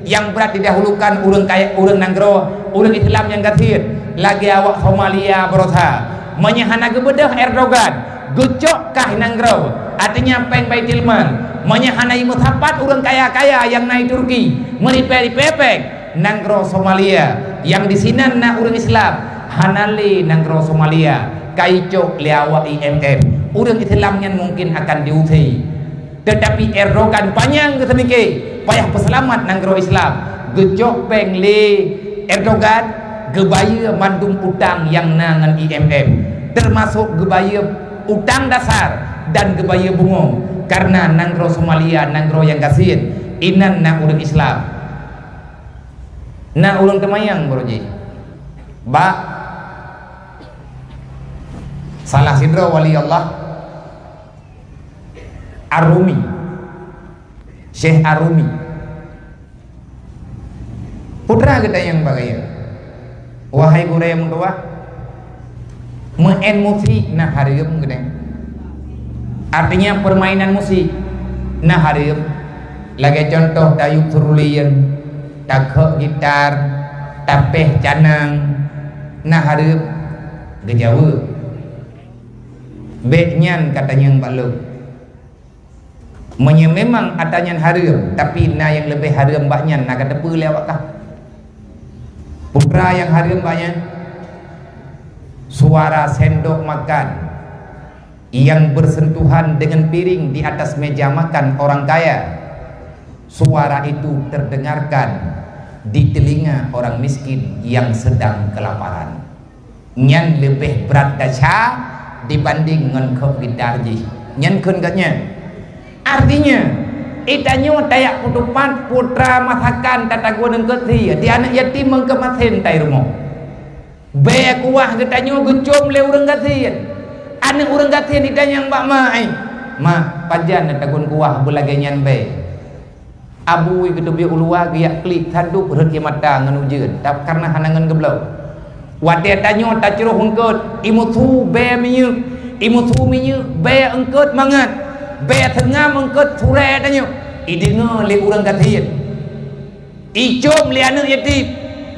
Nyang brat didahulukan ureuëng kaya, ureuëng nanggroe, ureuëng Islam nyang gasien, lagée awak Somalia barosa. Meunyoe hana geubeudôh Erdogan, geucok kah nanggroe, artinya péng Baitul Mal. Meunyoe hana jimeusapat ureuëng kaya-kaya nyang na di Turki, meuripée-ripée péng, nanggroe Somalia nyang disinan na ureuëng Islam, hana lé nanggroe Somalia ka jicok lé awak I M F. Ureuëng Islam nyan mungkin akan diusé. Teutapi Erdogan panyang geuseumike, payah peuseulamat nanggroe Islam. Geucok péng lé Erdogan, geubayeue mandum utang nyang na ngon I M F, teumasok geubayeue utang dasar dan geubayeue bungong, kareuna nanggroe Somalia nanggroe nyang gasien, inan na ureuëng Islam. Na ureuëng teumayang baroe jih bak salah sidroe wali Allah, Ar-Rumi, Syekh Ar-Rumi. Putra geutanyoe bak gaya, "Wahai gurée meutuwah, meu'en musik na hareuem geutanyoe?" Artinya permainan musik na hareuem. Lagée contoh tayub seurulien, takhok gitar, tapéh canang, na hareuem. Geujaweueb, "Bék nyan ka tanyong bak lôn." Meunyoe memang ata nyan hareuem, tapi na nyang leubeh hareuem bak nyan, na ka teupeue lé awak kah? Putra nyang hareuem bak nyan, suara sendok makan yang bersentuhan dengan piring di atas meja makan orang kaya, suara itu terdengarkan di telinga orang miskin yang sedang kelaparan. Nyan leubeh brat desya dibanding ngon khok gitar jih. Nyan kheun gobnyan. Artinya, geutanyoe tajak peutupat putra masakan tatagun eungkot sie, di aneuëk yatim eungkot masen tai rumoh. Bée kuah geutanyoe geucom lé ureuëng gasien. Aneuëk ureuëng gasien geutanyoe bak ma, "Ai, ma, pajan tatagun kuah beulagée nyan bée?" Abui geuteubiet u luwa geujak klik, tadub rhot ie mata ngon ujeuen, ta-, kareuna hana ngon geubloe. Watée tanyoe tacroh eungkot, imeusu bée minyeuk, imeusu minyeuk bée eungkot mangat, bée seungam eungkot surée tanyoe, ideungoe lé ureuëng gasien. Icom lé aneuëk yatim,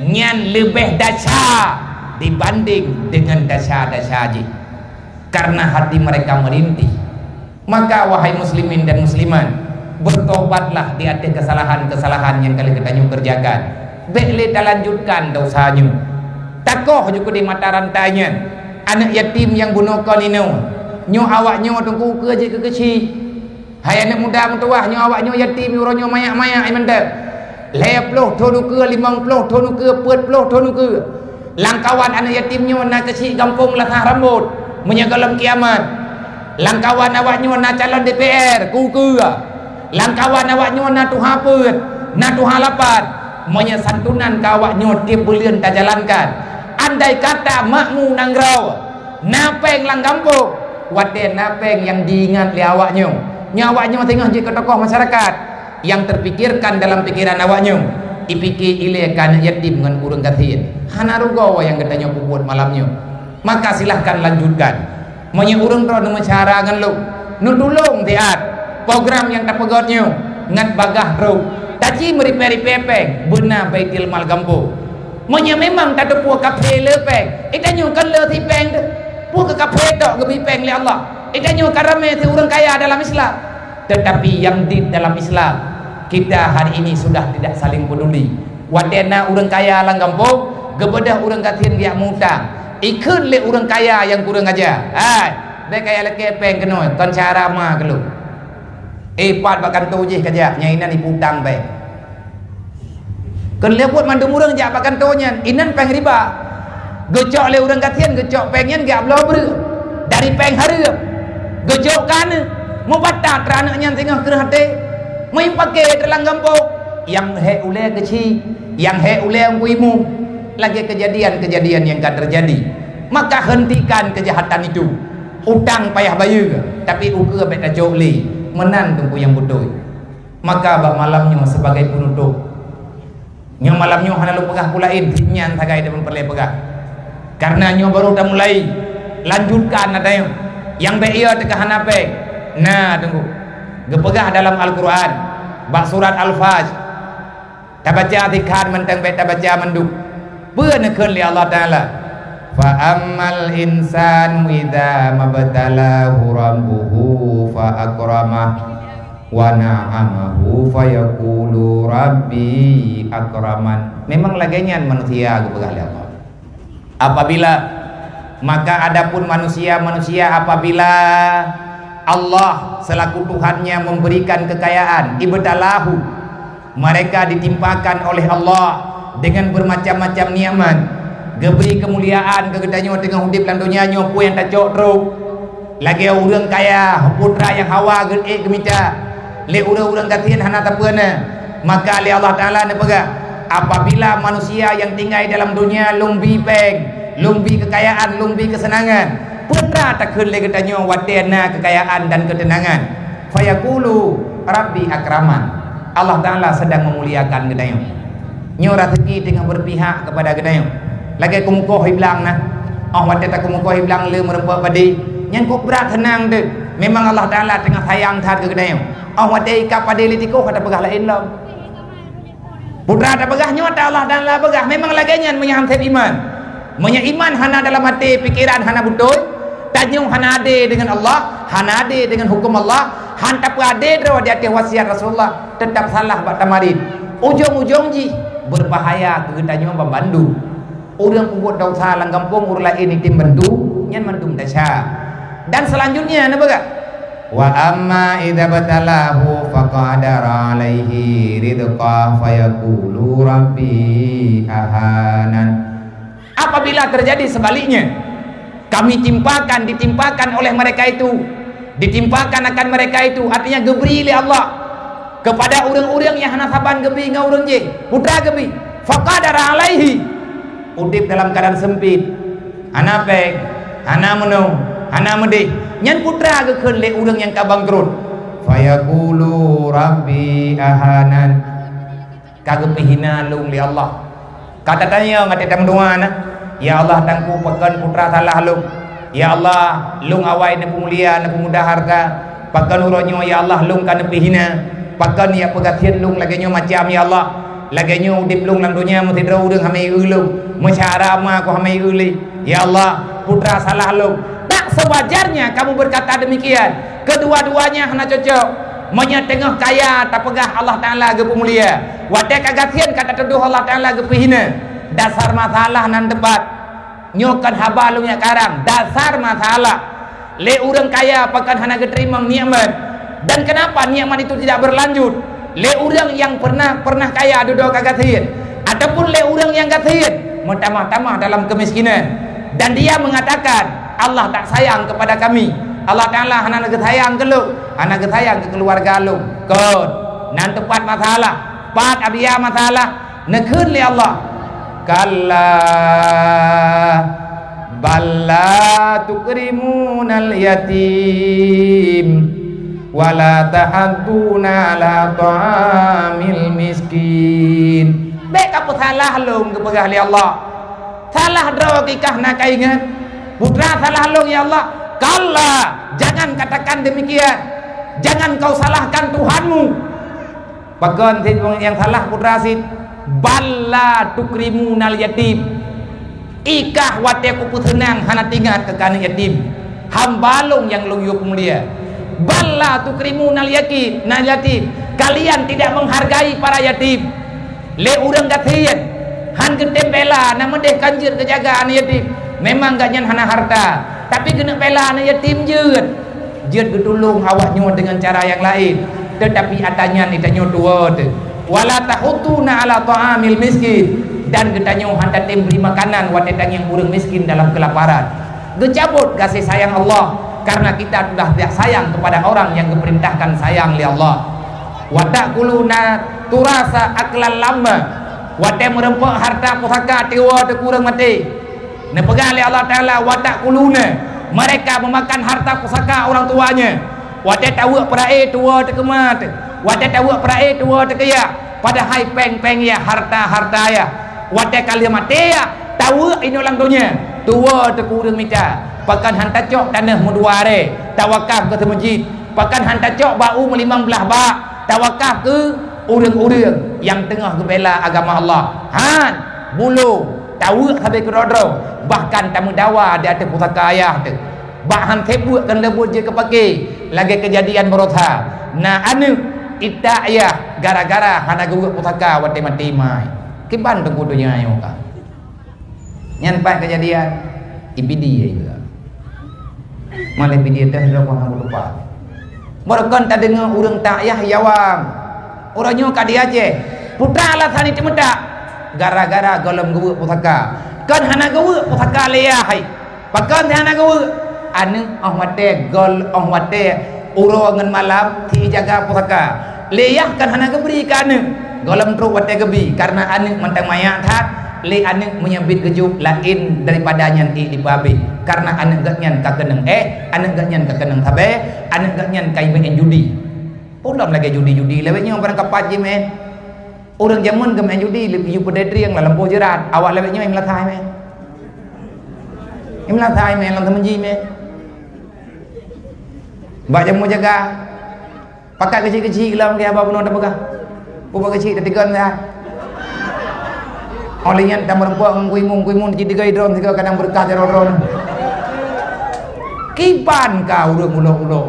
nyan leubeh desya dibanding deungon desya-desya jih, kareuna hati mereka merintih. Maka, wahai muslimin dan muslimat, bertobatlah di ateueh keusalahan-keusalahan nyang ka lheueh geutanyoe keureujakan. Bék lé talanjutkan desya nyoe. Takoh jukeuet di mata rantai nyan, aneuëk yatim nyang bunoe kon inoe. Nyoe awak nyoe teungku ukeue jih keu keuchik. Hai aneuëk muda meutuwah, nyoe awak nyoe yatim, uroe nyoe manyak-manyak ie mantong. Lhée ploh thon ukeue, limong ploh thon ukeue, peuet ploh thon ukeue. Lamkawan aneuëk yatim nyoe na keuchik gampông lasah rambot, meunyoe gohlom kiamat. Lamkawan awak nyoe na calon D P R, keu ukeue. Lamkawan awak nyoe na tuha peuet, na tuha lapan. Meunyoe santunan keu awak nyoe tieb buleuen tajalankan, andai kata makmu nanggroe, na péng lam gampông, watée na péng nyang jiingat lé awak nyoe, nyoe awak nyoe singoh jeuet keu tokoh masyarakat. Nyang teupikirkan dalam pikeran awak nyoe, ipike ilée keu aneuëk yatim ngon ureuëng gasien. Hana rugoe nyang geutanyoe peubuet malam nyoe. Maka silahkan lanjutkan. Meunyoe ureuëng droe neumeusyara ngon lôn, neutulông siat program nyang tapeugét nyoe ngon bagaih trok, taci meuripée-ripée péng beuna Baitul Mal gampông. Meunyoe memang tateupeue kaphé le péng, geutanyoe kon le si péng teuh. Peue keu kaphé tok geubri péng lé Allah, geutanyoe ka ramé si ureuëng kaya dalam Islam. Tetapi nyang di dalam Islam, kita hari ini sudah tidak saling peduli. Watée na ureuëng kaya lam gampông, geubeudôh ureuëng gasien geujak mutang, ikheun lé ureuëng kaya nyang kureueng aja, "Hai, bék kaya lakée péng keunoe, kon cara ma keu lôn." Eh, pat bak kantô jih kajak, nyang inan iputang bék. Keu lheueh buet mandum ureuëng jak bak kantô nyan, inan péng riba. Geucok lé ureuëng gasien, geucok péng nyan geujak bloe breueh dari péng hareuem. Geucok keu aneuëk, meubatat keu aneuëk nyan singoh kreueh até. Meuimpake teulang gampông, nyang hék ulée keuchik, nyang hék ulée ungku imu. Lagée keujadian-keujadian nyang ka teujadi. Maka hentikan keujahatan itu. Utang payah bayeue, tapi ukeue bék tacok lé. Meunan teungku nyang beutôi. Maka bak malam nyoe sibagai peunutôp, nyoe malam nyoe hana lôn peugah peue laén, cit nyan sagai teuma peureulée peugah. Kareuna nyoe barô tamulai, lanjutkan ata nyoe. Nyang bék yo teuka hana péng. Na teungku, geupeugah dalam Al-Qur'an, bak surat Al-Fajr, Tabaca sikhan mantong bèk tabaca mandum. Peue neukheun lé Allah Taala? "Fa ammal insanu idza mabtalahu rabbuhu fa akramah wa na'amahu fa yaqulu rabbi akraman." Memang lagèe nyan manusia geupeugah lé Allah. Apabila, maka adapun manusia-manusia apabila Allah selaku Tuhannya memberikan kekayaan, ibtalahu, mereka ditimpakan oleh Allah dengan bermacam-macam nikmat, geubri keumuliaan keu geutanyoe teungoh udép lam donya nyoe, peue nyang tacok trok. Lagèe ureueng kaya, putra nyang hawa geuék geumita, lé ureueng-ureueng gasien hana sapeue na. Maka lé Allah Taala neupeugah, apabila manusia nyang tinggai dalam donya lôn bi péng, lôn bi keukayaan, lôn bi keuseunangan, peue teuma takheun lé geutanyoe watèe na keukayaan dan keuteunangan? Fayaqulu rabbi akraman. Allah Taala sedang memuliakan geutanyoe. Nyoe raseuki teungoh berpihak kepada geutanyoe. Lagèe keumukoh iblang na. Óh watèe takeumukoh iblang le meureumpok padé, nyan kok brat seunang teuh. Memang Allah Taala teungoh sayang that keu geutanyoe. Óh watèe ikab padé lé tikoh ka tapeugah laén lom. Putra tapeugah nyoe ata Allah Taala peugah. Memang lagèe nyan meunyoe han sép iman. Meunyoe iman hana dalam até, pikeran hana beutôi, tanyoe hana adé deungon Allah, hana adé deungon huköm Allah, han tapeuadé droe di ateueh wasiat Rasulullah, teutap salah bak tamarit. Ujong-ujong jih beubahaya keu geutanyoe banmandum. Ureueng peubuet desya lam gampông, ureueng laén item bantu, nyan mandum desya. Dan seulanjutnya neupeugah, "Wa amma idza btalahu faqadara alaihi rizqah fayaqulu rabbi ahanan." Apabila terjadi sebaliknya, kami timpakan, ditimpakan oleh mereka itu, ditimpakan akan mereka itu, artinya geubri lé Allah kepada ureueng-ureueng nyang hana saban geubri ngon ureueng jih, putra geubri, faqadara alaihi, udép dalam keuadaan seumpit, hana péng, hana meunoe, hana meudeh, nyan putra geukheun lé ureueng nyang ka bangkrot, fayaqulu rabbi ahanan. Ka geupeue hina lôn lé Allah. Ka tatanyong watèe tameudoa na, "Ya Allah, Teungku, pakon putra salah lôn? Ya Allah, lôn awai neupeumulia, neupeumudah hareuta. Pakon uroe nyoe, ya Allah, lôn ka neupeuhina? Pakon jak peugasien lôn lagèe nyoe macam, ya Allah? Lagèe nyoe udép lôn lam donya, meusidroe ureueng hana eu lôn, meusyara ma ku hana eu lé. Ya Allah, putra salah lôn." Tak sewajarnya kamu berkata demikian. Kedua-duanya hana cocok. Meunyoe teungoh kaya tapeugah Allah Taala geupeumulia, watèe ka gasien ka tatudoh Allah Taala geupeuhina. Dasar masalah nan teupat. Nyoe kon haba lôn jak karang. Dasar masalah. Lé ureueng kaya pakon hana geuteurimong nikmat? Dan kenapa nikmat itu tidak berlanjut? Lé ureueng nyang pernah, pernah kaya dudoe ka gasien, ataupun lé ureueng nyang gasien meutamah-tamah dalam keumiskinan, dan dia mengatakan, "Allah tak sayang kepada kami, Allah Taala hana geusayang keu lôn, hana geusayang keu keuluwarga lôn." Kon, nan teupat masalah. Pat abia masalah, neukheun lé Allah, "Kalla, bal la tukrimunal yatim, wa la tahadduna ala ta'amil miskin." Bèk kapeusalah lôn, geupeugah lé Allah. Salah droe kikah na kaingat. Putra salah lôn, ya Allah. Kalla, jangan katakan demikian. Jangan kau salahkan Tuhanmu. Pakon sit nyang salah putra sit? Bal la tukrimunal yatim. Ikah watèe kupeuseunang hana teuingat keu keuneuk yatim. Hamba lôn nyang lôn yue peumulia. Bal la tukrimunal yaki-, nal yatim. Kalian tidak menghargai para yatim. Lé ureueng gasien, han geutem bela, na meudeh kan jeuet geujaga aneuk yatim. Memang gobnyan hana harta, tapi keuneuk bela aneuk yatim jeuet. Jeuet geutulông awaknyoe deungon cara nyang laén, teutapi atra nyan geutanyoe tuwoe teuh. Wala tahudduna ala ta'amil miskin, dan geutanyoe han tatem bri makanan watèe tangieng ureueng miskin dalam keulaparan. Geucabot gaséh sayang Allah, karena kita sudah tidak sayang kepada orang yang geupeurintahkan sayang lé Allah. Wa ta'kuluna turasa aklan lamma, watèe meureumpok harta pusaka tiwoe teuh keu ureueng maté. Neupeugah lé Allah Taala, "Wa ta'kuluna," mereka memakan harta pusaka orang tuanya. Watèe taweuek peurae tuwoe teuh keu ma teuh, watèe taweuek peurae tuwoe teuh keu yah, padahai péng-péng yah, harta-harta yah. Watèe ka lheueh maté yah, taweuek inoe lam donya, tuwoe teuh keu ureueng mita. Pakon han tacok taneuh meudua ré, tawakaf keu seumeujid. Pakon han tacok bak u meulimong blaih bak, tawakaf keu Ureuëng-ureuëng nyang teungoh geubela agama Allah, han, bulo, taweuek sabe keudroe-droe, bahkan tameudawa di ateueh pusaka ayah teuh. Bak han sép buet keuneuk buet jeuet keu pake, lagée keujadian baroesa. Na aneuëk itak ayah gara-gara hana geuweuek pusaka watée maté mai. Kiban teungku donya nyoe ka. Nyan pat keujadian, I P D juga. Malah I P D teuh droe hana meutupat. Baroekon tadeungoe ureuëng tak yah yawang. Uroe nyoe ka di Aceh. Putra alasan itu meutak. Gara-gara gohlom geuweuek pusaka. Kon hana geuweuek pusaka lé yah hai. Pakon hana geuweuek? Aneuëk óh watée gol óh watée uroe ngon malam jijaga pusaka. Lé yah kan hana geubri keu aneuëk. Gohlom trok watée geubi, kareuna aneuëk mantong manyak that, lé aneuëk meunyoe biet geujok laén daripada nyan ék dipeuhabéh. Kareuna aneuëk geuhnyan ka keunong éh, aneuëk geuhnyan ka keunong sabe, aneuëk geuhnyan ka imeu'en judi. Ulôn lagée judi-judi lawét nyoe barang kapat jimeu'en. Ureuëng jameun geumeu'en judi, lé piyup peudedrieng lam lampôh jeurat, awak lawét nyoe imeulasai meu'en. Imeulasai meu'en lam seumeunji meu'en. Bak jameun jaga. Pakat keuchik-keuchik lom keu haba bunoe tapeugah. Peubuet keuchik tatigon dah. Óh lheueh nyan tameureumpok ngon kuimun-kuimun cit digoi droe sigoe kadang beureukat jaroe droe. Kiban ka ureuëng ulo-ulo.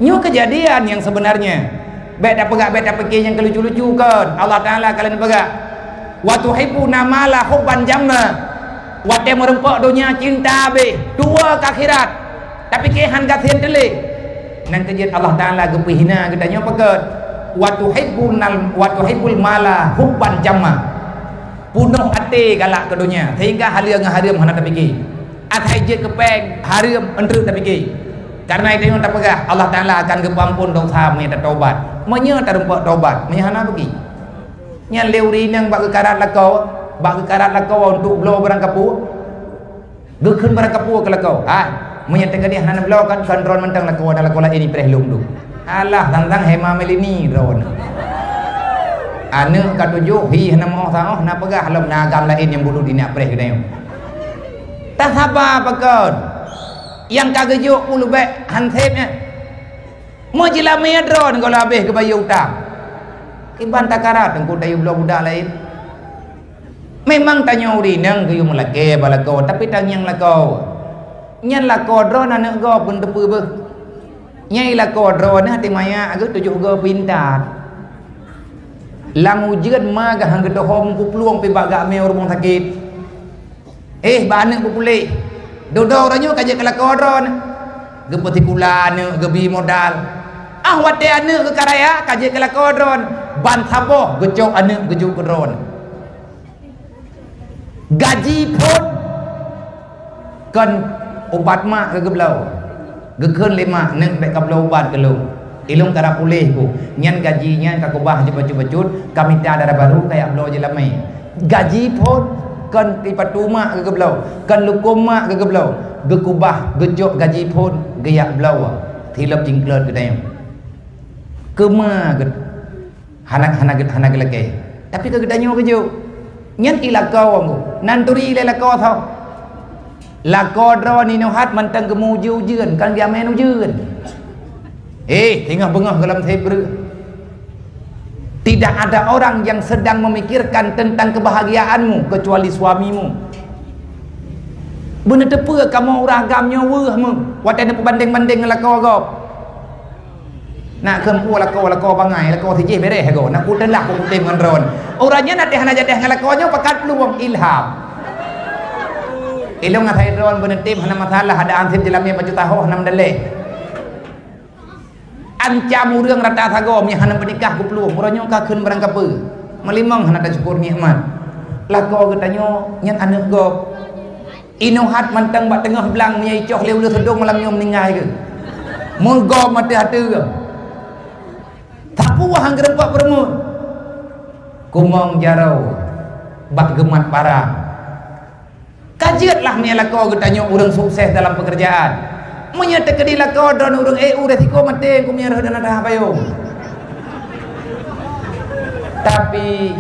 Nyoe keujadian nyang seubeunarnya. Bék tapeugah, bék tapike nyang keulucu-lucu kon. Allah Taala ka lheueh neupeugah, "Wa tuhibbuna mala hubban jamma." Watée meureumpok donya cinta habéh, tuwoe keu akhirat. Tapi keu han gasien teuléh. Nyan keuh jeuet Allah Taala geupeuhina geutanyoe peugét, "Wa tuhibbunal, wa tuhibbul mala hubban jamma." Punoh até galak keu donya, sehingga haleue ngon hareuem hana tapike. Asai jeuet keu péng, hareuem, eunteuk tapike. Kareuna itu nyang tapeugah, Allah Taala akan geupeuamphon dosa meunyoe tatobat. Meunyoe tareumpok tobat, meunyoe hana bagi. Nyan lé ureuëng inong bak geukarat lakoe, bak geukarat lakoe untuk bloe barang kapue. Geukheun barang kapue keu lakoe. Hai, meunyoe teukeudeh hana bloe kan, kan droen mantong lakoe, ada lakoe laén ipreh lom tu. Alah, tantang hema melini droen. Aneuëk ka tujoh, hi hana meuoh saoh, na peugah lom na agam laén nyang bulut inak preh geutanyoe. Tasaba pakon. Nyang ka geujok puluh bék hansép nyan. Meujilamé droen goh lom habéh geubayeue utang. Kiban takarat teungku tayue bloe budak laén. Memang tanyoe ureuëng inong geuyue meulakée bak lakoe, tapi tangieng lakoe. Nyan lakoe droen aneuëk gob beuneuteupeu beuh. Nyang ilakoe droeneuh até manyak geuh tujoh goe peuintat. Lam ujeuen ma geuh han geudohom peuplueng pih bak gak mé u rumoh sakét. Eh, bak aneuëk beupuléh. Dudoe uroe nyoe ka jeuet keu lakoe droeneuh. Geupeusikula aneuëk, geubi modal. Ah, watée aneuëk geukaraya ka jeuet keu lakoe droeneuh. Ban saboh geucok aneuëk geujok keu droeneuh. Gaji phon kon ubat mak keu geubloe. Geukheun lé mak, "Neuk bék kabloe ubat keu lôn. Ilôn karab puléh ku." Nyan gaji nyan ka kubah jeuet bacut-bacut, ka mita dara barô kajak bloe jeulamé. Gaji phon kon sipatu mak keu geubloe, kon lukôm mak keu geubloe. Geukubah, geucok gaji phon, geujak bloe. Silop jingklot geutanyoe. Keuma geu- Hana, hana, hana geulakée. Tapi keu geutanyoe geujok. Nyan i lakoe ngon. Nan turi lé lakoe tho. Lakoe droeneuh nyoe hat mantong geumeu ujeuen-ujeuen, kan geumeu ujeuen. Eh, singoh beungoh gohlom sép breueh. Tidak ada orang yang sedang memikirkan tentang kebahagiaanmu kecuali suamimu. Beuneuteupeu kamoe ureuëng agam nyoe weueh meuh watée neupeubandeng-bandeng ngon lakoe gob. Nak keumpue lakoe-lakoe bangai, lakoe sijih bereh lagoe, nak kuteulah kutem ngon droen. Uroe nyan até hana jadeh ngon lakoe nyoe pakat plueng ilham. Ilong asai droen beuneutem hana masalah, ada ansip jeulamé bacut tahoh hana meudaleh. Ancam ureuëng rata sagoe meunyo hana peunikah kuplueng, uroe nyoe ka kheun barang kapeue. Meulimong hana tasyukur nikmat. Lakoe geutanyoe nyan aneuëk gob. Inoe hat mantong bak teungoh blang meunyo icoh lé uleue seudong malam nyoe meuninggai geuh. Meugob maté ateue. Sapeue han geureumpak peureumut. Kumong jaroe bak geumat parang. Ka jeuet lah meunyo lakoe geutanyoe ureuëng sukses dalam peukeurjaan. Meunyo teukeudi lakoe droen ureuëng éh u resiko maté keu meunyo rhot dan adah payong. Tapi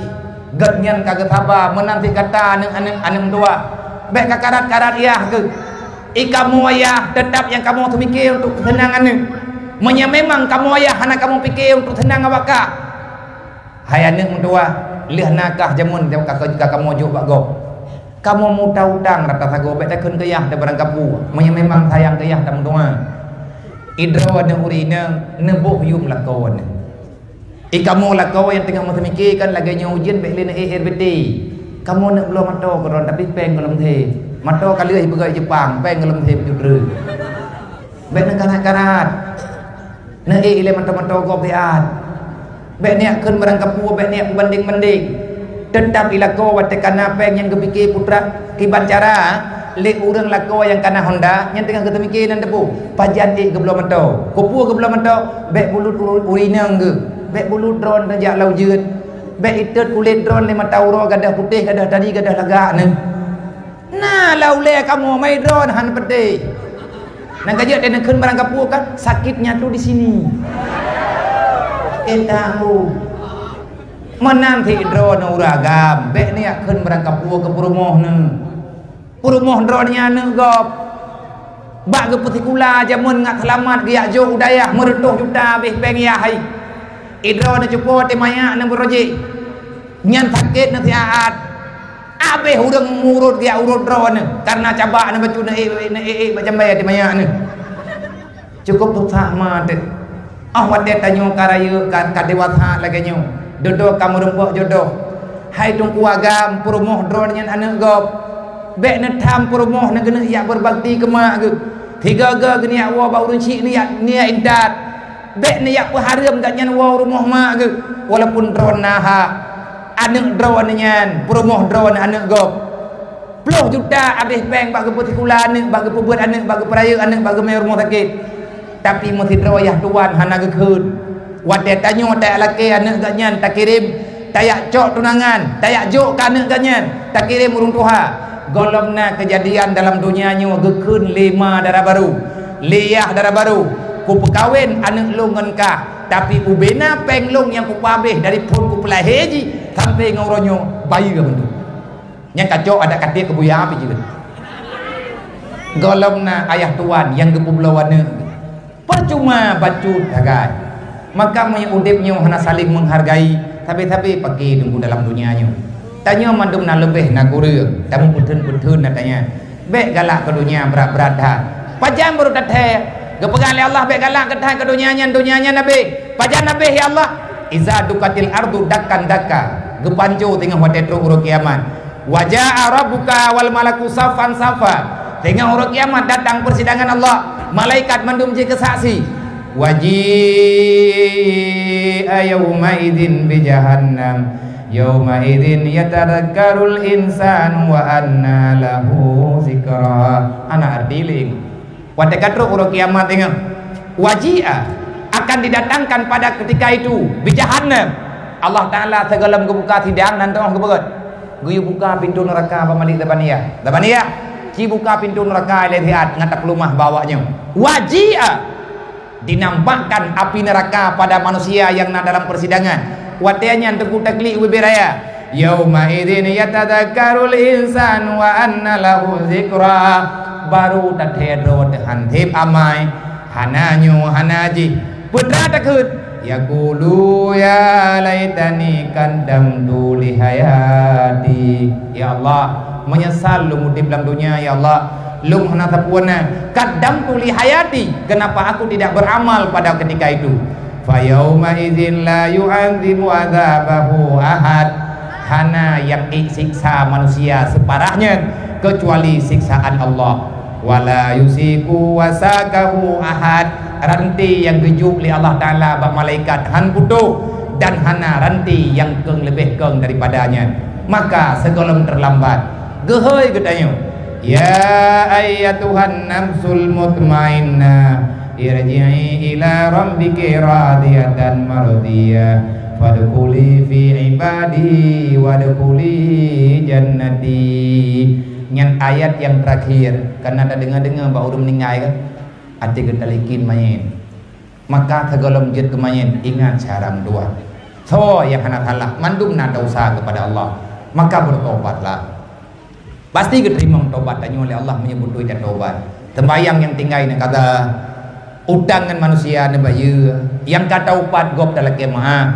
gobnyan ka geusaba meunan cit gata aneuëk-aneuëk aneuëk dua. Bék kakarat-karat yah geuh. I kamoe ayah teutap nyang kamoe teupike untuk seunang aneuëk. Meunyo memang kamoe ayah hana kamoe pike untuk seunang awak kah, Hai aneuk meutuwah, lheueh na kah jameun ka, ka, ka kamoe jok bak gob. Kamoe meuutang-utang rata sagoe, bèk takheun keu yah tabarangkapeue. Meunyoe memang sayang keu yah tameutuwah. Idroe neuh ureueng inong, neuboh yum lakoe neuh. I kamoe lakoe nyang teungoh meuteumike kan lagèe nyoe ujeuen bèk lé neuék air beutée. Kamoe neuk bloe mantô keudroe tapi péng gohlom them. Mantô ka lheueh ipeugöt Jeupang, péng gohlom them bacut treuk. Bèk neukarat-karat. Neuék ilèe mantô-mantô gob siat. Bèk neujak kheun barangkapeue, bèk neujak peubandeng-bandeng. Teutap ilakoe watèe ka na péng nyang geupike putra kiban cara lé ureueng lakoe nyang ka na honda nyang teungoh geuteumike nan teupeu. Pajan ék geubloe mantô. Keupeue geubloe mantô? Bèk bulut uru-, ureueng inong geuh. Bèk bulut droeneuh jak lam ujeuen. Bèk itot kulét droeneuh lé mata uroe gadôh putéh, gadôh tadi, gadôh lagak neuh. Na lam ulèe kamoe mai droeneuh hana peutéh. Nyang ka jeuet neukheun barangkapeue kan, sakitnya tu di sini. Éh, tahu. Meunan sit droeneuh ureueng agam, bèk neujak kheun barangkapeue keu peurumoh neuh. Peurumoh droeneuh nyan aneuk gob. Bak geupeusikula jameun ngat seulamat geujak jok u dayah, meureutoh juta abéh péng yah hai. Idroeneuh cupo teuh manyak neuh beurojek. Nyan sakét neuh siat. Abéh ureueng murot geujak urot droeneuh, kareuna cabak neuh bacut neuék, neuék, ék bak jambai teuh manyak neuh. Cukôp susah ma teuh. Óh watèe tanyoe ka rayeuk, ka, ka dewasa lagèe nyoe, dudoe ka meurumpok jodoh. Hai teungku agam, peurumoh droeneuh nyan aneuk gob. Bèk neutham peurumoh neuh geuneuk jak beurbakti keu mak geuh. Sigoe-goe geuneuk jak woe bak ureueng chik neujak, neujak intat. Bèk neujak peuhareuem gobnyan woe u rumoh mak geuh, walaupun droeneuh na hak. Aneuk droeneuh nyan, peurumoh droeneuh aneuk gob. Ploh juta abéh péng bak geupeusikula aneuk, bak geupeubeuet aneuk, bak geupeurayeuk aneuk, bak geumé rumoh sakét. Tapi meusidroe yah tuwan hana geukheun. Watèe tanyoe talakèe aneuk gobnyan takirém, tajak cok tunangan, tajak jok keu aneuk gobnyan, takirém ureueng tuha. Gohlom na keujadian dalam donya nyoe geukheun lé ma dara barô, lé yah dara barô, "Kupeukawen aneuk lôn ngon kah, tapi ubena péng lôn nyang kupeuabéh dari phon kupeulahé jih sampoe ngon uroe nyoe bayeue mandum." Nyang kacok adak katiek keu buya pih jeuet. Gohlom na ayah tuwan nyang geupeubloe aneuk. Percuma bacut sagai. Maka meunyoe udeb nyoe hana saling menghargai, sabe-sabe pake teungku dalam donya nyoe. Tanyoe mandum na leubeh na kureueng, tameupeutheun-peutheun na tanyan. Bèk galak keu donya brat-brat that. Pajan barô tathèe? Geupeugah lé Allah bèk galak keu that keu donya nyan, donya nyan abéh. Pajan abéh ya Allah? Iza dukatil ardu dakkan dakka. Geupanco teungoh watèe trok uroe kiamat. Wa jaa rabbuka wal malaku saffan saffa. Teungoh uroe kiamat datang persidangan Allah, malaikat mandum jeuet keu saksi. Wa ji'a yauma idzin bi jahannam. Yauma idzin yatadzakkarul insanu wa anna lahu dzikra. Ana arti lé. Watèe ka trok uroe kiamat teungoh. Wa ji'a, akan didatangkan pada ketika itu, bi jahannam. Allah Taala sigohlom geubuka sidang nan teungoh geupeugöt. Geuyue buka pintoe neuraka bak Malik Zabaniyah. Zabaniyah, ci buka pintoe neuraka ilèe siat ngat takeuleumah bak awaknyoe. Wa ji'a, dinampakkan api neraka pada manusia yang na dalam persidangan. Watèe nyan teungku taklik ubé raya. Yauma idzin yatadzakkarul insanu wa anna lahu dzikra. Barô tathèe droe teuh han sép amai, hana nyoe hana jih. Peue teuma takheun? Yaqulu ya laitani qaddamtu li hayati. Ya Allah, meunyeusal lôn udeb lam donya, ya Allah. Lôn hana sapeue na. Qaddamtu li hayati. Kenapa aku tidak beramal pada ketika itu? Fa yauma idzin la yu'adzibu adzabahu ahad. Hana nyang ék siksa manusia seuparah nyan, keucuali siksaan Allah. Wa la yusiku wasaqahu ahad. Ranté nyang geujok lé Allah Taala bak malaikat han putôh, dan hana ranté nyang keueng leubeh keueng daripada nyan. Maka sigohlom teulambat, geuhôi geutanyoe, "Ya ayyatuhan nafsul mutmainnah, irji'i ila rabbiki radiyatan mardiyah, fadkhuli fi ibadi wadkhuli jannati." Nyan ayat nyang teurakhir, kana tadeungoe-deungoe bak ureueng meuninggai kan? Até geutalikin manyét. Maka sigohlom jeuet keu manyét, ingat syedara meutuwah. Soe nyang hana salah, mandum na desya keupada Allah. Maka beutobatlah. Pasti geuteurimong tobat tanyoe lé Allah meunyoe beutôi tatobat. Seumbahyang nyang tinggai neukaza, utang ngon manusia neubayeue, nyang ka taupat gob talakée meu'ah.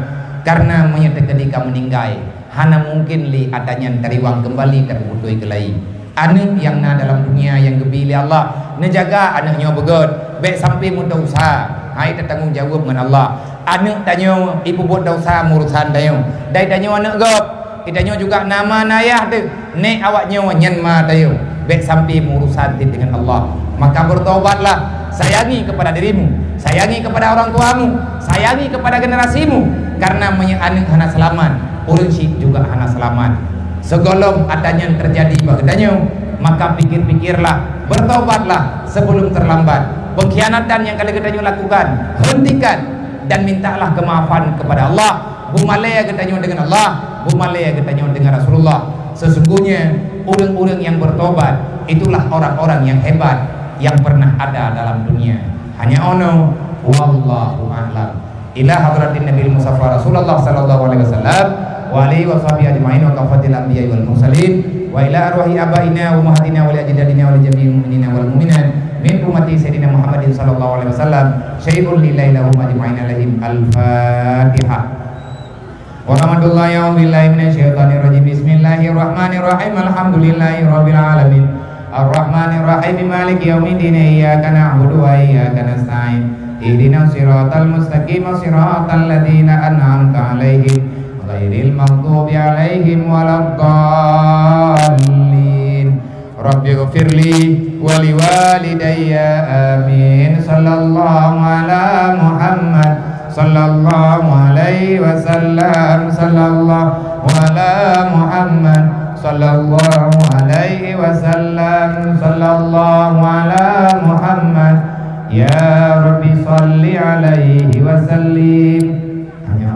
Karena meunyoe teukeudi ka meuninggai, hana mungken lé atra nyan tariwang keumbali tapeubeutôi keulayi. Aneuëk nyang na dalam dunia nyang geubi lé Allah, neujaga aneuëk nyoe beugét, bék sampai meudosa, hai tatanggong jaweueb ngon Allah. Aneuëk tanyoe ipeubuet dosa meurusan tanyoe, dai tanyoe aneuëk gob, tanyoe juga na ma na yah teuh. Nek awak nyoe nyan ma tayue, bék sampai meurusan cit dengan Allah. Maka bertobatlah, sayangi kepada dirimu, sayangi kepada orang tuamu, sayangi kepada generasimu, karena meunyoe aneuëk hana seulamat, ureuëng syiek juga hana seulamat. Sigohlom atra nyan teujadi bak geutanyoe, maka pikir-pikirlah, bertobatlah sebelum terlambat. Pengkhianatan nyang ka lheueh geutanyoe lakukan, hentikan dan mintalah kemaafan kepada Allah. Beumalée geutanyoe dengan Allah, beumalée geutanyoe dengan Rasulullah. Sesungguhnya ureuëng-ureuëng nyang bertobat itulah orang-orang nyang hebat nyang pernah ada dalam dunia. Hanya ono, wallahu a'lam. Ila hadratin Nabil Mustafa Rasulullah sallallahu alaihi wasallam, wa alihi wa sahbihi ajma'in, wa kafatil anbiya wal mursalin, wa ila arwahi abaina wa ummahatina wa li ajdadina wa li jami'il mu'minina wal mu'minat min ummati Sayyidina Muhammadin sallallahu alaihi wasallam, syai'un lillahi lahum ajma'in alaihim. Al-Fatihah. Warahmatullahi, a'udzubillahi minasyaitonirrajim. Bismillahirrahmanirrahim. Alhamdulillahi rabbil alamin. Arrahmanirrahim. Maliki yaumiddin. Iyyaka na'budu wa iyyaka nasta'in. Ihdinas siratal mustaqim, siratal ladzina an'amta 'alaihim, ghairil maghdubi 'alaihim waladdallin. Rabbighfirli wa liwalidayya. Amin. Sallallahu ala Muhammad, sallallahu alaihi wasallam, sallallahu ala Muhammad, sallallahu alaihi wasallam, sallallahu ala Muhammad. Ya Rabbi, salli alaihi wa sallim. Hanya